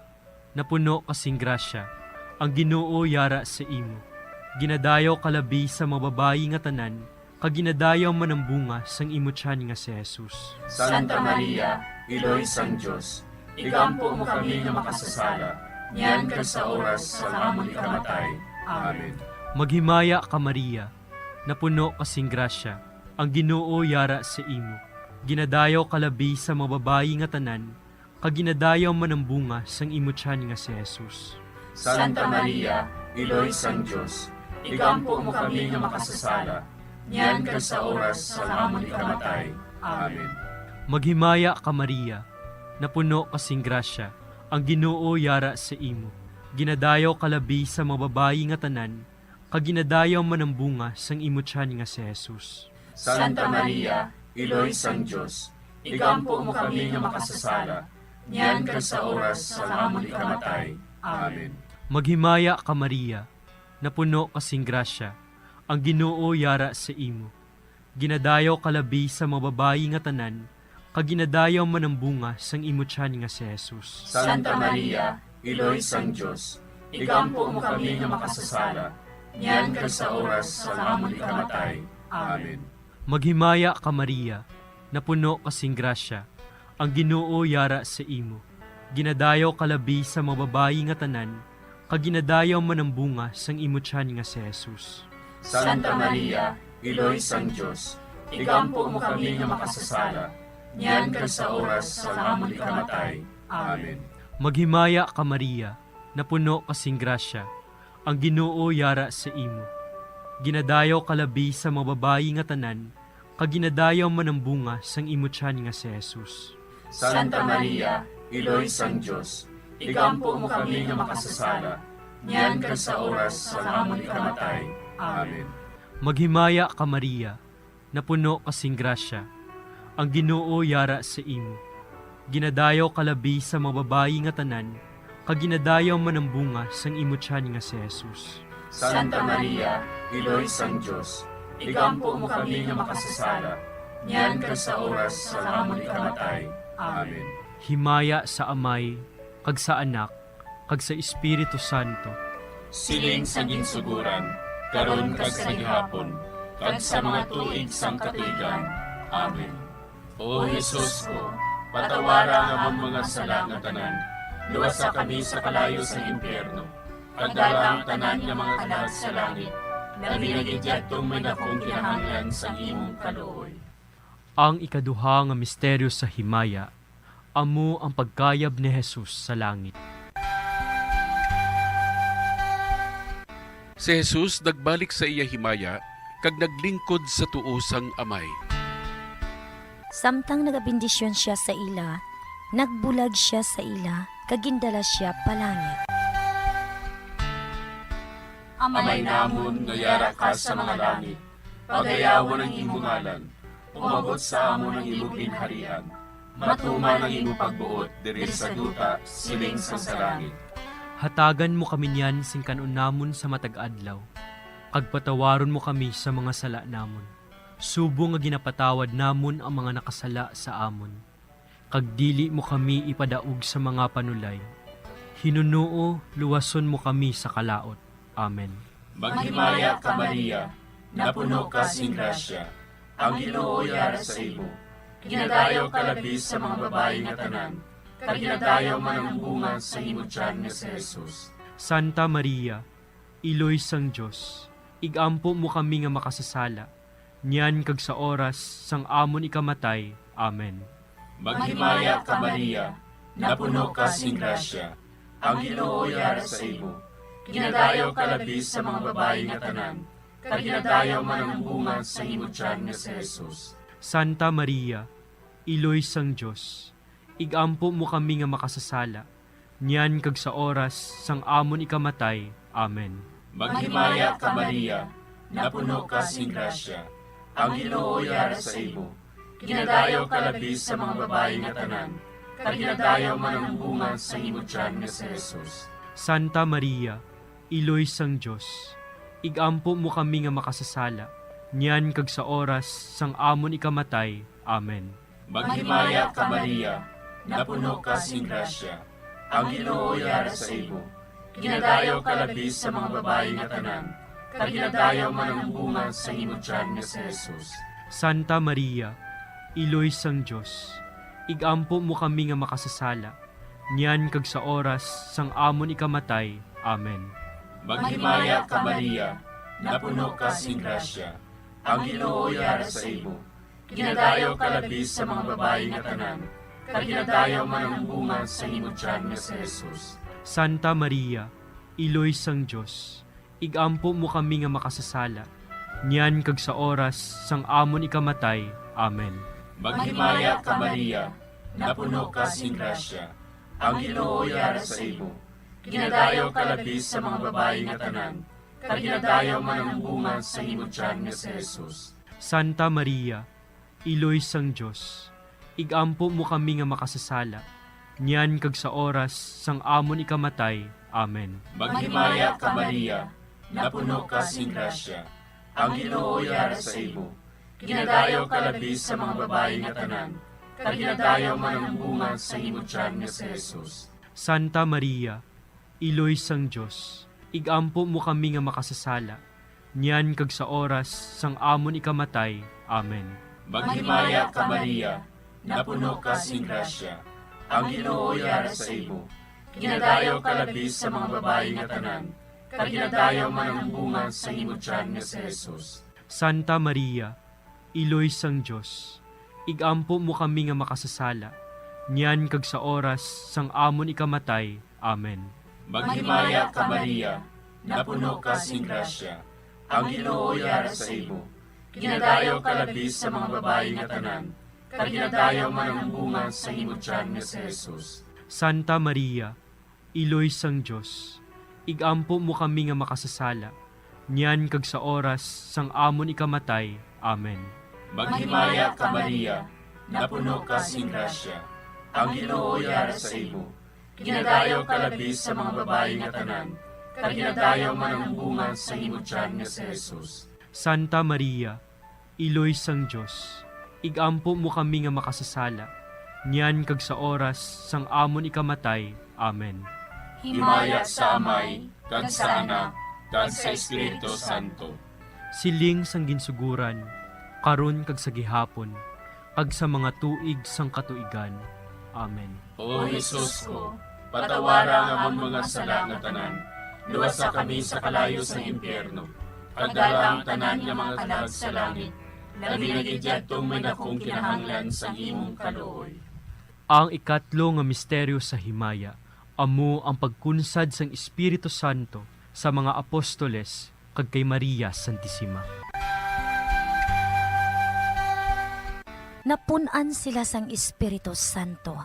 napuno ka sing grasya, ang Ginoo yara sa imo. Ginadayaw ka labi sa mga babayi nga tanan, kag ginadayaw man ang bunga sang imo tiyan nga si Jesus. Santa Maria, Iloy sang Dios, igampo mo kami nga makasasala, niyan kag sa oras sang amon ikamatay. Amen. Maghimaya ka, Maria, napuno ka sing grasya, ang Ginoo yara sa imo. Ginadayaw ka labi sa mga babayi nga tanan, kag ginadayaw man ang bunga sang imo tiyan nga si Jesus. Santa Maria, Iloy sang Dios, igampo mo kami nga makasasala, niyan kag sa oras sang amon ikamatay. Amen. Maghimaya ka, Maria, napuno ka sing grasya, ang Ginoo yara sa imo. Ginadayaw ka labi sa mga babayi nga tanan, kag ginadayaw man ang bunga sang imo tiyan nga si Jesus. Santa Maria, Iloy sang Dios, igampo mo kami nga makasasala, niyan kag sa oras sang amon ikamatay. Amen. Maghimaya ka, Maria, napuno ka sing grasya, ang Ginoo yara sa imo. Ginadayaw ka labi sa mga babayi nga tanan, kag ginadayaw man ang bunga sang imo tiyan nga si Jesus. Santa Maria, Iloy sang Dios, igampo mo kami nga makasasala, niyan kag sa oras sang amon ikamatay. Amen. Maghimaya ka, Maria, napuno ka sing grasya, ang Ginoo yara sa imo. Ginadayaw ka labi sa mga babayi nga tanan, kag ginadayaw man ang bunga sang imo tiyan nga si Jesus. Santa Maria, Iloy sang Dios, igampo mo kami nga makasasala, niyan kag sa oras sang amon ikamatay. Amen. Maghimaya ka, Maria, napuno ka sing grasya, ang Ginoo yara sa imo. Ginadayaw ka labi sa mga babayi nga tanan, kag ginadayaw man ang bunga sang imo tiyan nga si Jesus. Santa Maria, Iloy sang Dios, igampo mo kami nga makasasala, niyan kag sa oras sang amon ikamatay. Amen. Maghimaya ka, Maria, napuno ka sing grasya, ang Ginoo yara sa imo. Ginadayaw ka labi sa mga babayi nga tanan, kag ginadayaw man ang bunga sang imo tiyan nga si Jesus. Santa Maria, Iloy sang Dios, igampo mo kami nga makasasala, niyan kag sa oras sang amon ikamatay. Amen. Himaya sa Amay, kag sa Anak, kag sa Espiritu Santo. Siling sa ginsuguran, karon kag sa gihapon, kag sa mga tuig sang katuigan. Amen. O Jesus ko, patawara ang amon mga sala nga tanan, luwasa kami sa kalayo sa impyerno, kag dala ang tanan nga mga kalag sa langit, labi na gid yadtong may dakong kinahanglan sang imong kaluoy. Ang ikaduha nga misteryo sa himaya, amo ang pagkayab ni Jesus sa langit. Si Jesus nagbalik sa iya himaya kag naglingkod sa tuo sang Amay. Samtang nagabendisyon sia sa ila, nagbulag sia sa ila kag gindala sia pa langit. Amay namon nga yara ka sa mga langit, pagayawon ang imo ngalan. Umabot sa amon ang imo ginharian. Matuman ang imo pagbuot diri sa duta, siling sang sa langit. Hatagan mo kami niyan sing kan-on namon sa matag adlaw, kag patawaron mo kami sa mga sala namon, subong nga ginapatawad namon ang mga nakasala sa amon. Kag dili mo kami ipadaog sa mga panulay. Hinunoo, luwason mo kami sa kalaut. Amen. Maghimaya ka, Maria, napuno ka sing grasya, ang Ginoo yara sa imo. Ginadayaw ka labi sa mga babayi nga tanan, kag ginadayaw man ang bunga sa imo tiyan nga si Jesus. Santa Maria, Iloy sang Dios, igampo mo kami nga makasasala, niyan kag sa oras sang amon ikamatay. Amen. Maghimaya ka, Maria, napuno ka sing grasya, ang Ginoo yara sa imo. Ginadayaw ka labi sa mga babayi nga tanan, kag ginadayaw man ang bunga sa imo tiyan nga si Jesus. Santa Maria, Iloy sang Dios, igampo mo kami nga makasasala, niyan kag sa oras sang amon ikamatay. Amen. Maghimaya ka, Maria, napuno ka sing grasya, ang Ginoo yara sa imo. Ginadayaw ka labi sa mga babayi nga tanan, kag ginadayaw man ang bunga sa imo tiyan nga si Jesus. Santa Maria, Iloy sang Dios, igampo mo kami nga makasasala, niyan kag sa oras sang amon ikamatay. Amen. Maghimaya ka, Maria, napuno ka sing grasya, ang Ginoo yara sa imo. Ginadayaw ka labi sa mga babayi nga tanan, kag ginadayaw man ang bunga sa imo tiyan nga si Jesus. Santa Maria, Iloy sang Dios, igampo mo kami nga makasasala, niyan kag sa oras sang amon ikamatay. Amen. Maghimaya ka, Maria, napuno ka sing grasya, ang Ginoo yara sa imo. Ginadayaw ka labi sa mga babayi nga tanan, kag ginadayaw man ang bunga sa imo tiyan nga si Jesus. Santa Maria, Iloy sang Dios, igampo mo kami nga makasasala, niyan kag sa oras sang amon ikamatay. Amen. Maghimaya ka, Maria, napuno ka sing grasya, ang Ginoo yara sa imo. Ginadayaw ka labi sa mga babayi nga tanan, kag ginadayaw man ang bunga sa imo tiyan nga si Jesus. Santa Maria, Iloy sang Dios, igampo mo kami nga makasasala, niyan kag sa oras sang amon ikamatay. Amen. Maghimaya ka, Maria, napuno ka sing grasya. Ang Ginoo yara sa imo. Ginadayaw ka labi sa mga babayi nga tanan, kag ginadayaw man ang bunga sa imo tiyan nga si Jesus. Santa Maria, Iloy sang Dios, ig-ampo mo kami nga makasasala, niyan kag sa oras sang amon ikamatay. Amen. Maghimaya ka, Maria, napuno ka sing grasya. Ang Ginoo yara sa imo. Ginadayaw ka labi sa mga babayi nga tanan, kag ginadayaw man ang bunga sa imo tiyan nga si Jesus. Santa Maria, Iloy sang Dios, ig-ampo mo kami nga makasasala, niyan kag sa oras sang amon ikamatay. Amen. Maghimaya ka, Maria, napuno ka sing grasya. Ang Ginoo yara sa imo. Ginadayaw ka labi sa mga babayi nga tanan, kag ginadayaw man ang bunga sa imo tiyan nga si Jesus. Santa Maria, Iloy sang Dios, ig-ampo mo kami nga makasasala, niyan kag sa oras sang amon ikamatay. Amen. Maghimaya ka, Maria, napuno ka sing grasya. Ang Ginoo yara sa imo. Ginadayaw ka labi sa mga babayi nga tanan, kag ginadayaw man ang bunga sa imo tiyan nga si Jesus. Santa Maria, Iloy sang Dios, ig-ampo mo kami nga makasasala, niyan kag sa oras sang amon ikamatay. Amen. Himaya sa Amay, kag sa Anak, kag sa Espiritu Santo. Siling sang ginsugoran, karon kag sa gihapon, kag sa mga tuig sang katuigan. Amen. O Jesus ko, patawara ang amon mga sala nga tanan, luwasa kami sa kalayo sang impyerno, kag dala ang tanan nga mga kalag sa langit, labi na gid yadtong may dakong kinahanglan sang imong kaluoy. Ang ikatlo nga misteryo sa himaya amo ang pagkunsad sang Espiritu Santo sa mga apostoles kag kay Maria Santisima. Napun-an sila sang Espiritu Santo,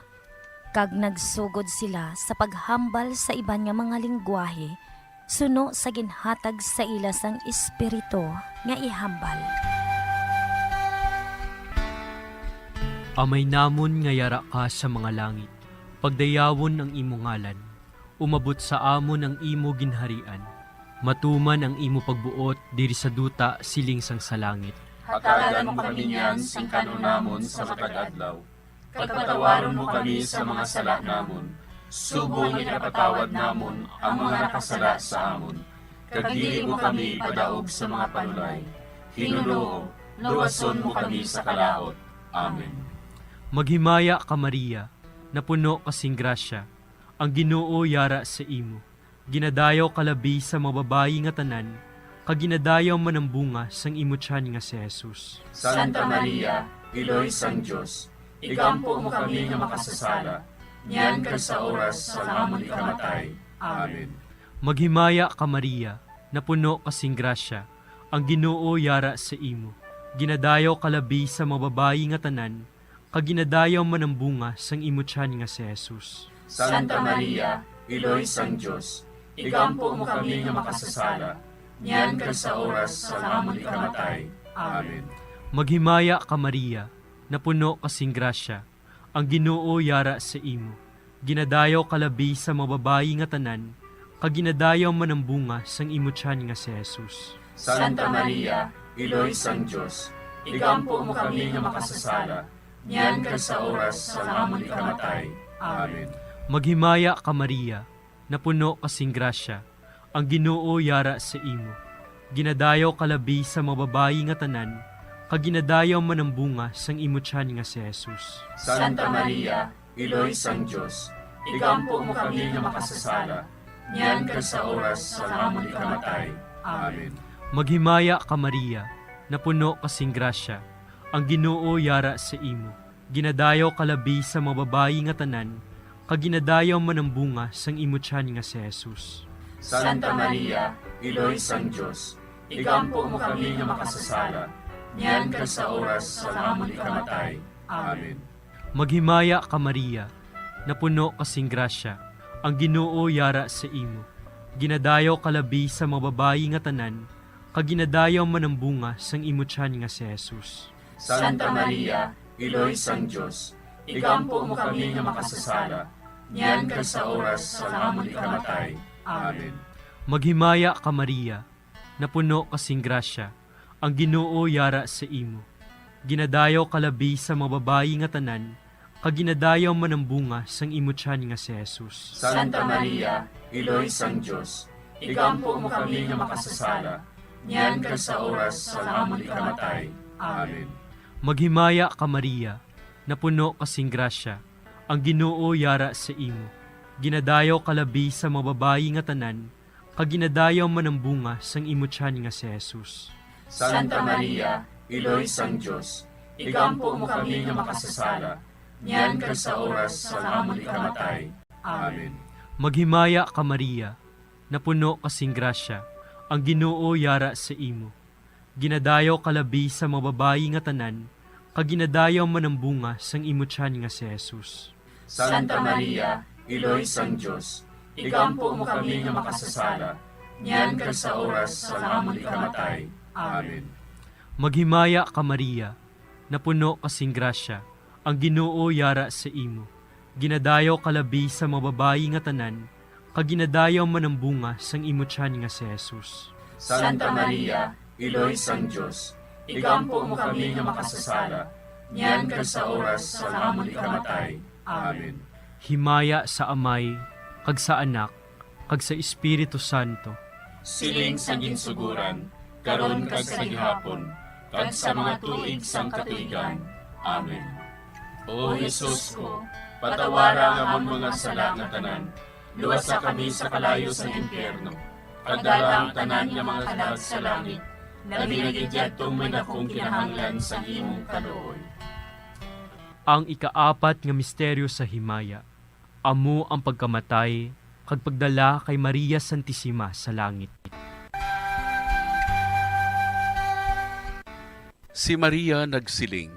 kag nagsugod sila sa paghambal sa iban nga mga linggwahe suno sa ginhatag sa ila sang Espiritu nga ihambal. Amay namon nga yara ka sa mga langit, pagdayawon ang imo ngalan. Umabot sa amon ang imo ginharian. Matuman ang imo pagbuot diri sa duta siling sang sa langit. Hatagan mo kami niyan sing kan-on namon sa matag adlaw. Kag patawaron mo kami sa mga sala namon, subong nga ginapatawad namon ang mga nakasala sa amon. Kag dili mo kami ipadaog sa mga panulay. Hinunoo, luwason mo kami sa kalaut. Amen. Maghimaya ka, Maria, napuno ka sing grasya, ang Ginoo yara sa imo. Ginadayaw ka labi sa mga babayi nga tanan, kag ginadayaw man ang bunga sang imo tiyan nga si Jesus. Santa Maria, Iloy sang Dios, igampo mo kami nga makasasala, niyan kag sa oras sang amon ikamatay. Amen. Maghimaya ka, Maria, napuno ka sing grasya, ang Ginoo yara sa imo. Ginadayaw ka labi sa mga babayi nga tanan, kag ginadayaw man ang bunga sang imo tiyan nga si Jesus. Santa Maria, Iloy sang Dios, igampo mo kami nga makasasala, niyan kag sa oras sang amon ikamatay. Amen. Maghimaya ka, Maria, napuno ka sing grasya, ang Ginoo yara sa imo. Ginadayaw ka labi sa mga babayi nga tanan, kag ginadayaw man ang bunga sang imo tiyan nga si Jesus. Santa Maria, Iloy sang Dios, igampo mo kami nga makasasala, niyan kag sa oras sang amon ikamatay. Amen. Maghimaya ka, Maria, napuno ka sing grasya, ang Ginoo yara sa imo. Ginadayaw ka labi sa mga babayi nga tanan, kag ginadayaw man ang bunga sang imo tiyan nga si Jesus. Santa Maria, Iloy sang Dios, igampo mo kami nga makasasala, niyan kag sa oras sang amon ikamatay. Amen. Maghimaya ka, Maria, napuno ka sing grasya, ang Ginoo yara sa imo. Ginadayaw ka labi sa mga babayi nga tanan, kag ginadayaw man ang bunga sang imo tiyan nga si Jesus. Santa Maria, Iloy sang Dios, igampo mo kami nga makasasala, niyan kag sa oras sang amon ikamatay. Amen. Maghimaya ka, Maria, napuno ka sing grasya, ang Ginoo yara sa imo. Ginadayaw ka labi sa mga babayi nga tanan, kag ginadayaw man ang bunga sang imo tiyan nga si Jesus. Santa Maria, Iloy sang Dios, igampo mo kami nga makasasala, niyan kag sa oras sang amon ikamatay. Amen. Maghimaya ka, Maria, napuno ka sing grasya, ang Ginoo yara sa imo. Ginadayaw ka labi sa mga babayi nga tanan, kag ginadayaw man ang bunga sang imo tiyan nga si Jesus. Santa Maria, Iloy sang Dios, igampo mo kami nga makasasala, niyan kag sa oras sang amon ikamatay. Amen. Maghimaya ka, Maria, napuno ka sing grasya, ang Ginoo yara sa imo. Ginadayaw ka labi sa mga babayi nga tanan, kag ginadayaw man ang bunga sang imo tiyan nga si Jesus. Santa Maria, Iloy sang Dios, igampo mo kami nga makasasala, niyan kag sa oras sang amon ikamatay. Amen. Maghimaya ka, Maria, napuno ka sing grasya, ang Ginoo yara sa imo. Ginadayaw ka labi sa mga babayi nga tanan, kag ginadayaw man ang bunga sang imo tiyan nga si Jesus. Santa Maria, Iloy sang Dios, igampo mo kami nga makasasala, niyan kag sa oras sang amon ikamatay. Amen. Maghimaya ka, Maria, napuno ka sing grasya, ang Ginoo yara sa imo. Ginadayaw ka labi sa mga babayi nga tanan, kag ginadayaw man ang bunga sang imo tiyan nga si Jesus. Santa Maria, Iloy sang Dios, igampo mo kami nga makasasala, niyan kag sa oras sang amon ikamatay. Amen. Himaya sa Amay, kag sa Anak, kag sa Espiritu Santo. Siling sa ginsuguran, karon kag sa gihapon, kag sa mga tuig sang katuigan. Amen. O Jesus ko, patawara ang amon mga sala nga tanan, luwasa kami sa kalayo sang impyerno, kag dala ang tanan nga mga kalag sa langit, labi na gid yadtong may dakong kinahanglan sang imong kaluoy. Ang ikaapat nga misteryo sa himaya, amo ang pagkamatay kag pagdala kay Maria Santisima sa langit. Si Maria nagsiling,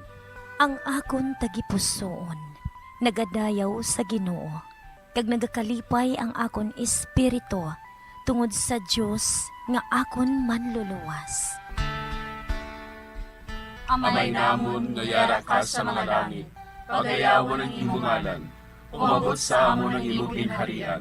Ang akon tagipusoon nagadayaw sa Ginoo, kag nagakalipay ang akon espiritu tungod sa Dios nga akon Manluluwas. Amay namon nga yara ka sa mga langit, pagayawon ang imo ngalan. Umabot sa amon ang imo ginharian.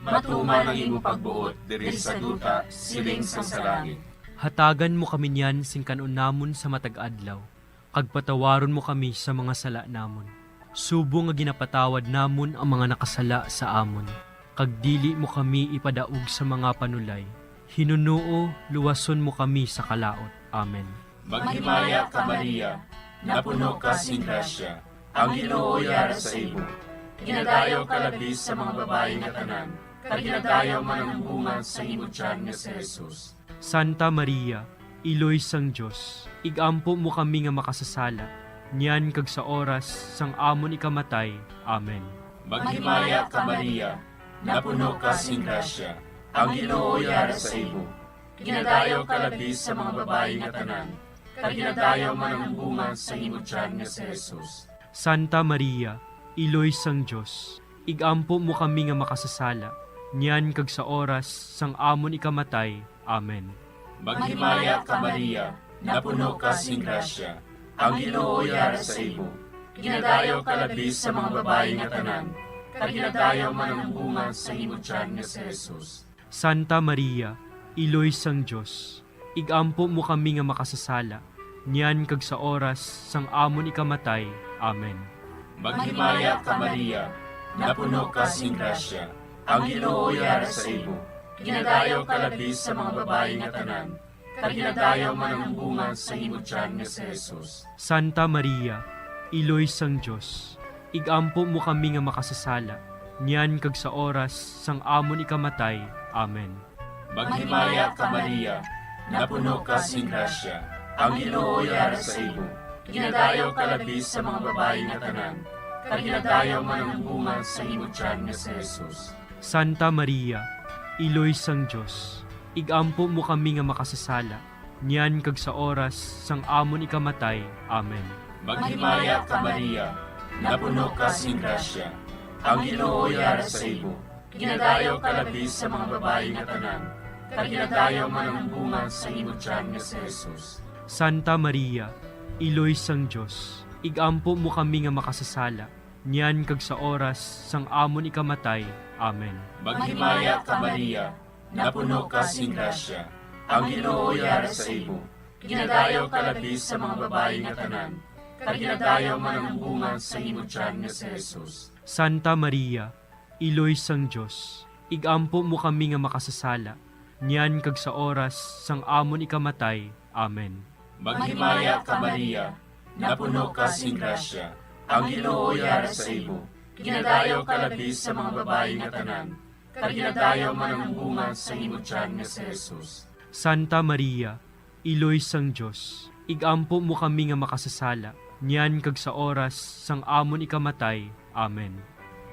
Matuman ang imo pagbuot diri sa duta, siling sang sa langit. Hatagan mo kami niyan sing kan-on namon sa matag adlaw, kag patawaron mo kami sa mga sala namon, subong nga ginapatawad namon ang mga nakasala sa amon, kag dili mo kami ipadaog sa mga panulay. Hinunoo, luwason mo kami sa kalaut. Amen. Maghimaya ka, Maria, napuno ka sing grasya, ang Ginoo yara sa imo. Ginadayaw ka labi sa mga babayi nga tanan, kag ginadayaw man ang bunga sa imo tiyan nga si Jesus. Santa Maria, Iloy sang Dios, igampo mo kami nga makasasala, niyan kag sa oras sang amon ikamatay. Amen. Maghimaya ka, Maria, napuno ka sing grasya, ang Ginoo yara sa imo. Ginadayaw ka labi sa mga babayi nga tanan, kag ginadayaw man ang bunga sa imo tiyan nga si Jesus. Santa Maria, Iloy sang Dios, igampo mo kami nga makasasala, niyan kag sa oras sang amon ikamatay. Amen. Maghimaya ka, Maria, napuno ka sing grasya, ang Ginoo yara sa imo. Ginadayaw ka labi sa mga babayi nga tanan, kag ginadayaw man ang bunga sa imo tiyan nga si Jesus. Santa Maria, Iloy sang Dios, igampo mo kami nga makasasala, niyan kag sa oras sang amon ikamatay. Amen. Maghimaya ka, Maria, napuno ka sing grasya, ang Ginoo yara sa imo. Ginadayaw ka labi sa mga babayi nga tanan, kag ginadayaw man ang bunga sa imo tiyan nga si Jesus. Santa Maria, Iloy sang Dios, igampo mo kami nga makasasala, niyan kag sa oras sang amon ikamatay. Amen. Maghimaya ka, Maria, napuno ka sing grasya, ang Ginoo yara sa imo. Ginadayaw ka labi sa mga babayi nga tanan, kag ginadayaw man ang bunga sa imo tiyan nga si Jesus. Santa Maria, Iloy sang Dios, igampo mo kami nga makasasala, niyan kag sa oras sang amon ikamatay. Amen. Maghimaya ka, Maria, napuno ka sing grasya, ang Ginoo yara sa imo. Ginadayaw ka labi sa mga babayi nga tanan, kag ginadayaw man ang bunga sa imo tiyan nga si Jesus. Santa Maria, Iloy sang Dios, igampo mo kami nga makasasala, niyan kag sa oras sang amon ikamatay. Amen. Maghimaya ka, Maria, napuno ka sing grasya. Ang Ginoo yara sa imo. Ginadayaw ka labi sa mga babayi nga tanan, kag ginadayaw man ang bunga sang imo tiyan nga si Jesus. Santa Maria, Iloy sang Dios, igampo mo kami nga makasasala, niyan kag sa oras sang amon ikamatay. Amen. Maghimaya ka, Maria, napuno ka sing grasya. Ang Ginoo yara sa imo. Ginadayaw ka labi sa mga babayi nga tanan, kag ginadayaw man ang bunga sang imo tiyan nga si Jesus. Santa Maria, Iloy sang Dios, igampo mo kami nga makasasala, niyan kag sa oras sang amon ikamatay. Amen.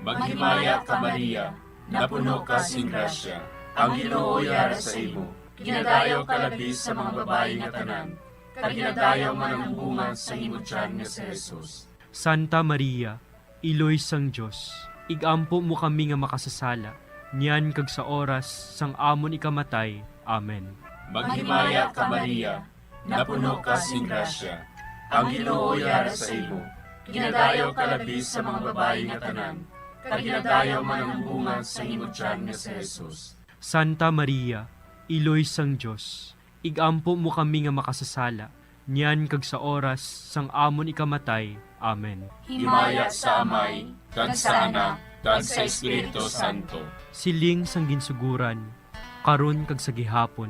Maghimaya ka, Maria, napuno ka sing grasya. Ang Ginoo yara sa imo. Ginadayaw ka labi sa mga babayi nga tanan, kag ginadayaw man ang bunga sang imo tiyan nga si Jesus. Santa Maria, Iloy sang Dios, igampo mo kami nga makasasala, niyan kag sa oras sang amon ikamatay. Amen. Maghimaya ka, Maria, napuno ka sing grasya. Ang Ginoo yara sa imo. Ginadayaw ka labi sa mga babayi nga tanan, kag ginadayaw man ang bunga sang imo tiyan nga si Jesus. Santa Maria, Iloy sang Dios, igampo mo kami nga makasasala, niyan kag sa oras sang amon ikamatay. Amen. Himaya sa Amay, kag sa Anak, kag sa Espiritu Santo. Siling sang ginsuguran, karon kag sa gihapon,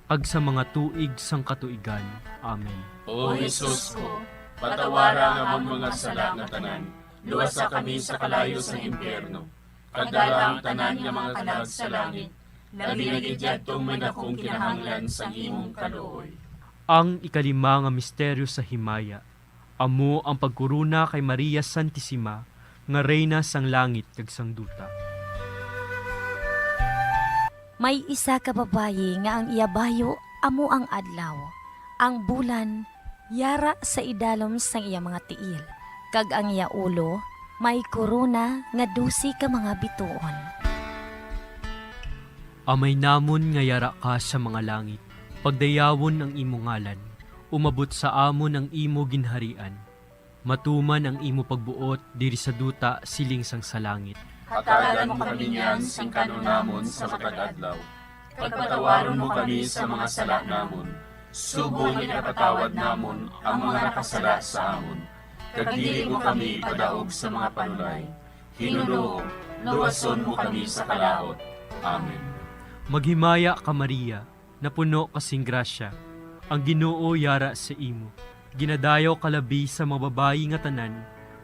kag sa mga tuig sang katuigan. Amen. O Jesus ko, patawara ang amon mga sala nga tanan, luwasa kami sa kalayo sang impyerno, kag dala ang tanan nga mga kalag sa langit, labi na gid yadtong may dakong kinahanglan sang imong kaluoy. Ang ikalima nga misteryo sa himaya, amo ang pagkorona kay Maria Santisima nga Reyna sang langit kag sang duta. May isa ka babayi nga ang iya bayo amo ang adlaw, ang bulan yara sa idalom sang iya mga tiil, kag ang iya ulo may korona nga dose ka mga bituon. Amay namon nga yara ka sa mga langit, pagdayawon ang imo ngalan, umabot sa amon ang imo ginharian, matuman ang imo pagbuot diri sa duta siling sang sa langit. Hatagan mo kami niyan sing kan-on namon sa matag adlaw, kag patawaron mo kami sa mga sala namon, subong nga ginapatawad namon ang mga nakasala sa amon, kag dili mo kami ipadaog sa mga panulay. Ginoo, luwason mo kami sa kalaut. Amen. Maghimaya ka, Maria, napuno ka sing grasya, ang Ginoo yara sa imo. Ginadayaw ka labi sa mga babayi nga tanan,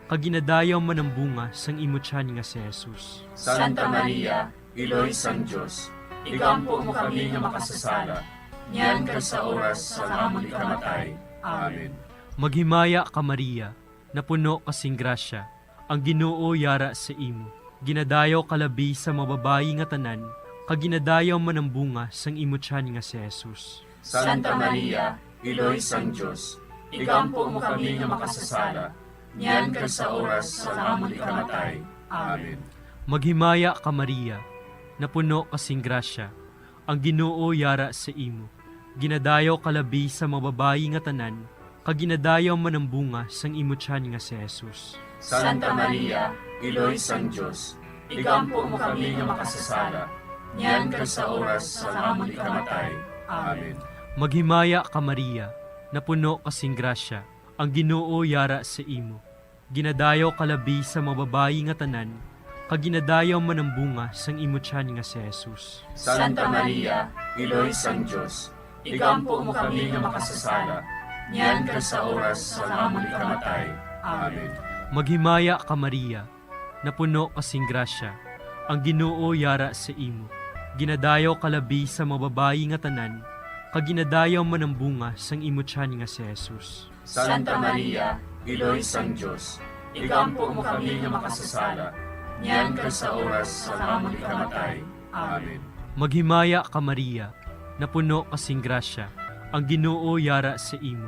kag ginadayaw man ang bunga sang imo tiyan nga si Jesus. Santa Maria, Iloy sang Dios, igampo mo kami nga makasasala, niyan kag sa oras sang amon ikamatay. Amen. Maghimaya ka, Maria, napuno ka sing grasya, ang Ginoo yara sa imo. Ginadayaw ka labi sa mga babayi nga tanan, kag ginadayaw man ang bunga sang imo tiyan nga si Jesus. Santa Maria, Iloy sang Dios, igampo mo kami nga makasasala, niyan kag sa oras sang amon ikamatay. Amen. Maghimaya ka, Maria, napuno ka sing grasya, ang Ginoo yara sa imo. Ginadayaw ka labi sa mga babayi nga tanan, kag ginadayaw man ang bunga sang imo tiyan nga si Jesus. Santa Maria, Iloy sang Dios, igampo mo kami nga makasasala, niyan kag sa oras sang amon ikamatay. Amen. Maghimaya ka, Maria, napuno ka sing grasya, ang Ginoo yara sa imo. Ginadayaw ka labi sa mga babayi nga tanan, kag ginadayaw man ang bunga sang imo tiyan nga si Jesus. Santa Maria, Iloy sang Dios, igampo mo kami nga makasasala, niyan kag sa oras sang amon ikamatay. Amen. Maghimaya ka, Maria, napuno ka sing grasya, ang Ginoo yara sa imo. Ginadayaw ka labi sa mga babayi nga tanan, kag ginadayaw man ang bunga sang imo tiyan nga si Jesus. Santa Maria, Iloy sang Dios, igampo mo kami nga makasasala, niyan kag sa oras sang amon ikamatay. Amen. Maghimaya ka, Maria, napuno ka sing grasya, ang Ginoo yara sa imo.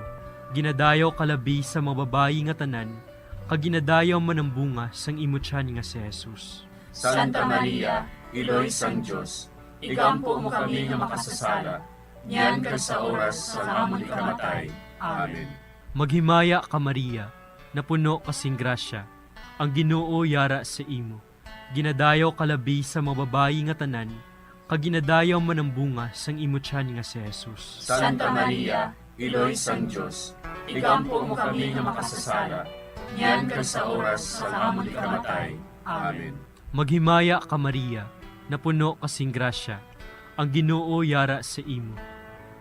Ginadayaw ka labi sa mga babayi nga tanan, kag ginadayaw man ang bunga sang imo tiyan nga si Jesus. Santa Maria, Iloy sang Dios, igampo mo kami nga makasasala, niyan kag sa oras sang amon ikamatay. Amen. Maghimaya ka, Maria, napuno ka sing grasya, ang Ginoo yara sa imo. Ginadayaw ka labi sa mga babayi nga tanan, kag ginadayaw man ang bunga sang imo tiyan nga si Jesus. Santa Maria, Iloy sang Dios, igampo mo kami nga makasasala, niyan kag sa oras sang amon ikamatay. Amen. Maghimaya ka, Maria, napuno ka sing grasya, ang Ginoo yara sa imo.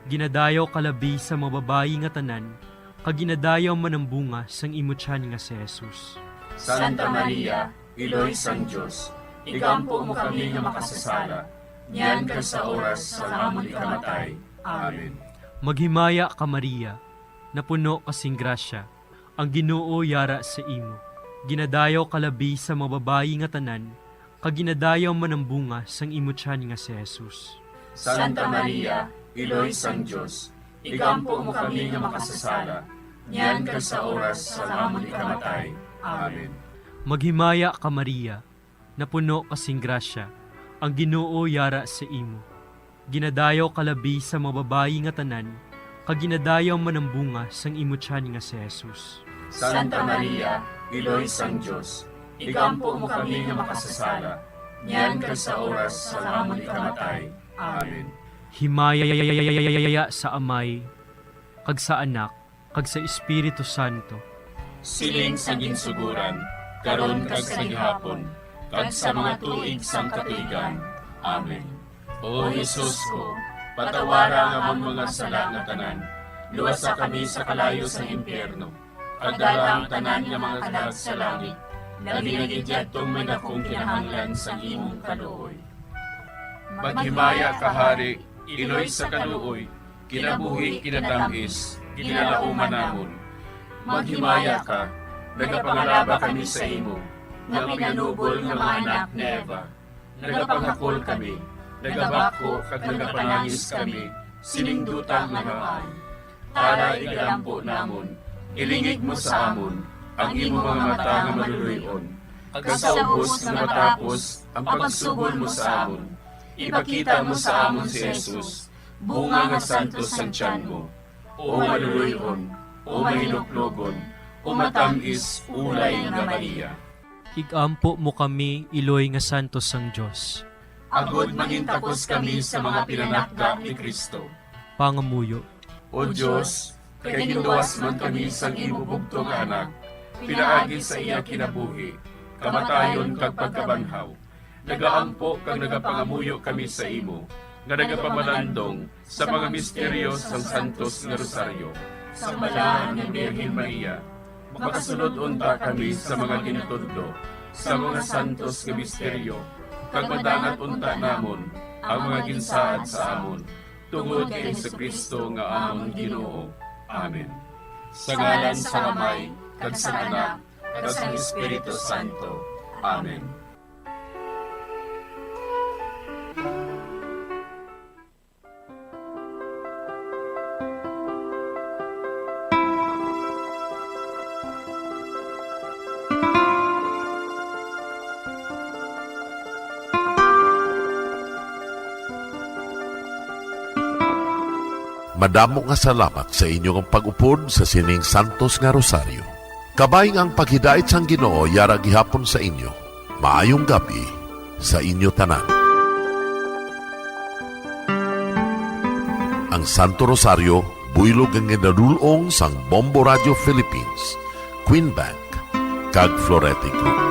Ginadayaw ka labi sa mga babayi nga tanan, kag ginadayaw man ang bunga sang imo tiyan nga si Jesus. Santa Maria, Iloy sang Dios, igampo mo kami nga makasasala, niyan kag sa oras sang amon ikamatay. Amen. Maghimaya ka, Maria, napuno ka sing grasya, ang Ginoo yara sa imo. Ginadayaw ka labi sa mga babayi nga tanan, kag ginadayaw man ang bunga sang imo tiyan nga si Jesus. Santa Maria, Iloy sang Dios, igampo mo kami nga makasasala, niyan kag sa oras sang amon ikamatay. Amen. Maghimaya ka, Maria, napuno ka sing grasya, ang Ginoo yara sa imo. Ginadayaw ka labi sa mga babayi nga tanan, kag ginadayaw man ang bunga sang imo tiyan nga si Jesus. Santa Maria, Iloy sang Dios, igampo mo kami nga makasasala, niyan kag sa oras sang amon ikamatay. Amen. Himaya sa Amay, kag sa Anak, kag sa Espiritu Santo. Siling sa ginsugoran, karon kag sa gihapon, kag sa mga tuig sang katuigan. Amen. O Jesus ko, patawara ang amon mga sala nga tanan, luwasa kami sa kalayo sang impyerno, kag dala ang tanan nga mga kalag sa langit, labi na gid yadtong may dakong kinahanglan sang imong kaluoy. Maghimaya ka, Hari, Iloy sa kaluoy, kinabuhi, kinatam-is, ginalauman namon. Maghimaya ka, nagapangalaba kami sa imo, nga pinanubol nga mga anak ni Eva. Nagapanghakol kami, nagabako kag nagapanangis kami sining duta nga naay. Tara, igalampo namon, ilingig mo sa amon ang imo mga mata nga maluloy-on, kag sa ubos nga matapos ang pagsubol mo sa amon, ipakita mo sa amon si Jesus, bunga nga santos sang tiyan mo, o maluloy-on, o mahinuklogon, o matam-is ulay nga Maria. Igampo mo kami, Iloy nga santos sang Dios. Agod mangintakos kami sa mga pinanakda ni Cristo. Pangamuyo. O Dios, kay ginluwas man kami sang imo bugtong nga Anak, pinaagi sa iya kinabuhi, kamatayon, kag pagkabanhaw, nagaampo kag nagapangamuyo kami sa imo, nga nagapamalandong sa mga misteryo sang Santos nga Rosaryo. Sang Balaan nga Birhen Maria, makasulod unta kami sa mga ginatudlo sa mga santos nga misteryo, kag madangat unta namon ang mga ginsaad sa amon, tungod kay Jesu-Cristo nga amon Ginoo. Amen. Sa ngalan sang Amay, kag sang Anak, kag sang Espiritu Santo. Amen. Madamo nga salamat sa inyo nga pag-upod sa sining santos nga rosaryo. Kabay nga ang paghidait sang Ginoo yara gihapon sa inyo. Maayong gab-i sa inyo tanan. Ang Santo Rosario, buylog nga ginadul-ong sang Bombo Radio Philippines, Queen Bank, kag Florete Group.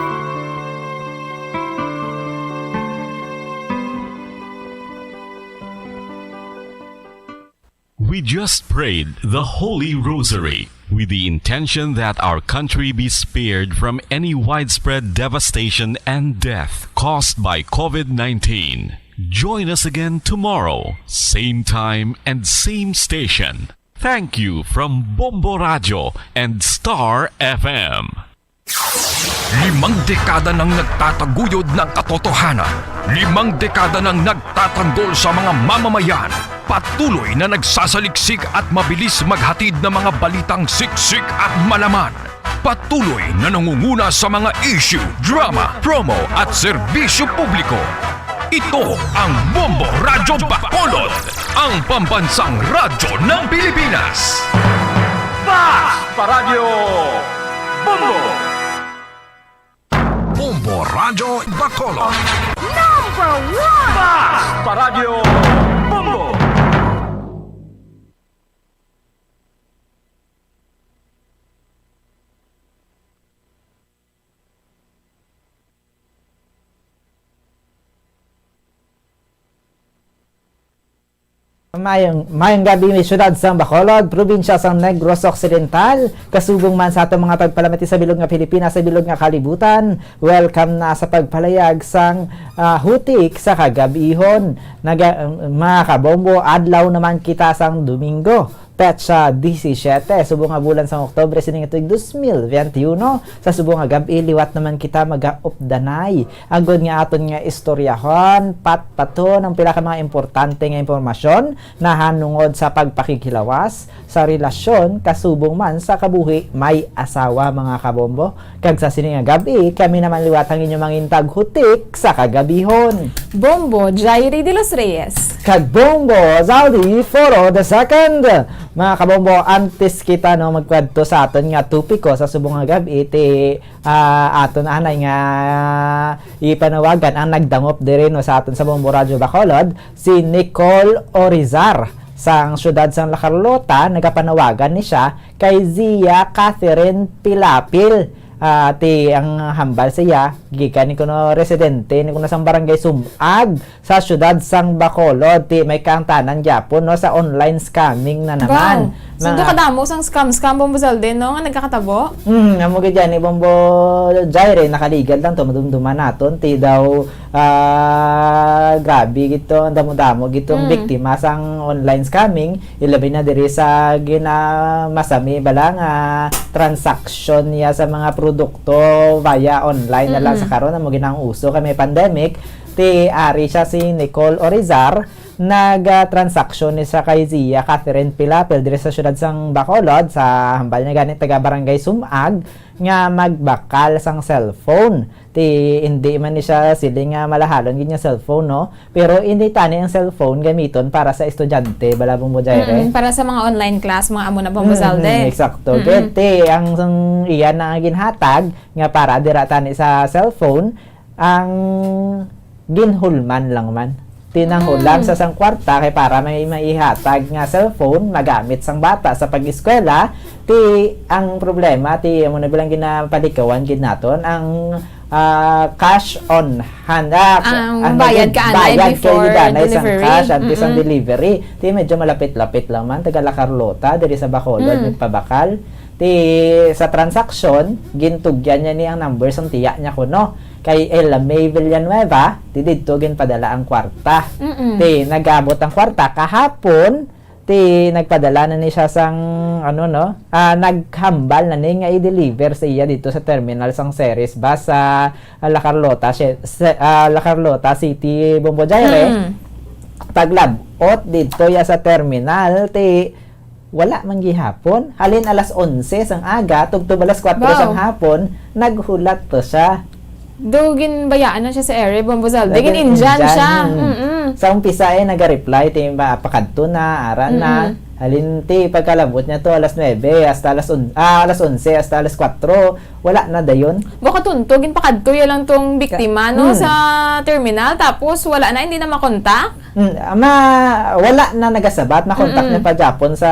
We just prayed the Holy Rosary with the intention that our country be spared from any widespread devastation and death caused by COVID nineteen. Join us again tomorrow, same time and same station. Thank you from Bombo Radio and Star F M. Limang dekada nang nagtataguyod ng katotohanan. Limang dekada nang nagtatanggol sa mga mamamayan. Patuloy na nagsasaliksik at mabilis maghatid ng mga balitang siksik at malaman. Patuloy na nangunguna sa mga issue, drama, promo at serbisyo publiko. Ito ang Bombo Radyo Bacolod, ang pambansang radyo ng Pilipinas. Fast Paradyo Bombo! Bombo Radyo Bacolod. Number one! Bas! Paradyo Bombo! Mayong, mayong gabi, may siyudad sang Bacolod, probinsya sang Negros Occidental, kasubong man sa aton mga pagpalamati sa bilog nga Pilipinas, sa bilog nga kalibutan. Welcome na sa pagpalayag sang, ah, hutik sa kagabihon. Naga-, mga kabombo, adlaw naman kita sang Domingo, petsa disisiete, subong nga bulan sang Oktubre sining tuig dos mil veintiuno. Sa subong nga gab-i, liwat naman kita magaupdanay agod nga aton nga istoryahon patpaton ang pila ka mga importante nga impormasyon nahanungod sa pagpakighilawas sa relasyon kasubong man sa kabuhi may asawa, mga kabombo. Kag sa sini nga gab-i, kami naman liwat ang inyong mangintag hutik sa kagabihon. Bombo Jairi de los Reyes. Kag Bombo Zaldi Foro the second. Mga kabombo, antes kita, no, magkwadto sa aton nga topiko sa subong nga gab-i, ti, ah, aton anay nga ipanawagan ang nagdangop diri, no, sa aton sa Bombo Radyo Bacolod, si Nicole Orizar sang siyudad sang La Carlota. Nagapanawagan ni siya kay Zia Catherine Pilapil. Ah, ti ang hambal siya, gikan ni kuno residente ni kuno sang barangay Sumag sa siyudad sang Bacolod, ti may kaangtanan gyapon, no, sa online scamming na naman. Wow. So, do kadamo sang scam, scam, Bombo Zaldi, no, nga nagkakatabo? Hmm, amo gid yan ni Bombo Jaire, nakaligad lang to, madumduman naton, ti daw, ah, grabe gid to, ang damo-damo gid tong Mm. biktima sang online scamming, ilabi na diri sa ginamasami bala nga transaksyon niya sa mga produkto via online na lang sa Mm-mm. karon, amo gid ang uso kay may pandemic. Ti ari siya si Nicole Orizar, nag-, ah, transaksyon ni sa kay Zia Catherine Pilapil diri sa siyudad sang Bacolod, sa hambal niya gani taga Barangay Sumag, nga magbakal sang cellphone. Ti hindi man ni siya siling nga malahalon gid nga cellphone, no? Pero hindi tani ang cellphone gamiton para sa estudyante, bala, Bombo Jaire? Mm, para sa mga online class, mga amo na, Bombo Mm, Zalde. Eksakto. Mm-mm. Gid, ti ang, ang iya na nga ginhatag nga para dira tani sa cellphone, ang ginhulman lang man. Ti nanghulam Mm. sa sang kwarta kay para may maihatag nga cellphone magamit sang bata sa pag-eskwela. Ti ang problema, ti amo na bilang ginapadikawan gid naton ang, ah, cash on hand. Ah, Ang ang bayad naging ka anay bayad before kayo danay sang delivery. cash antes ang Mm-mm. delivery. Ti medyo malapit-lapit lang man, taga La Carlota, diri sa Bacolod, Mm. nagpabakal. Ti sa transaksyon, gintugyan niya ni ang number sang tiya niya kuno. Kay Ella May Villanueva, ti didto ginpadala ang kwarta. Mm-mm. Ti nag-abot ang kwarta kahapon, ti nagpadala na ni siya sang, ano, no? Ah, naghambal na ni nga i-deliver sa iya dito sa terminal sang Ceres Bus sa, ah, La Carlota, si-, se-, ah, La Carlota City, Bombo Jaire. Mm. Paglabot dito ya sa terminal, ti wala man gihapon. Halin alas onse sang aga, tubtob alas kuwatro Wow. sang hapon, naghulat to siya. Do, ginbayaan na siya sa area, Bombo Zalde. Lagi Gin-Indian Indian, siya. mm. Mm-mm. Sa umpisa, eh, naga-reply, ti ba, pakadto na, ara na. Mm-mm. Halin, ti, pagkalabot niya to, alas nuebe, hasta alas on-, ah, alas onse, hasta alas kuwatro, wala na dayon. Baka tunto, ginpakadto ya lang tong biktima, no, Mm. sa terminal, tapos wala na, hindi na makontak. Mm, ama, wala na nagasabat, makontak Mm-mm. niya pa gyapon sa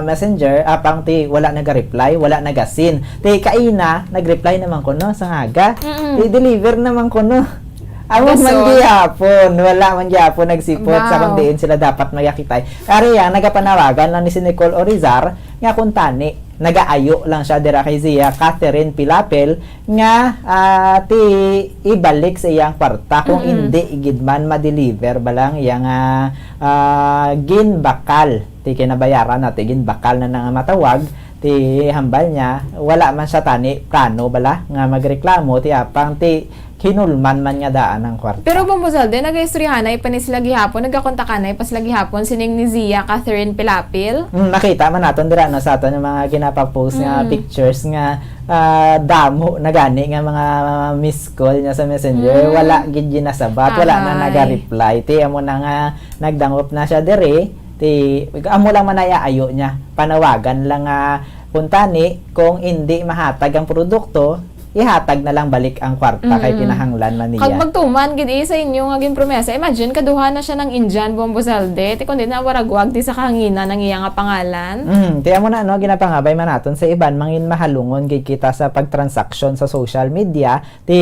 messenger, apang ti wala naga-reply, wala naga-seen. Ti kaina, nag-reply naman kuno sa aga. Mm-mm. Ti deliver naman kuno. Amo man Gasol. gihapon, wala man gihapon nagsipot sa Wow. kung diin sila dapat magakitay. Ari, ah, nagapanawagan lang ni si Nicole Orizar nga kung tani, nagaayo lang siya dira kay Zia Catherine Pilapil nga, ah, ti ibalik sa iyang kwarta kung Mm-mm. hindi gid man ma-deliver ba lang iyang, ah, ah, ginbakal. Ti kinabayaran na, ti ginbakal na nga matawag, ti hambal niya, wala man siya tani plano bala nga magreklamo, ti apang ti hinulman man nga daan ang kwarta. Pero, Bombo Zalde, nagaistoryahanay pa ni sila gihapon, nagakontakanay pa sila gihapon sining ni Zia Catherine Pilapil? Mm, nakita man naton dira, no, sa aton nga mga ginapapost nga Mm. pictures nga, ah, damo na gani nga mga miss call niya sa messenger. Mm. Wala gid ginasabat, wala na Ahay. naga-reply. Ti amo na nga nagdangop na siya diri. Ti amo lang man ay ayo niya. Panawagan lang nga kung tani, kung hindi mahatag ang produkto, ihatag na lang balik ang kwarta kay Mm. kinahanglan man niya. Kag magtuman gid, eh, sa inyo nga ginpromesa. Imagine, kaduha na siya ng Indian, Bombo Zalde. Ti kundi nawaragwag ti sa kahanginan ang iya nga pangalan. Mm, ti amo na, no, ginapangabay man naton sa iban, mangin mahalungon gid kita sa pagtransaksyon sa social media. Ti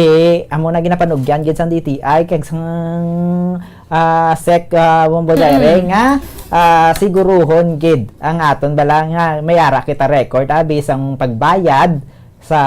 amo na ginapanugyan gid sang D T I kag sang, ah, sec, ah, Bombo Jaire Mm. nga, ah, siguruhon gid ang aton bala nga may ara kita record, abi, sang pagbayad sa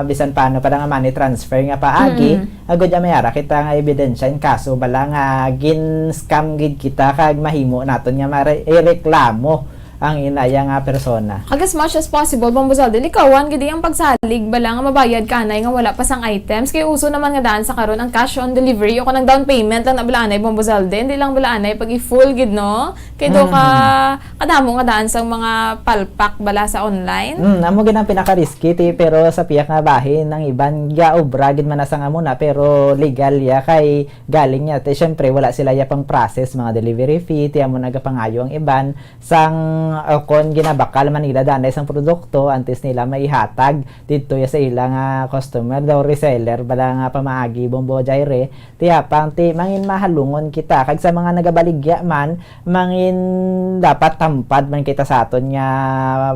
bisan paano pa nga money transfer nga paagi, Mm. agud nga may ara kita nga ebidensya in kaso bala nga gin-scam gid kita kag mahimo naton nga mare-, ireklamo ang inaya nga persona. Kag as much as possible, Bombo Zalde, likawan gid ang pagsalig bala nga mabayad kanay nga wala pa sang items. Kay uso naman nga daan sa karon ang cash on delivery o kanang down payment lang na bala anay, Bombo Zalde. Hindi lang bala anay pag i-full gid, no? Kay do ka, Mm. kadamo nga daan sang mga palpak bala sa online. Mm, amo gid ang pinaka-risky, ti, pero sa pihak nga bahin, ang iban gaobra gid man na sang amo na, pero legal ya kay galing niya. Ti, syempre, wala sila ya pang process, mga delivery fee, ti, amo nagapangayo ang iban. Sang, uh, kon ginabakal man nila danay sang produkto, antes nila maihatag didto ya sa ila nga customer, daw reseller bala nga pamaagi, Bombo Jaire, ti apang ti mangin mahalungon kita. Kag sa mga nagabaligya man, mangin dapat tampad man kita sa aton nga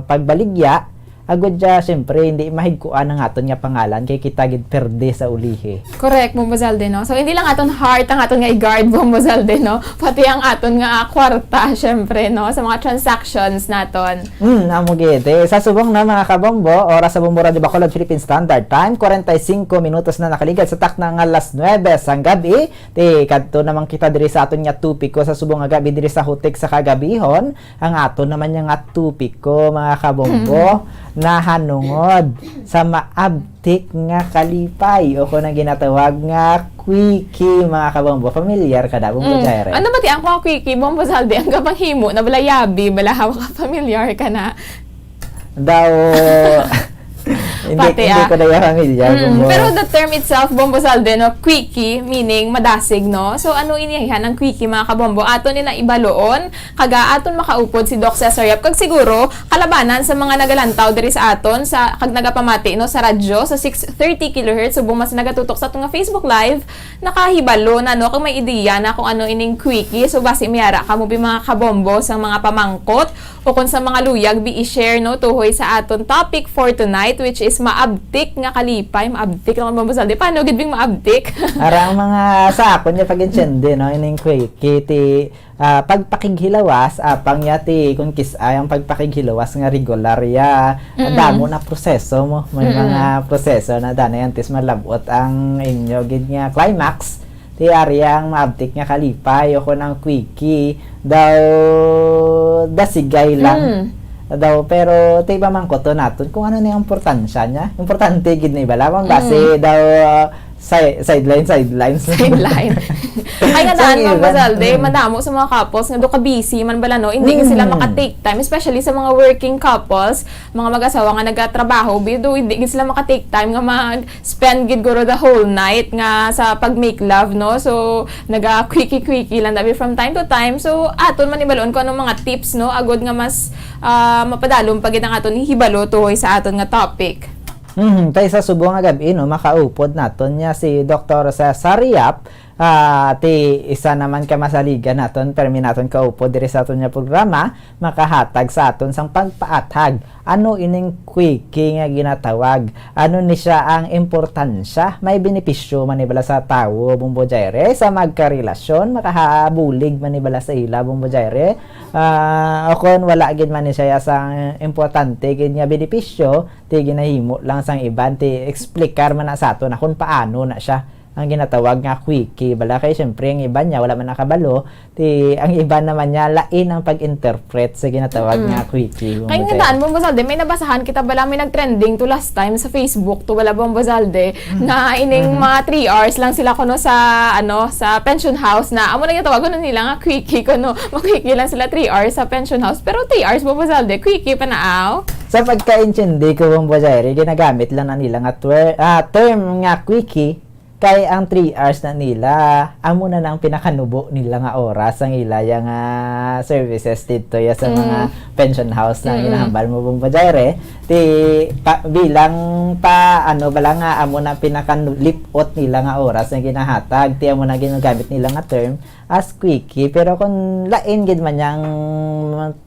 pagbaligya. Agud dya, siyempre, hindi mahigkuan ang aton nga pangalan kay kita gid perde sa ulihi. Correct, Bombo Zalde, no? So, hindi lang aton heart ang aton nga i-guard, Bombo Zalde, no? Pati ang aton nga, ah, kwarta, syempre, no? Sa mga transactions naton. Hmm, amo gid. Eh, sa subong na, mga kabombo, oras sa Bombo Radio Bacolod, Philippine Standard Time, forty-five minutos na nakaligad sa takna nga alas nuebe sang gabi. Ti, kadto naman kita diri sa aton nga topiko sa subong nga gabi diri sa Hutik sa Kagabihon. Ang aton naman nga topiko, mga kabombo, Mm. nahanungod sa maabtik nga kalipay o kung ang ginatawag nga quickie, mga kabombo. Familiar ka na, Bombo Mm. Jaire? Ano ba ti ang mga quickie, Bombo Zalde? Ang kapanghimo na bala yabi, bala hawak ka, familiar ka na? Daw, hindi, Pati, hindi ah. ko na yung familiar, Mm, Bombo. Pero the term itself, Bombo Zalde, no, quickie, meaning madasig, no? So, ano inihan ang quickie, mga kabombo? Aton ni na ibaluon, kaga aton makaupod si Doc Cesar Yap. Kag siguro, kalabanan sa mga nagalantaw diri sa aton, sa, kag nagapamati, no, sa radyo, sa six thirty kilohertz, subong mas nagatutok sa aton nga Facebook Live, nakahibalo na, no, kag may ideya na kung ano ining quickie. So, basi may ara kamo bi, mga kabombo, sa mga pamangkot, o kung sa mga luyag, bi i-share, no, tuhoy sa aton topic for tonight, which is maabtik nga kalipay. Maabtik lang, Bombo Zalde. Paano gid bing maabtik? Ara ang mga sa akon nga pag-intindi, no, ining quickie, ti, ah, pagpakighilawas, apang ya ti, kung kis-, ay ang pagpakighilawas nga regular ya, Mm-mm. damo na proseso mo. May Mm-mm. mga proseso na danay antes malabot ang inyo gid nga climax. Ti ari ang maabtik nga kalipay o kon ang quickie daw dasigay lang. Mm. Daw, pero ti pamangkoton naton kung ano ni ang importansya niya. Importante gid ni bala, bang basi Mm. daw, uh, si-, sideline, sideline. Sideline. Ay, nga Sa daan, Ma'am iba. Mazalde, Mm. madamo sa mga couples nga do ka busy man bala, no? Hindi gid sila Mm. maka-take time, especially sa mga working couples, mga mag-asawa nga nagatrabaho, bi-, do hindi gid sila maka-take time nga mag-spend gid guro the whole night nga sa pag-make love, no? So, naga-quickie-quickie lang dabi from time to time. So, aton man ibalon kung anong mga tips, no? Agod nga mas, ah, mapadalom pa gid ang aton hibalo tuhoy sa aton nga topic. Mhm. Tay sa subong nga gab-i, no, makaupod naton niya si Doktor Cesar Yap, ah, ti isa naman ka masaligan naton, permi naton kaupod diri sa aton nga programa, makahatag sa aton sang pagpaathag. Ano ining quickie nga ginatawag? Ano ni siya ang importansya? May benepisyo man ni bala sa tawo, Bombo Jaire, sa magkarelasyon, makahabulig man ni bala sa ila, Bombo Jaire? Ah, o kon wala gid man ni siya sa importante gid nga benepisyo, ti ginahimo lang sang iban, ti explicar man na sa aton na kung paano na siya ang ginatawag nga quickie. Bala kay, syempre, ang iban niya, wala man nakabalo. Ti, ang iban naman niya, lain ang pag-interpret sa ginatawag Mm-mm. nga quickie. Kay nga daan, Bombo Zalde, may nabasahan kita bala, may nag-trending to last time sa Facebook to bala, Bombo Zalde, Mm. nga ining Mhm. mga three hours lang sila kuno sa, ano, sa pension house na, amo na ginatawag kuno nila nga quickie kuno. Ma-quickie lang sila three hours sa pension house. Pero three hours, Bombo Zalde, quickie pa na, aw? Sa pagkaintindi ko, Bombo Jaire, ginagamit lang na nila nga twer-, ah, term nga quickie Kay ang three hours na nila, amo na nang pinakanubo nila nga oras ang ila ya nga services didto ya sa mga Mm. pension house na Mm-mm. ginahambal mo, Bombo Jaire. Ti, pa, bilang pa, ano, bala nga, amo na pinakalip-ot nila nga oras nga ginahatag. Ti amo na ginagamit nila nga term as quickie. Pero kung lain gid man yang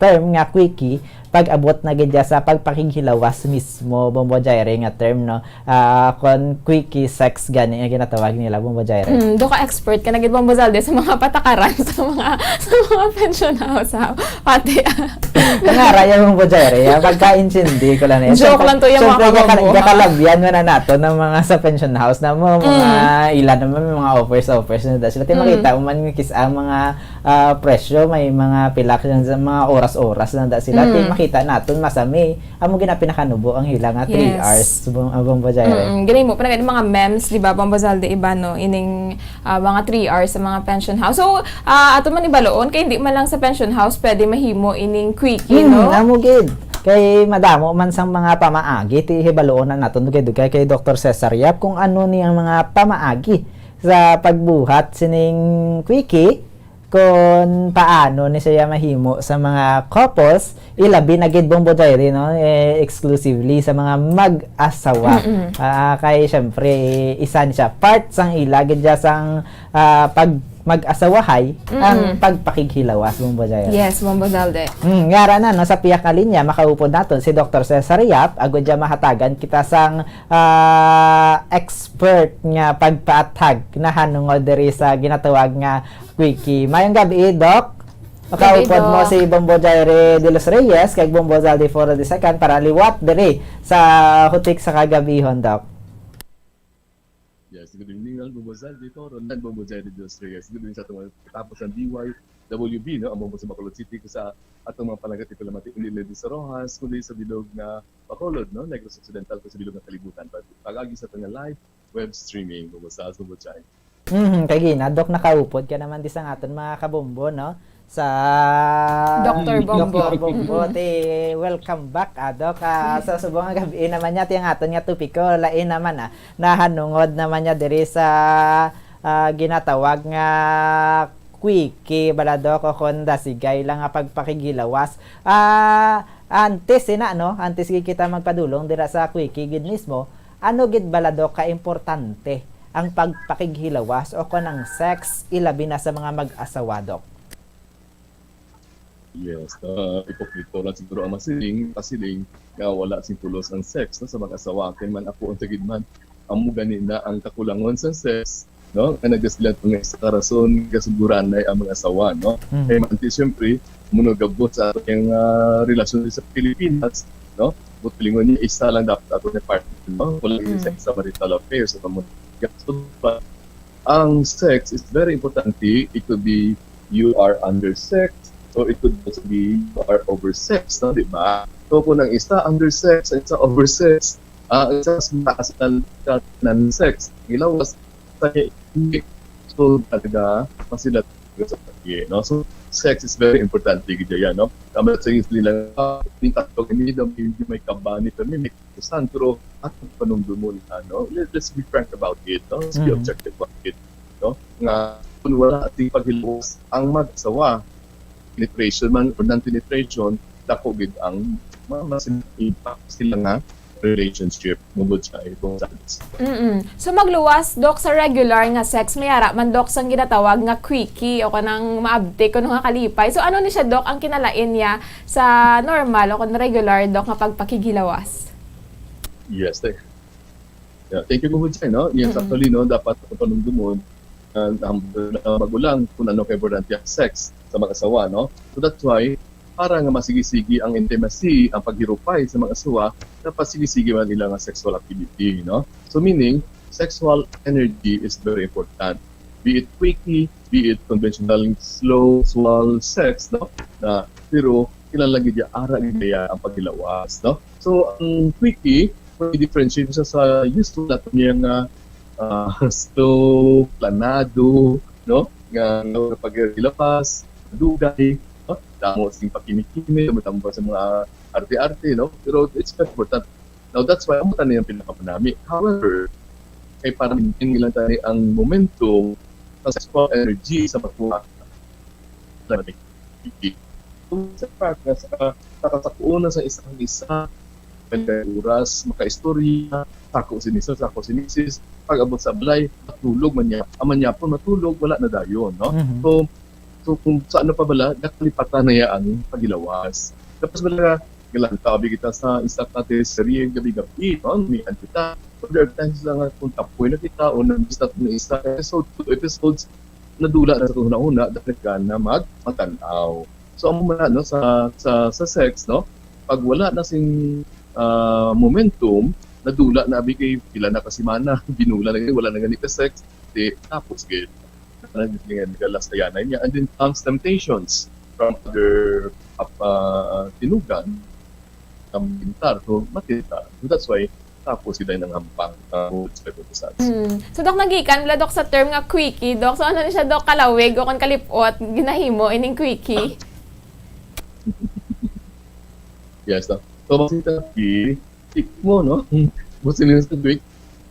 term nga quickie, pag-abot na gid ya sa pagpakighilawas mismo, Bombo Jaire, nga term, no? Ah, kon quickie sex gani nga ginatawag nila, Bombo Jaire. Mm, do ka expert ka na gid, Bombo Zalde, sa mga patakaran, sa mga, sa mga pension house, ha? Pati, ah. Nga ra yan, Bombo Jaire, ya, pagkaintindi ko lang yan. Joke Siyempre, lang to, yung mga siyempre, gaka-, kabombo, ha? gakalabyan mo na nato ng mga sa pension house na mo, mga Mm. ila naman, may mga offers, offers na sila. Ti Mm. makita mo man nga kis-, ang mga, ah, presyo, may mga pila ka sa mga oras-oras na da sila. Ti Mm. makita naton, masami. Amo gina pinakanubo ang ila nga three Yes. hours, Bom-, ah, Bombo Jaire. Mm-mm. Gani mo, pa na gani mga memes, di ba, Bombo Zalde, iba, no? Ining, ah, mga three hours sa mga pension house. So, ah, ato man ibaluon, kay hindi man lang sa pension house pwede mahimo ining quickie, Hmm, no? amo gid. Kay madamo man sang mga pamaagi, ti hibaluon na naton dugay-dugay kay Doktor Cesar Yap kung ano ni ang mga pamaagi sa pagbuhat sining quickie, kon paano ni siya mahimo sa mga couples, ilabi na gid, Bombo Jaire, no? Eh, exclusively sa mga mag-asawa. Mm-mm. Ah, kay, syempre, isa ni siya. Part sang ila gid siya sang, ah, pag mag-asawahay ang Mm-mm. pagpakighilawas, Bombo Jaire. Yes, Bombo Zalde. Mm, nga ra na, no, sa pihak nga linya, makaupod naton si Doktor Cesar Yap, agud siya mahatagan kita sang, ah, expert nga pagpaathag nahanungod diri sa ginatawag nga quickie. Mayong gabi, Doc. Makaupod mo Doc. si Bombo Jaire de los Reyes kag Bombo Zalde Foro the second para liwat diri sa Hutik sa Kagabihon, Doc. Yes, good evening, Bombo Zalde Foro and Bombo Jaire de los Reyes. Good evening sa atong mga katapos ng D Y W B, no? Ang Bombo sa Bacolod City, kung sa atong mga panagati, palamati, hindi lang sa Roxas, kundi sa bilog nga Bacolod, no? Negros Occidental, kung sa bilog nga kalibutan. Pag-, pag-agi sa atong live web streaming, Bombo Zalde, Bombo Jaire. Mhm, kay gina, Doc, nakaupod ka naman di sa aton mga kabombo, no? Sa Doktor Bombo. Doktor Bombo, Mhm. ti, welcome back, ah, Doc. Ah, sa subong nga gabi naman niya, ti ang aton nga topiko, lain naman, ah, nahanungod naman niya diri sa, ah, ginatawag nga quickie, bala, Doc, o kon dasigay lang nga pagpakighilawas. Ah, antes, ina, no? Antes gid kita magpadulong dira sa quickie gid mismo, ano gid bala, Doc, ka importante ang pagpakighilawas o kon ang sex, ilabi na sa mga mag-asawa, Doc? Yes, ah, ipokrito lang siguro ang masiling, pasiling nga wala sing pulos ang sex, no, sa mag-asawa. Kay man ako, unsa gid man, amo gani na ang kakulangon sa sex, no? Nga nagasilan pa nga isa ka rason, kasuguranay ang mag-asawa, no? Mhm. Kay man, ti, siyempre, munugabot sa ating, ah, relasyon sa Pilipinas, no? Buot lingon niya, isa lang dapat ato nga partner, no? Wala Mm. sa extramarital affairs sa pamon-, so, ang sex is very importante. It could be you are undersex, or it could also be you are oversex, no? Di ba? So, kung ang isa undersex, ang isa oversex, ah, ang isa mas mataas ang ka-, ng sex, hilawas, sa hindi. So, talaga, mas sila sa pag-, no? So, sex is very important, gid yan, no? Tama sa yung sila, ah, yung tatlo, hindi daw, hindi may kabani, pero may santro at panumdumon, ano, let, let's be frank about it, no? Let's be Mm. objective about it, no? Nga kung wala ating paghilawas ang mag-asawa, penetration man or non-penetration, dako gid ang ma-, mas impact sila nga relationship, Bombo Jai, Bombo Zalde. Mm-mm. So, magluwas, Doc, sa regular nga sex, may ara man, Doc, sang ginatawag nga quickie o kanang maabtik, kuno nga kalipay. So, ano ni siya, Doc, ang kinalain niya sa normal o kung regular, Doc, nga pagpakighilawas? Yes, thank, yeah, thank you, Kuya Jai, no? Yes, Mm-mm. actually, no, dapat ang panumdumon, uh, ang, uh, magulang kung ano ka importante ang sex sa mag-asawa, no? So that's why, para nga masigi-sigi ang intimacy, ang paghirupay sa mag-asawa, dapat sige-sige man ila nga sexual activity, no? So meaning, sexual energy is very important. Be it quickie, be it conventional slow, slow sex, no? Na, pero kinahanglan gid ya, ara gid ya ang paghilawas, no? So, ang quickie, may differentiate siya sa usual nato niya nga, ah, slow, planado, no? Nga, nga paghilawas, dugay, no? Damo sing pakimikimi, damo pa sa mga arte-arte, no? Pero it's very important. Now, that's why ang mata niya pinakamanami. However, Kay para maintain nila tani ang momentum sa sexual energy sa baguha. Kung sa fact nga sa, sa kasakuon sa isa kag isa, may oras, makaistorya, sako si mister, sako si misis, pag-abot sa balay, matulog man niya. Ang manyapon matulog, wala na dayon, no? Mhm. So, so kung sa ano pa bala, nakalipatan na iya ang paghilawas. Tapos bala, galantaw abi kita sa isa ka teleserye gabi-gabi, no? May kita. So, there are times lang nga kung tapoy na kita o nag-miss naton isa ka episode, two episodes, nadula na sa aton hunahuna, daghan na mag-, magtan-aw. So, amo man na, no, sa, sa, sa sex, no, pag wala na sing, ah, momentum, nadula na abi kay pila na ka semana, binula na gid, wala na gani ka sex, di, tapos gid. Ano gid nga nagalastayanan niya. And then comes temptations from other, ah, tinugan, from pintar to matintar. So, that's why tapos gid ang hampang, ah, sa results. Mm. So, Doc, nagikan bala, Doc, sa term nga quickie, Doc. So, ano ni siya, Doc, kalawig o kon kalipot, ginahimo ining quickie? Yes, no? So, makita ki, tik mo, no? Busin mo sa quick,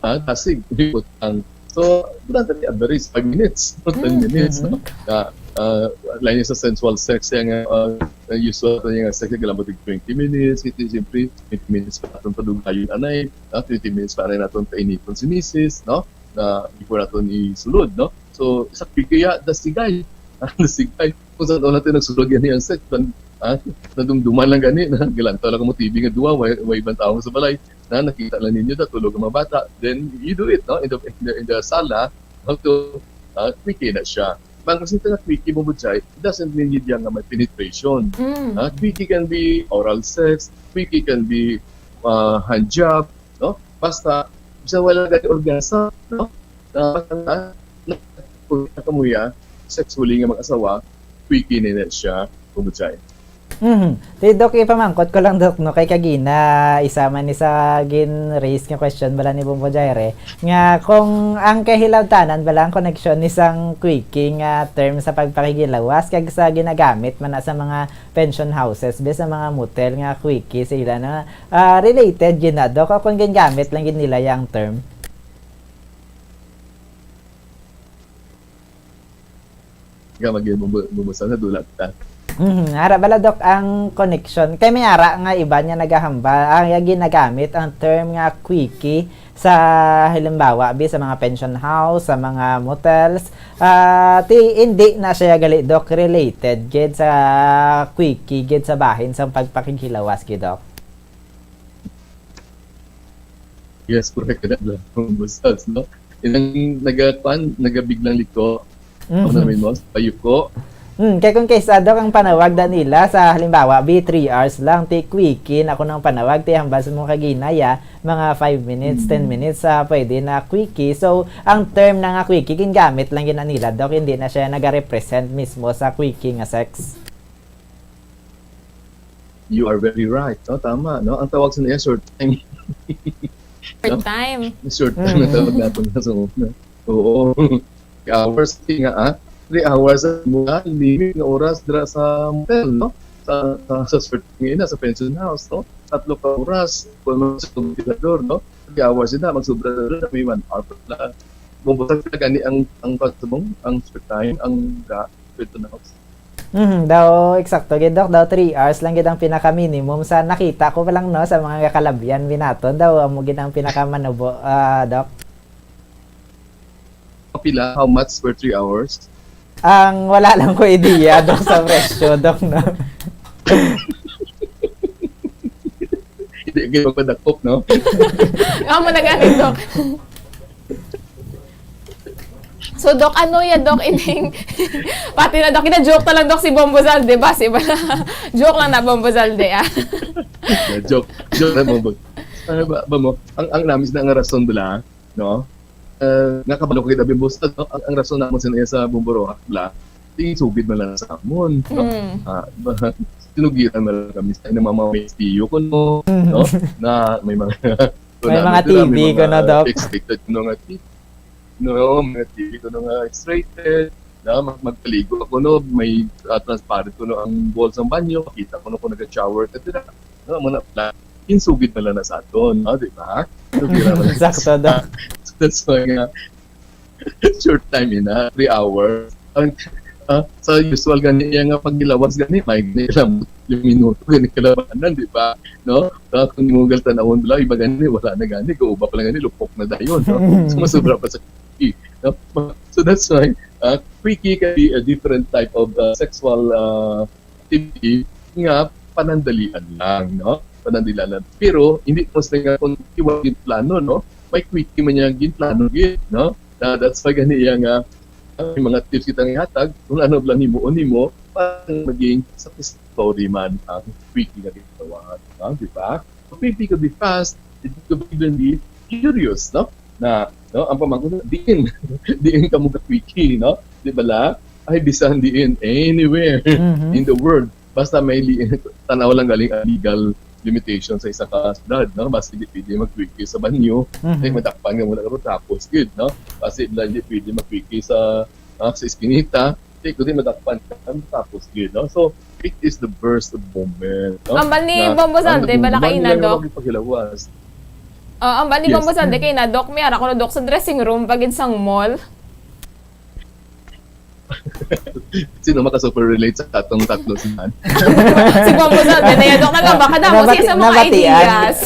ah, dasig, lipot ang. So, durante ni average, five minutes, ten Mm, minutes, no? mm. Na, ah, lain sa sensual sex, kaya nga, ah, usual to yung sex, kailangan mo tig twenty minutes, kasi siyempre, twenty minutes pa naton padugayon, anay, ah, twenty minutes pa anay naton painiton si misis, no? Na before naton isulod, no? So, sa quickie, dasigay. Ah, dasigay. Kung sa taon natin nagsulod yan yung sex, dan-, ah, nadumduman lang gani, na galantaw lang mo T V nga duwa, way, way ibang tao sa balay, na nakita lang ninyo, na tulog ang mga bata, then you do it, no? In the, in the, in the sala, how to, ah, quickie na siya. Bang kasi ito na quickie mo, Bujay, it doesn't mean yun yan nga may penetration. Mm. Ah, quickie can be oral sex, quickie can be, ah, hand job, no? Basta, bisan wala gani orgasm, no? Ah, basta, na, kung kamuya, sexually nga mag-asawa, quickie na na siya, Bujay. Mhm. Ti, Doc, ipamangkot ko lang, Doc, no, kay kagina, isa man ni sa gin-raise nga question bala ni Bombo Jaire, nga kung ang kahilabtanan bala ang koneksyon ni sang quickie nga term sa pagpakighilawas kag sa ginagamit man na sa mga pension houses, be, sa mga motel nga quickie sila na, ah, related gid na, Doc, o kung gingamit lang gid nila yang term? Nga mag-, bubu-, bubusan na dula ta. Mhm. Ara bala, Doc, ang connection. Kay may ara nga iban nga nagahambal, ah, nga ginagamit ang term nga quickie sa, halimbawa, bi, sa mga pension house, sa mga motels. Ah, ti, hindi na siya gali, Doc, related gid sa quickie gid sa bahin sa pagpakighilawas gid, Doc. Yes, correct. Kada lang ang massage, no? Inang nagakuan, nagabiglang liko. Mhm. Ano namin mo? Payuko. Hmm, kay kung kaysa, Doc, ang panawag da nila sa, halimbawa, bi, three hours lang, ti quickie na kuno ang panawag, ti hambal sa mo kagina, ya, mga five minutes, ten Mm. minutes, ah, pwede na quickie. So, ang term na nga quickie, gingamit lang gid na nila, Doc, hindi na siya nagarepresent mismo sa quickie nga sex. You are very right, no? Tama, no? Ang tawag sa niya, short time. Short No? time. Short time ang Mm. tawag natin na sa una. Oo. Three hours, sige nga, ah. Three hours ang mga limit nga oras dira sa motel, no? Sa, sa, sa short time nga ina, sa pension house, no? Tatlo ka oras, kung mga sa ventilador, no? Three hours na, magsubra na, may one hour pa lang. Kung basta gani ang, ang, ang, ang short time, ang ga-, pension house. Mhm, daw, eksakto gid, Doc. Daw three hours lang gid ang pinaka-minimum sa nakita ko pa lang, no, sa mga kakalabyan binaton. Daw, amo gid ang pinakamanubo, ah, Doc. Kapila? How much for three hours? Ang wala lang ko idea, Doc, sa presyo, Doc, no? Hindi, hindi magpadakop, no? Amo na gani, Doc. So, Doc, ano ya, Doc, ining, pati na, Doc, ina-joke na lang, Doc, si Bombo Zalde, ba? Si bala. Joke lang na, Bombo Zalde, ah. Yeah, joke. Joke na, Bombo. Ano ba, ba mo? Ang, ang namis na nga rason bala, no? Eh, nga kabalo ko gid, Bombo Zalde, no? Ang, ang rason namon sa, sa Bombo Roja bala, tingin sugid man lang sa amon, no? Mm. Ah, ba, sinugiran man lang kami sa inang mga mistiyo ko, no? Mm. No? Na may mga May na, mga dira, may T V ko mga na, Doc. Expected ko nga T V. No, mga T V ko na nga X-rated. Na, mag-, magpaligo ako, no? May, ah, transparent ko, no, ang wall sa banyo. Makita ko, no, kung nag-shower ka dira. No, mga pla-, insugid na lang na sa aton, no? Di ba? Sugira man lang Sakto, Doc. That's why nga, short time ina, three hours. Ang, ah, sa usual gani, iya nga paghilawas gani, may gani lang, limang minuto gani kalabanan, di ba? No? Ah, kung mo gal tanawon bala, iba gani, wala na gani, guba pa lang gani, lupok na dayon, no? So, masubra pa sa quickie, no? So, that's why, ah, quickie can be a different type of, ah, sexual, ah, activity nga panandalian lang, no? Panandalian lang. Pero, hindi po sila nga kung iwa yung plano, no? May quickie man niya yung plano, gid, no? Na, that's why gani iya nga, ah, may mga tips kita nga hatag kung ano lang himuon nimo para maging satisfactory man ang quickie nga ginagawa, no? Di ba? Quickie could be fast, it could even be curious, no? Na, no? Ang pamangkot, diin, diin ka mo quickie, no? Di ba la? Ay, bisan diin, anywhere Mhm. in the world. Basta may li-, tanaw lang galing ang legal limitation sa isa ka syudad, no? Basta di pwede mag-quickie sa banyo, Mhm. ay madakpan nga muna ka tapos gid, no? Basta di pwede mag-quickie sa, ah, sa iskinita, di ko di madakpan ka tapos gid, no? So, it is the burst of moment, no? Ambal ni Na, Bombo ang Sante, bala naguguman kaina, nila Doc. Nga magpaghilawas. Ah, ambal ni Yes. Bombo Sante, kay na, Doc, may ara ko na, Doc, sa dressing room, pagid sang mall. Sino maka-super relate sa atong tatlo si Man? Si Bombo Sante, na yan, Doc, nagabaka na mo, Nabati-, siya sa mga nabatian. ideas.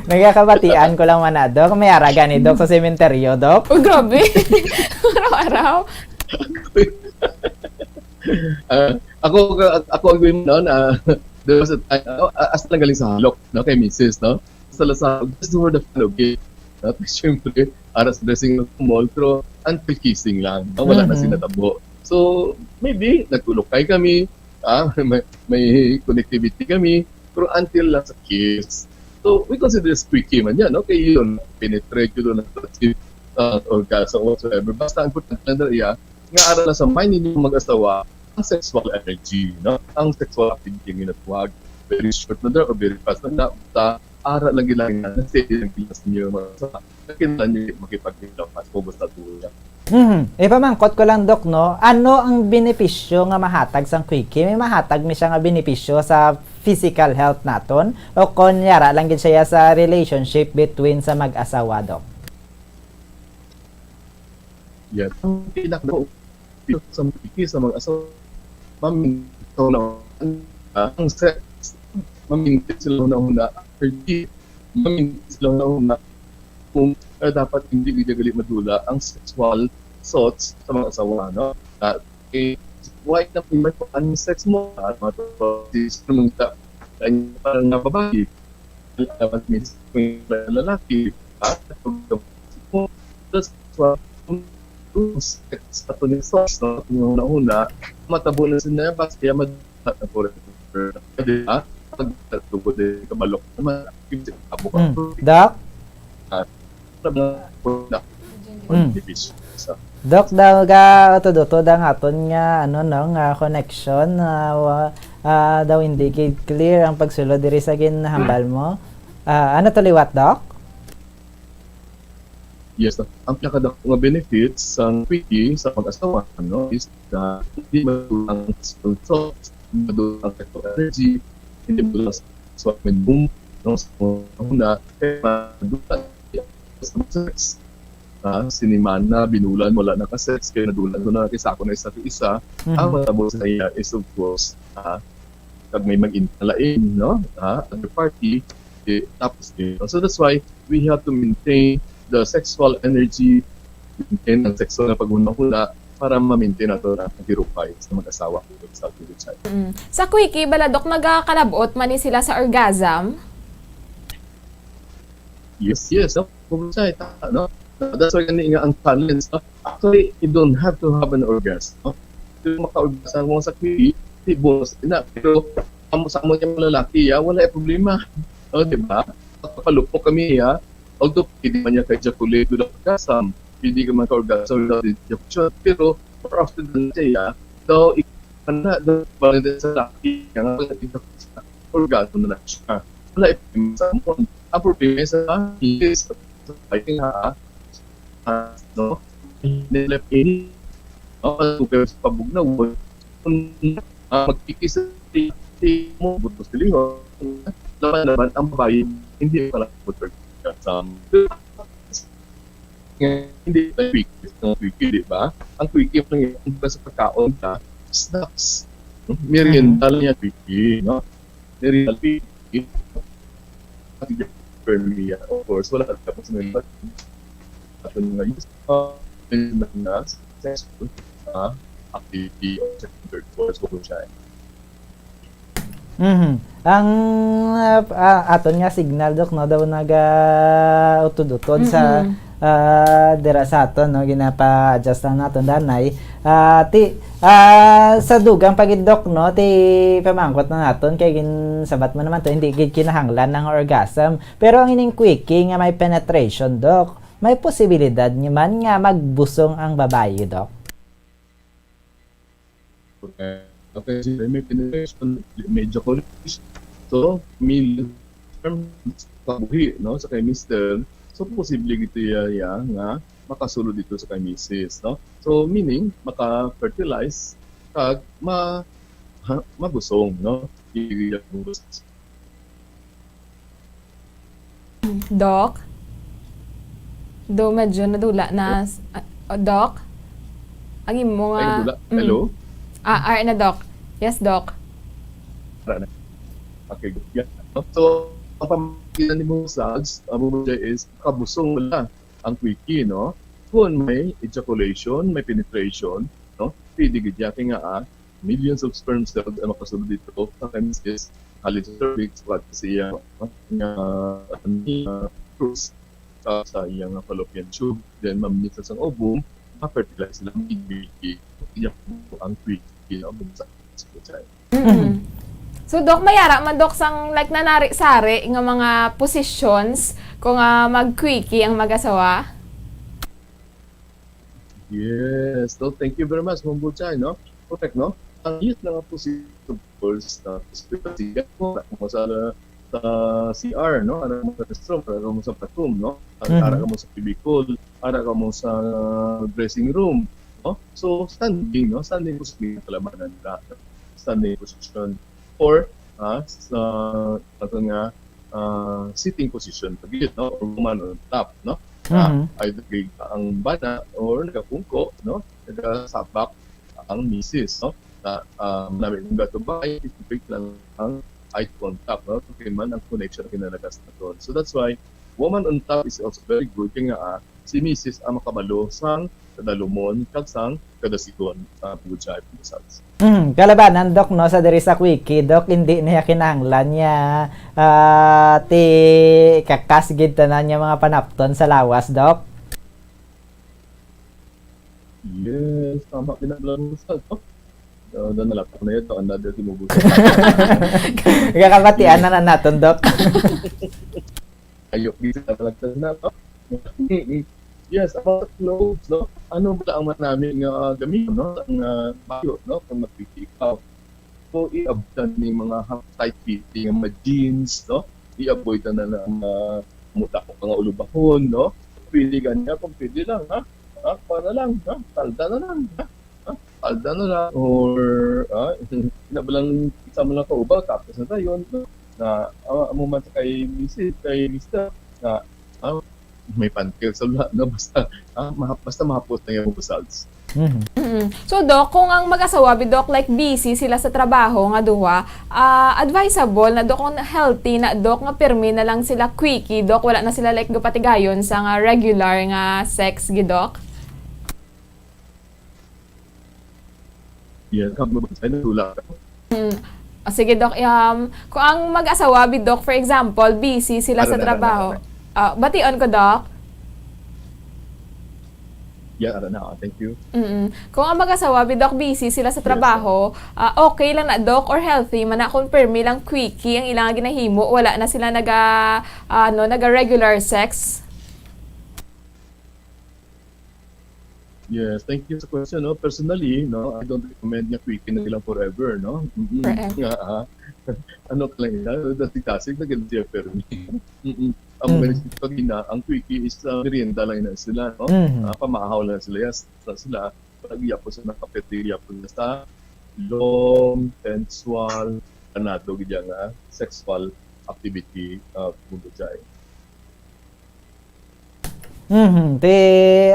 Nagkakabatian ko lang man na, Doc. May ara gani, Doc, sa sementeryo, Doc. Oh, grabe. Araw-araw. Ah, ako, ako, ako, agree mo noon, ah, there was a time, ah, ah, hasta lang galing sa halok, no, kay misis, no? Sa Lazaro, just for the fun of it. No? Siyempre, ara sa dressing room sa mall, pero until kissing lang, no? Wala na Mhm. sinatabo. So, maybe, nagkulukay kami, ah, may, may connectivity kami, pero until lang sa kiss. So, we consider this quickie man yan, no? Kay yun, penetrate yun, nag-achieve, uh, orgasm whatsoever. Basta ang importante lang dali, ah, nga ara lang sa mind ninyo mag-asawa, ang sexual energy, no? Ang sexual activity nga ginatawag. Very short na daw, or very fast na daw. Basta, ara lang gid lang na, steady lang gid sa inyo, mga sa, kinahanglan nyo makipagkita, mas po basta tuya. Mhm. Ipamangkot ko lang, Doc, no? Ano ang benepisyo nga mahatag sang quickie? May mahatag mi siya nga benepisyo sa physical health naton? O kon yara lang gid siya sa relationship between sa mag-asawa, Doc? Yes. Ang pinaka sa mga, sa mga asawa, mamintaw na ang sex, mamintaw sila hunahuna, energy, mamintaw sila hunahuna kung, eh, dapat hindi gid gali madula ang sexual thoughts sa mga asawa, no? Na, eh, why na may ang sex mo? Ah, mga to, si, si, mga, parang nga babae, dapat may lalaki, ah, that's why, sa ato ni sauce, no? Yung una-una, matabo na sa nervous, kaya mad-, na forever. Di ba? Pag tugod din, kabalok naman, active sa abo ka. Mm. Doc? Ah, na, na, Mm. benepisyo sa Doc, daw ga utod-utod ang aton nga, ano, no, nga connection, ah, wa-, ah, daw hindi gid clear ang pagsulod diri sa ginhambal mo. Ah, ano to liwat, Doc? Yes, ang pinakadako nga benefits sang quickie sa mag-asawa, no, is na hindi madulang ang sexual thoughts, hindi madulang ang sexual energy, hindi madulang ang sexual momentum, no, sa una, kaya madulang sa sex. Ah, sinimana, binulan, wala na ka sex, kaya nadulan ko na, kay sa ako na isa ka isa. Mhm. Ang matabo sa iya is, of course, ah, kag may mag-inta lain, no? Ah, other party, eh, tapos, eh, so that's why we have to maintain the sexual energy, maintain ang sexual na paghunahuna para ma-maintain nato ang pagkirupay sa mag-asawa o sa pagkirupay. Mm. Sa quickie, bala, Doc, nagakalabot man ni sila sa orgasm? Yes, yes, no? Kung sa ita, no? That's why gani nga ang challenge, no? Actually, you don't have to have an orgasm, no? Pero maka-orgasm mo sa quickie, di bonus na. Pero amo sa amo nga mga lalaki, ya, wala yung problema. No, di ba? Kapalupok kami, ya. Although, pwede man niya ka-ejaculate without orgasm, pwede ka man ka-orgasm without ejaculation. Pero, more often than not, ya, daw, ik-, na, daw, bali din sa lalaki, kaya nga, orgasm na lang siya. Wala yung problema sa amon. Ang problema sa is, sa fighting, ha? Ah, no? Nilap ini, no? Ang problema sa pabugnaw, kung, ah, magkikis-, mo, buto sa liho, laban-laban, ang babae, hindi pala buto sa Hindi na quickie, ang quickie, di ba? Ang quickie, ang, ang sa pagkaon ka, snacks. Merienda lang yan, quickie, no? Merienda, quickie. At for me, of course, wala ka tapos may ato nga use, uh, na sexual, uh, activity or sexual intercourse, kung siya. Mhm. Ang, ah, ah, aton nga signal, Doc, no, daw naga-utod-utod sa, Mhm. ah, dira sa aton, no, ginapa-adjust lang naton danay. Ah, ti, ah, sa dugang pa gid, Doc, no, ti pamangkot na naton kay ginsabat mo naman to, hindi gid kinahanglan ang orgasm. Pero ang ining quickie nga may penetration, Doc, may posibilidad nga man nga magbusong ang babayi, Doc? Okay, sila may penetration, may ejaculation. So, may term sa kabuhi, no, sa kay mister. So, posible gito iya, iya nga makasulod dito sa kay misis, no? So, meaning, maka-fertilize kag ma-, ha, mabusong, no? Iya, Doc? Do, medyo nadula na. Ah, oh, Doc? Ang imo Ay, nga... dula. Mm. Hello? Ah, ar na, Doc. Yes, Doc. Tara na. Okay, good. Yeah. So, ang pamamagitan ni mo sa ads, ang mo is kabusong wala ang quickie, no? Kung may ejaculation, may penetration, no? Pwede gid yan. Kaya nga, ah, millions of sperm cells ang makasulod dito sa kay misis, halin sa cervix, pati sa iya, ah, fruits, sa, sa iyang fallopian tube, then mamit sa sang ovum, ma-fertilize sila, may baby. Iya po ang quickie, no? Sa, sa child. Mm. So, Doc, may ara man, Doc, sang, like, nanari-sari nga mga positions kung, ah, mag-quickie ang mag-asawa? Yes. So, thank you very much, Ma'am Buchay, no? Correct, no? Ang youth na nga po si, of course, uh, especially ako, ako mo sa, sa C R, no? Ano mo sa restroom, ano mo sa bathroom, no? Ang Mhm. ara ka mo sa cubicle, ara ka mo sa dressing room, no? So, standing, no? Standing po sa kalabanan na standing position. Or, ah, sa, ato nga, ah, sitting position, pag-, no? Or woman on top, no? Ah, Mhm. either kay ang bana or nagapungko, no? Nagasabak ang misis, no? Na, ah, namin ng gatubay, specific lang ang eye contact, no? Kay man ang connection kinalagas naton. So that's why woman on top is also very good. Kaya nga, ah, si misis ang makabalo sang kadalumon kag sang kadasigon, ah, good job, results. Hmm, kalabanan, Doc, no, sa diri sa quickie, Doc, hindi niya kinahanglan niya, ah, ti kakas gid tanan niya mga panapton sa lawas, Doc. Yes, tama, kinahanglan mo sa, no? Uh, na nalapok na yun, another tinubusan. Kakabatian na na naton, Doc. Ayok, di sa talaga na, no? Yes, about the clothes, no? Ano ba ang manami nga gamiton, no? Ang, ah, bayo, no? Kung magpipili ka. So, i-avoid ni mga half tight fitting, ang mga jeans, no? I-avoid na na ang mga mudakop nga ulubahon, no? Pwede ganya, kung pwede lang, ha? Ha? Para lang, ha? Palda na lang, ha? Ha? Palda na lang, or, ah, na ba lang, isa mo lang kaubaw, tapos na tayo, no? Na, ah, amo man sa kay misis, kay mister, na, ah, may panty sa wala, no? Basta, ah, ma-, basta mahapos na yung results. Mhm. Mm. So, Doc, kung ang mag-asawa bi, Doc, like, busy sila sa trabaho nga duha, ah, advisable na, Doc, kung healthy na, Doc, nga pirmi na lang sila quickie, Doc, wala na sila, like, gapatigayon sa nga regular nga sex, gi, Doc? Yan, kamo ba sa wala? Mm. Ah, sige, Doc. Um, kung ang mag-asawa bi, Doc, for example, busy sila Ara sa na, ara na, trabaho. ara na. Ah, bation ko, Doc? Yan, ara na. Ah, thank you. Mm. Kung ang mag-asawa bi, Doc, busy sila sa Yes, trabaho, ah, okay lang na, Doc, or healthy man na kung permi lang quickie ang ilang ginahimo, wala na sila naga, ano, naga regular sex? Yes, thank you sa question, no? Personally, no, I don't recommend nga quickie na lang forever, no? Mm-mm. Forever. Nga, ah, ano ka lang yan, dasig-dasig na ganun siya, pero, mm-mm. Ang mga Mm. nagsisipag na, ang quickie is, ah, merienda lang na sila, no? Mhm. Ah, pamahaw lang sila, yes, sa sila, pag-iya po sa nakapete, iya po sa long, sensual, anado, gid nga sexual activity, ah, mundo dyan. Mhm. Ti,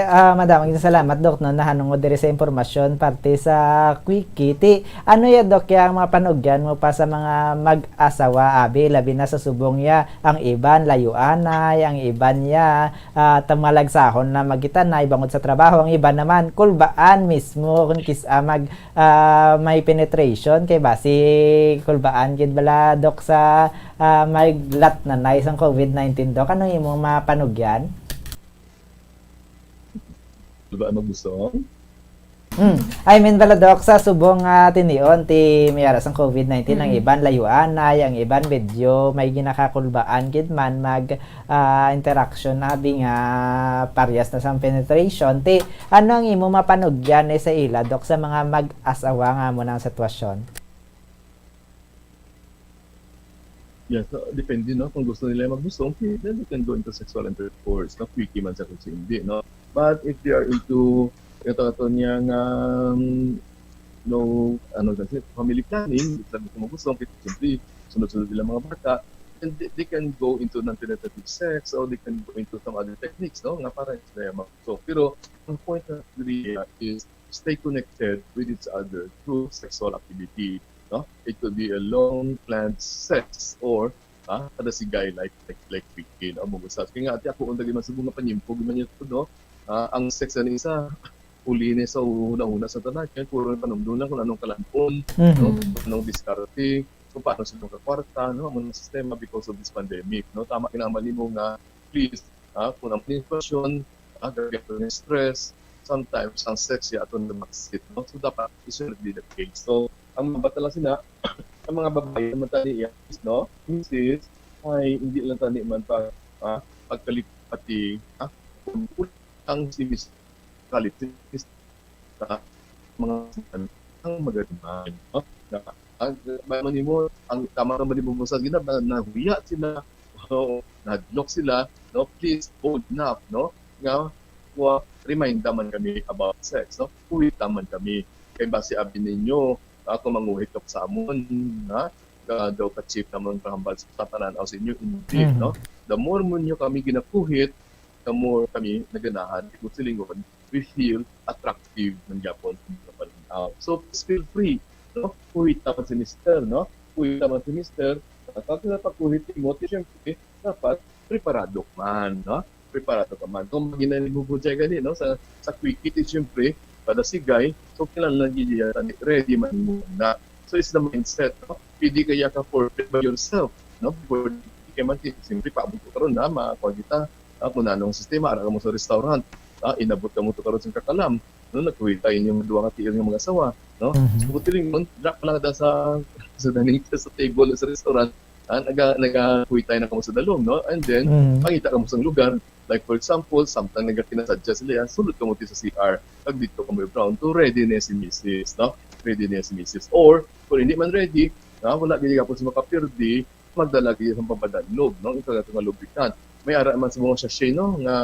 ah, madamo gid salamat, Doc, no, nahanungod diri sa impormasyon parte sa Quickie. Ti, ano ya, Doc, ya ang mga panugyan mo pa sa mga mag-asawa, abi, labi na sa subong ya, ang iban layuanay, ang iban ya, ah, tamalagsahon na magitanay bangod sa trabaho, ang iban naman kulbaan mismo kung kis-, ah, mag, ah, may penetration kay basi kulbaan gid bala, Doc, sa, ah, may latnanay sang covid nineteen, Doc. Ano imong mapanugyan? Diba, ano gusto? Hmm. I mean, bala, Doc, sa subong nga tinion ti may ara sang covid nineteen, ang iban layuanay, ang iban medyo may ginakakulbaan gid man mag, ah, interaction, abi nga paryas na sang penetration. Ti, ano ang imo mapanugyan ni sa ila, Doc, sa mga mag-asawa nga amo nang sitwasyon? Yes, so, depende, no? Kung gusto nila magbusong, okay, then they can go into sexual intercourse, no? Quickie man sa kung hindi, no? But if they are into, ito, ito niya nga, um, no, ano kasi, family planning, hindi sila gusto magbusong, kasi siyempre, sunod-sunod nila mga bata, and they, they can go into non-penetrative sex, or they can go into some other techniques, no? Nga para sila magbusong. Pero, ang point na really, uh, is stay connected with each other through sexual activity, no? It could be a long planned sex or, ah, kada sigay, like, like, like weekend, o mga usas. Kaya nga, ati ako, ang dagi man subong nga panyimpo, gid man niya to, no? Ah, ang sex na isa, uli ni sa una-una sa tanan, kaya puro panumdum lang kung anong kalampon, Mhm. no? Kung anong diskarte, kung paano sila makakwarta, no? Ang mga sistema because of this pandemic, no? Tama, kinahanglan nimo nga, please, ah, kung ang sitwasyon, ah, grabe ato ng stress, sometimes ang sex ya ato na backseat, no? So, dapat it should not be the case. So, ang mga bata lang sina, ang mga babae naman tani, yes, no? Misis, ay, hindi lang tani man pa, ah, pagkalipati, ah, ang si Miss Kalipati, sa mga ang magaliman, no? Na, ang, ba man nimo, ang tama naman ni Bubusag, gina-, na, nahuya sila, o nahadlok sila, no? Please, bold enough, no? Nga, wa-, remind naman kami about sex, no? Kuwit naman kami. Kay basi abi ninyo, ah, kung manguhit ka sa amon, ha? Ka, daw ka cheap naman ang kahambal sa tanan, aw sa inyo, hindi, Mhm. no? The more mo nyo kami ginakuhit, the more kami naganahan. Kung silingon, we feel attractive man gyapon sa mga palan-aw. So, please feel free, no? Kuhit naman si mister, no? Kuhit naman si mister. At pag napakuhit mo, ti, siyempre, dapat preparado ka man, no? Preparado ka man. Kung magina ni Bubujay gani, no? Sa, sa quickie, ti, siyempre, kada sigay, so, kinahanglan gid yan, ready man mo na. So, it's the mindset, no? Pwede kaya ka forfeit by yourself, no? Before, di ka man, ti, siyempre, paabot ko karon na, ma-, kuwan kita, ah, kung anong sistema, ara ka mo sa restaurant, ah, inabot ka mo to karon sa kakalam, no? Nagkuhita inyong duha ka tiil nga mga asawa, no? Mhm. So, buti rin, no? Dira pa lang ta sa, sa dining, sa table sa restaurant, ah, naga-, nagakuhitay na kamo sa dalom, no? And then, Mhm. pangita kamo sa lugar, like, for example, samtang nagakinasadya sila, yan, sulod kamo ti sa C R, pag dito kamo brown to ready na si misis, no? Ready na si misis. Or, kung hindi man ready, ah, wala gid gapon si makapirdi, magdala gid sa pampadanlog, no? Ito nga lubricant. May ara man sa mga sachet, no? Nga,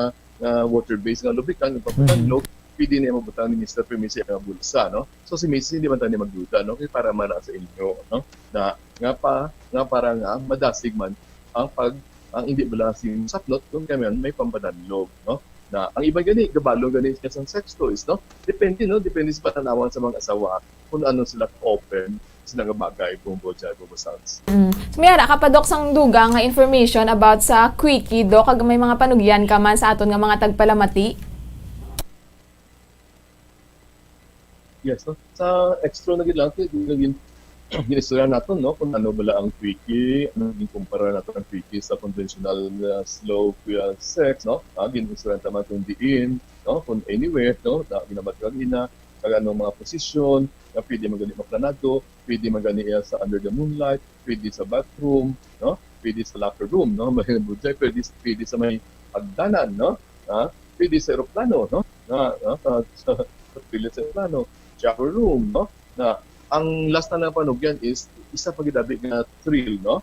nga water-based nga lubricant, yung pampadanlog, pwede niya mabutang ni mister Permis sa iyang bulsa, no? So, si misis hindi man tani magduda, no? Kaya para man sa inyo, no? Na, nga pa, nga para nga madasig man ang pag, ang hindi bala si saklot, kung kami may pampadanlog, no? Na, ang iba gani, gabalo gani siya sa sex toys, no? Depende, no? Depende sa pananawan sa mga asawa kung ano sila ka-open sa mga bagay, Bumbo Jai, Bumbo Sounds. Mm. So, may ara ka pa, Doc, sang dugang nga information about sa quickie, Doc, kag may mga panugyan ka man sa aton nga mga tagpalamati? Yes, no? Sa extra na gid lang, kay gin-, gin-istorya naton, no, kung ano bala ang quickie, ano, ginkumpara naton ang quickie sa conventional, uh, slow, uh, sex, no? Ah, gin-istorya naman kung diin, no, kung anywhere, no, na ginabat ka gina, kag anong mga posisyon, na pwede man gani maplanado, pwede man gani, uh, sa under the moonlight, pwede sa bathroom, no? Pwede sa locker room, no? May budjay, pwede, pwede sa may hagdanan, no? Ha? Pwede sa eroplano, no? Na, no? Sa, sa, sa pilit sa eroplano, shower room, no? Na, ang last na napanugyan is, isa pa gid abi nga thrill, no?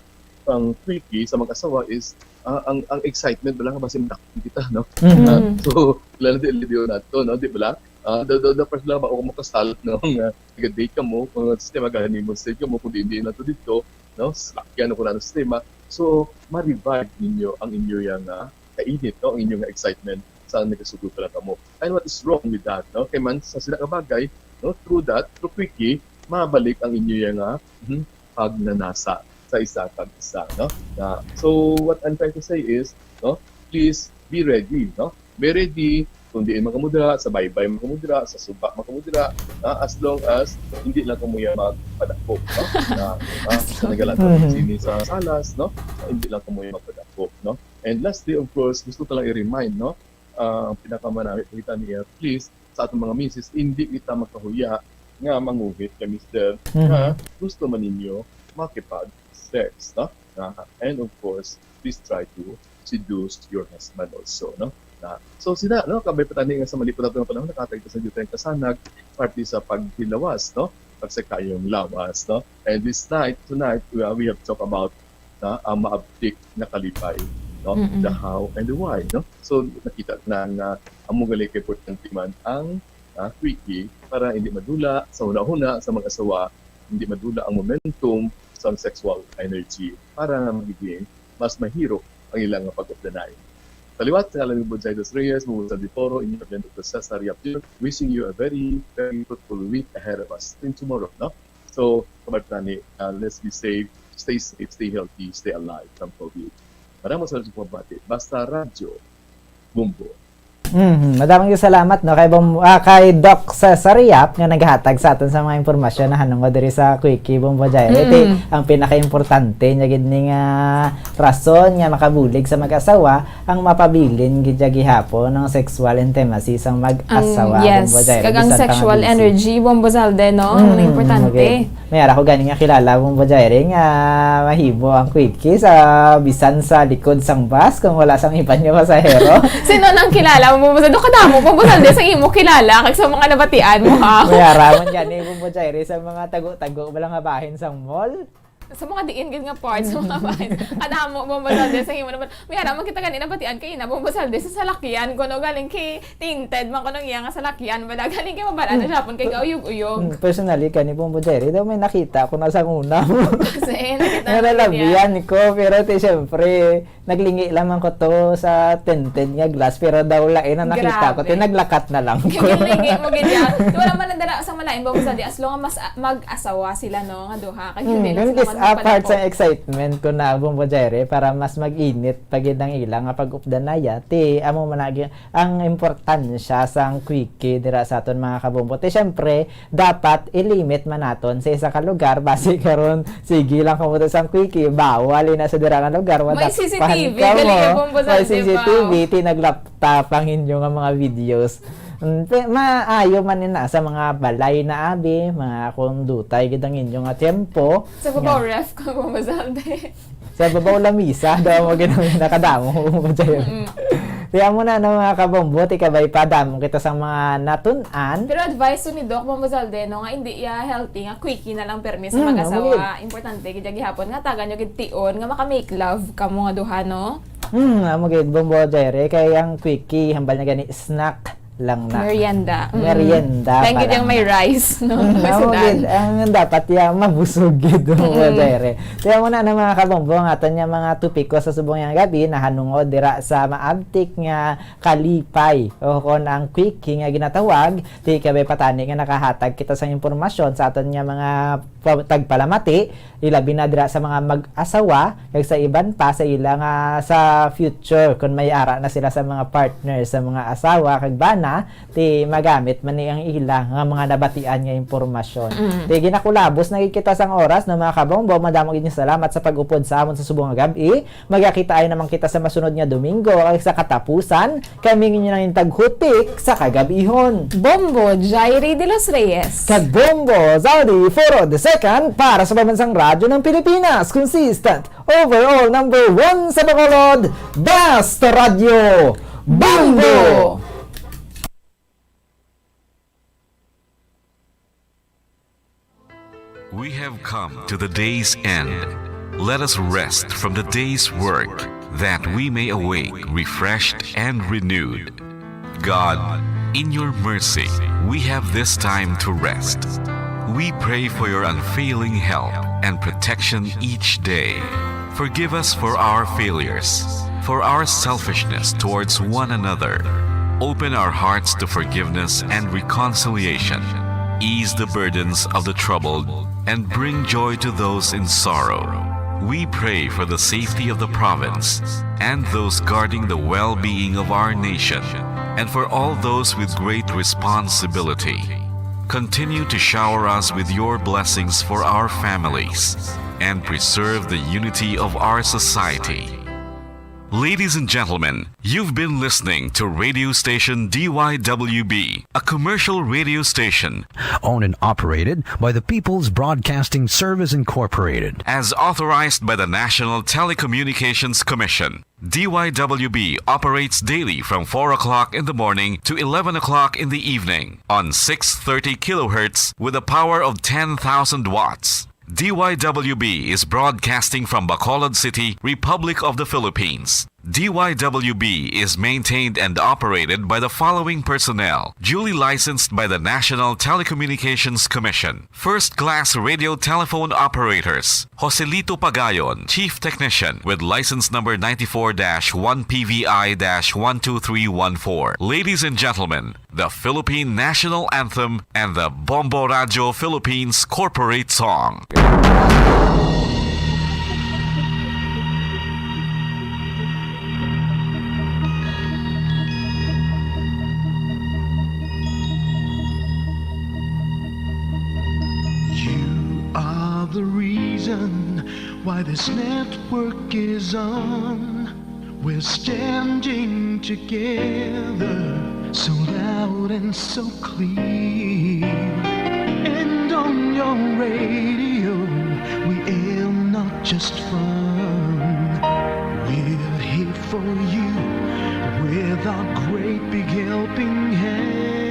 Ang quickie sa mag-asawa is, ah, ang, ang excitement bala nga basi madakpan kita, no? Mhm. Ah, Mm. so, lalo di, di nato, no? Di bala? Ah, the, the, the first lang ba ako makasal, no? Nga, nag-date ka mo, kung ano sistema, gani mo stage ka mo, kung di, di na to dito, no? Sakyan ako na ng sistema. So, ma-revive ninyo ang inyo yang, ah, kainit, no? Ang inyo nga excitement. sa nagasugot pa lang kamo. And what is wrong with that, no? Kay man sa sila nga bagay, no, through that, through quickie, mabalik ang inyo nga, mhm, pagnanasa sa isa kag isa, no? Na, so what I'm trying to say is, no, please be ready, no? Be ready kung diin man kamo dira, sa baybay man kamo dira, sa suba man kamo dira, ah, as long as hindi lang kamo ya magpadako, no? Na, ah, As sa long nagalatag Mhm. sini sa salas, no? Hindi lang kamo ya magpadako, no? And lastly, of course, gusto ko lang i-remind, no? Ah, ang pinakamanami po kita niya, please, sa atong mga misis, hindi kita makahuya nga manguhit kay mister Mhm. nga gusto man ninyo makipag-sex, no? Ah, and of course, please try to seduce your husband also, no? Na, so sila, no, kabay pa tani nga sa mali pa nato nga panahon, nakatagda sa jutay kasanag, parte sa paghilawas, no? Pag sa kayong lawas, no? And this night, tonight, we, we have talked about na ang maabtik na kalipay, no? Mm-mm. The how and the why, no? So, nakita na nga amo gali ka importante man ang, ah, quickie para hindi madula sa huna-huna sa mag-asawa, hindi madula ang momentum sa sexual energy para nga magiging mas mahirop ang ilang pag-updanay. Sa liwat, sa ngalan ni Bonjay Dos Reyes, Musa de Toro, inyo President Doctor Cesar Yapir, wishing you a very, very fruitful week ahead of us in tomorrow, no? So, kabay pa tani, uh, let's be safe, stay safe, stay healthy, stay alive from COVID. Maraming salamat sa pagbati. Basta Radyo, Bombo. Mhm. Madamong salamat, no, kay Bom-, ah, kay Doc Cesar Yap nga naghatag sa aton sa mga impormasyon nahanungod diri sa Quickie, Bombo Jairo. Iti Mm. ang pinakaimportante niya gid ni nga rason nga makabulig sa mag-asawa ang mapabilin gid siya gihapon ang sexual intimacy sang mag-asawa, Ang, yes, Bombo Jairo, kag ang bisan pa nga sexual busy. energy, Bombo Zalde, no? Ang Mm, importante. Okay. May ara ko gani nga kilala, Bombo Jairo, nga mahimo ang quickie sa bisan sa likod sang bus kung wala sang iban nga pasahero. Sino nang kilala mo, Bombo Zalde? Kadamo, Bombo Zalde, sa imo kilala, kag sa mga nabatian mo, ha? May ara man gani, Bombo Jairo, sa mga tago-tago, wala nga bahin sang mall. Sa mga diin gid nga parts, sa mga bahin. Kadamo, Bombo Zalde, sa imo naman. May ara man kita gani nabatian kay ina, Bombo Zalde, sa salakyan, kuno galing kay tinted man kuno iya nga salakyan, wala galing kay mabal-an na Mm. siya, pon kay gauyog-uyog. Mm, personally, kani, Bombo Jairo, daw may nakita ko na sa una. Kasi nakita Nga na niya. nalabihan ko, pero ti, syempre, naglingi lamang ko to sa tinted nga glass, pero daw lain ang nakita ko, Grabe. ti, naglakat na lang ko. Kay ginlingi mo gid yan. Wala man na dala sa malain, Bombo Zalde, as long as mas, mag-asawa sila, no, nga duha. Kay Hmm, hindi lang ganun sila is man apart magpadako. sa excitement ko na, Bombo Jairo, para mas mag-init pa gid ang ila nga pag-updanaya. Ti, amo man na gi-, ang importansya sang quickie dira sa aton mga kabombo. Ti, syempre, dapat i-limit man naton sa isa ka lugar. Basi karon, sige lang kamo to sang quickie, bawal ina sa dira nga lugar, May madakpan C C T V, kamo. galing ka, Bombo May Zalde, C C T V, wow. ti, naglaptop ang inyo nga mga videos. Mm, pe-, maayo man ina sa mga balay na abi, mga kung dutay gid ang inyo nga tiyempo. Sa babaw Nga. ref ka, Bombo Zalde. Sa babaw lamisa, daw mo ginamit na kadamo, Bombo Jairo. Mm-mm. Kaya mo na, no, mga kabombo, ti kabay pa, damo kita sa mga natun-an. Pero advice to ni Doc, Bombo Zalde, no, nga hindi iya healthy, nga quickie na lang permi sa Mm, mag-asawa. okay. Importante, gid gihapon, nga tagan nyo gid tion, nga maka-make love kamo nga duha, no? Hmm, amo gid, Bombo Jairo, kay ang quickie, hambal na gani, snack lang na. Merienda. Mm. Merienda Kaya pa gid lang yung may na. rice, no? Mm, May amo sudan. gid, ang dapat ya, mabusog gid, Bombo Mm. Jairo. Kaya mo na, no, mga kabombo, ang aton nga mga topiko sa subong nga gabi, nahanungod dira sa maabtik nga kalipay, o kon ang quickie nga ginatawag, ti kabay pa tani nga nakahatag kita sa impormasyon sa aton nga mga pa-, tagpalamati, ilabi na dira sa mga mag-asawa, kag sa iban pa sa ila nga sa future, kung may ara na sila sa mga partner, sa mga asawa, kag bana, ti magamit man ni ang ila nga mga nabatian nga impormasyon. Mm. Ti ginakulabos na gid kita sang oras, no, mga kabombo, madamo gid nga salamat sa pag-upod sa amon sa subong nga gab-i. Magakita-ay naman kita sa masunod nga Domingo, kag sa katapusan, kami ang inyo nangin taghutik sa kagabihon. Bombo, Jairi de los Reyes. Kag Bombo, Zaldi Foro the second para sa Pambansang Radyo ng Pilipinas. Consistent, overall number one sa Bacolod. Basta Radyo, Bombo! Bombo! We have come to the day's end. Let us rest from the day's work, that we may awake refreshed and renewed. God, in your mercy, we have this time to rest. We pray for your unfailing help and protection each day. Forgive us for our failures, for our selfishness towards one another, Open our hearts to forgiveness and reconciliation. Ease the burdens of the troubled and bring joy to those in sorrow. We pray for the safety of the province and those guarding the well-being of our nation, and for all those with great responsibility. Continue to shower us with your blessings for our families and preserve the unity of our society. Ladies and gentlemen, you've been listening to radio station D Y W B, a commercial radio station owned and operated by the People's Broadcasting Service Incorporated. As authorized by the National Telecommunications Commission, D Y W B operates daily from four o'clock in the morning to eleven o'clock in the evening on six thirty kilohertz with a power of ten thousand watts. D Y W B is broadcasting from Bacolod City, Republic of the Philippines. D Y W B is maintained and operated by the following personnel, duly licensed by the National Telecommunications Commission. First class radio telephone operators, Joselito Pagayon, Chief Technician, with license number ninety-four dash one P V I dash one two three one four. Ladies and gentlemen, the Philippine National Anthem and the Bombo Radio Philippines Corporate Song. You are the reason why this network is on. We're standing together, so loud and so clear. And on your radio, we air not just fun. We're here for you with our great big helping hand.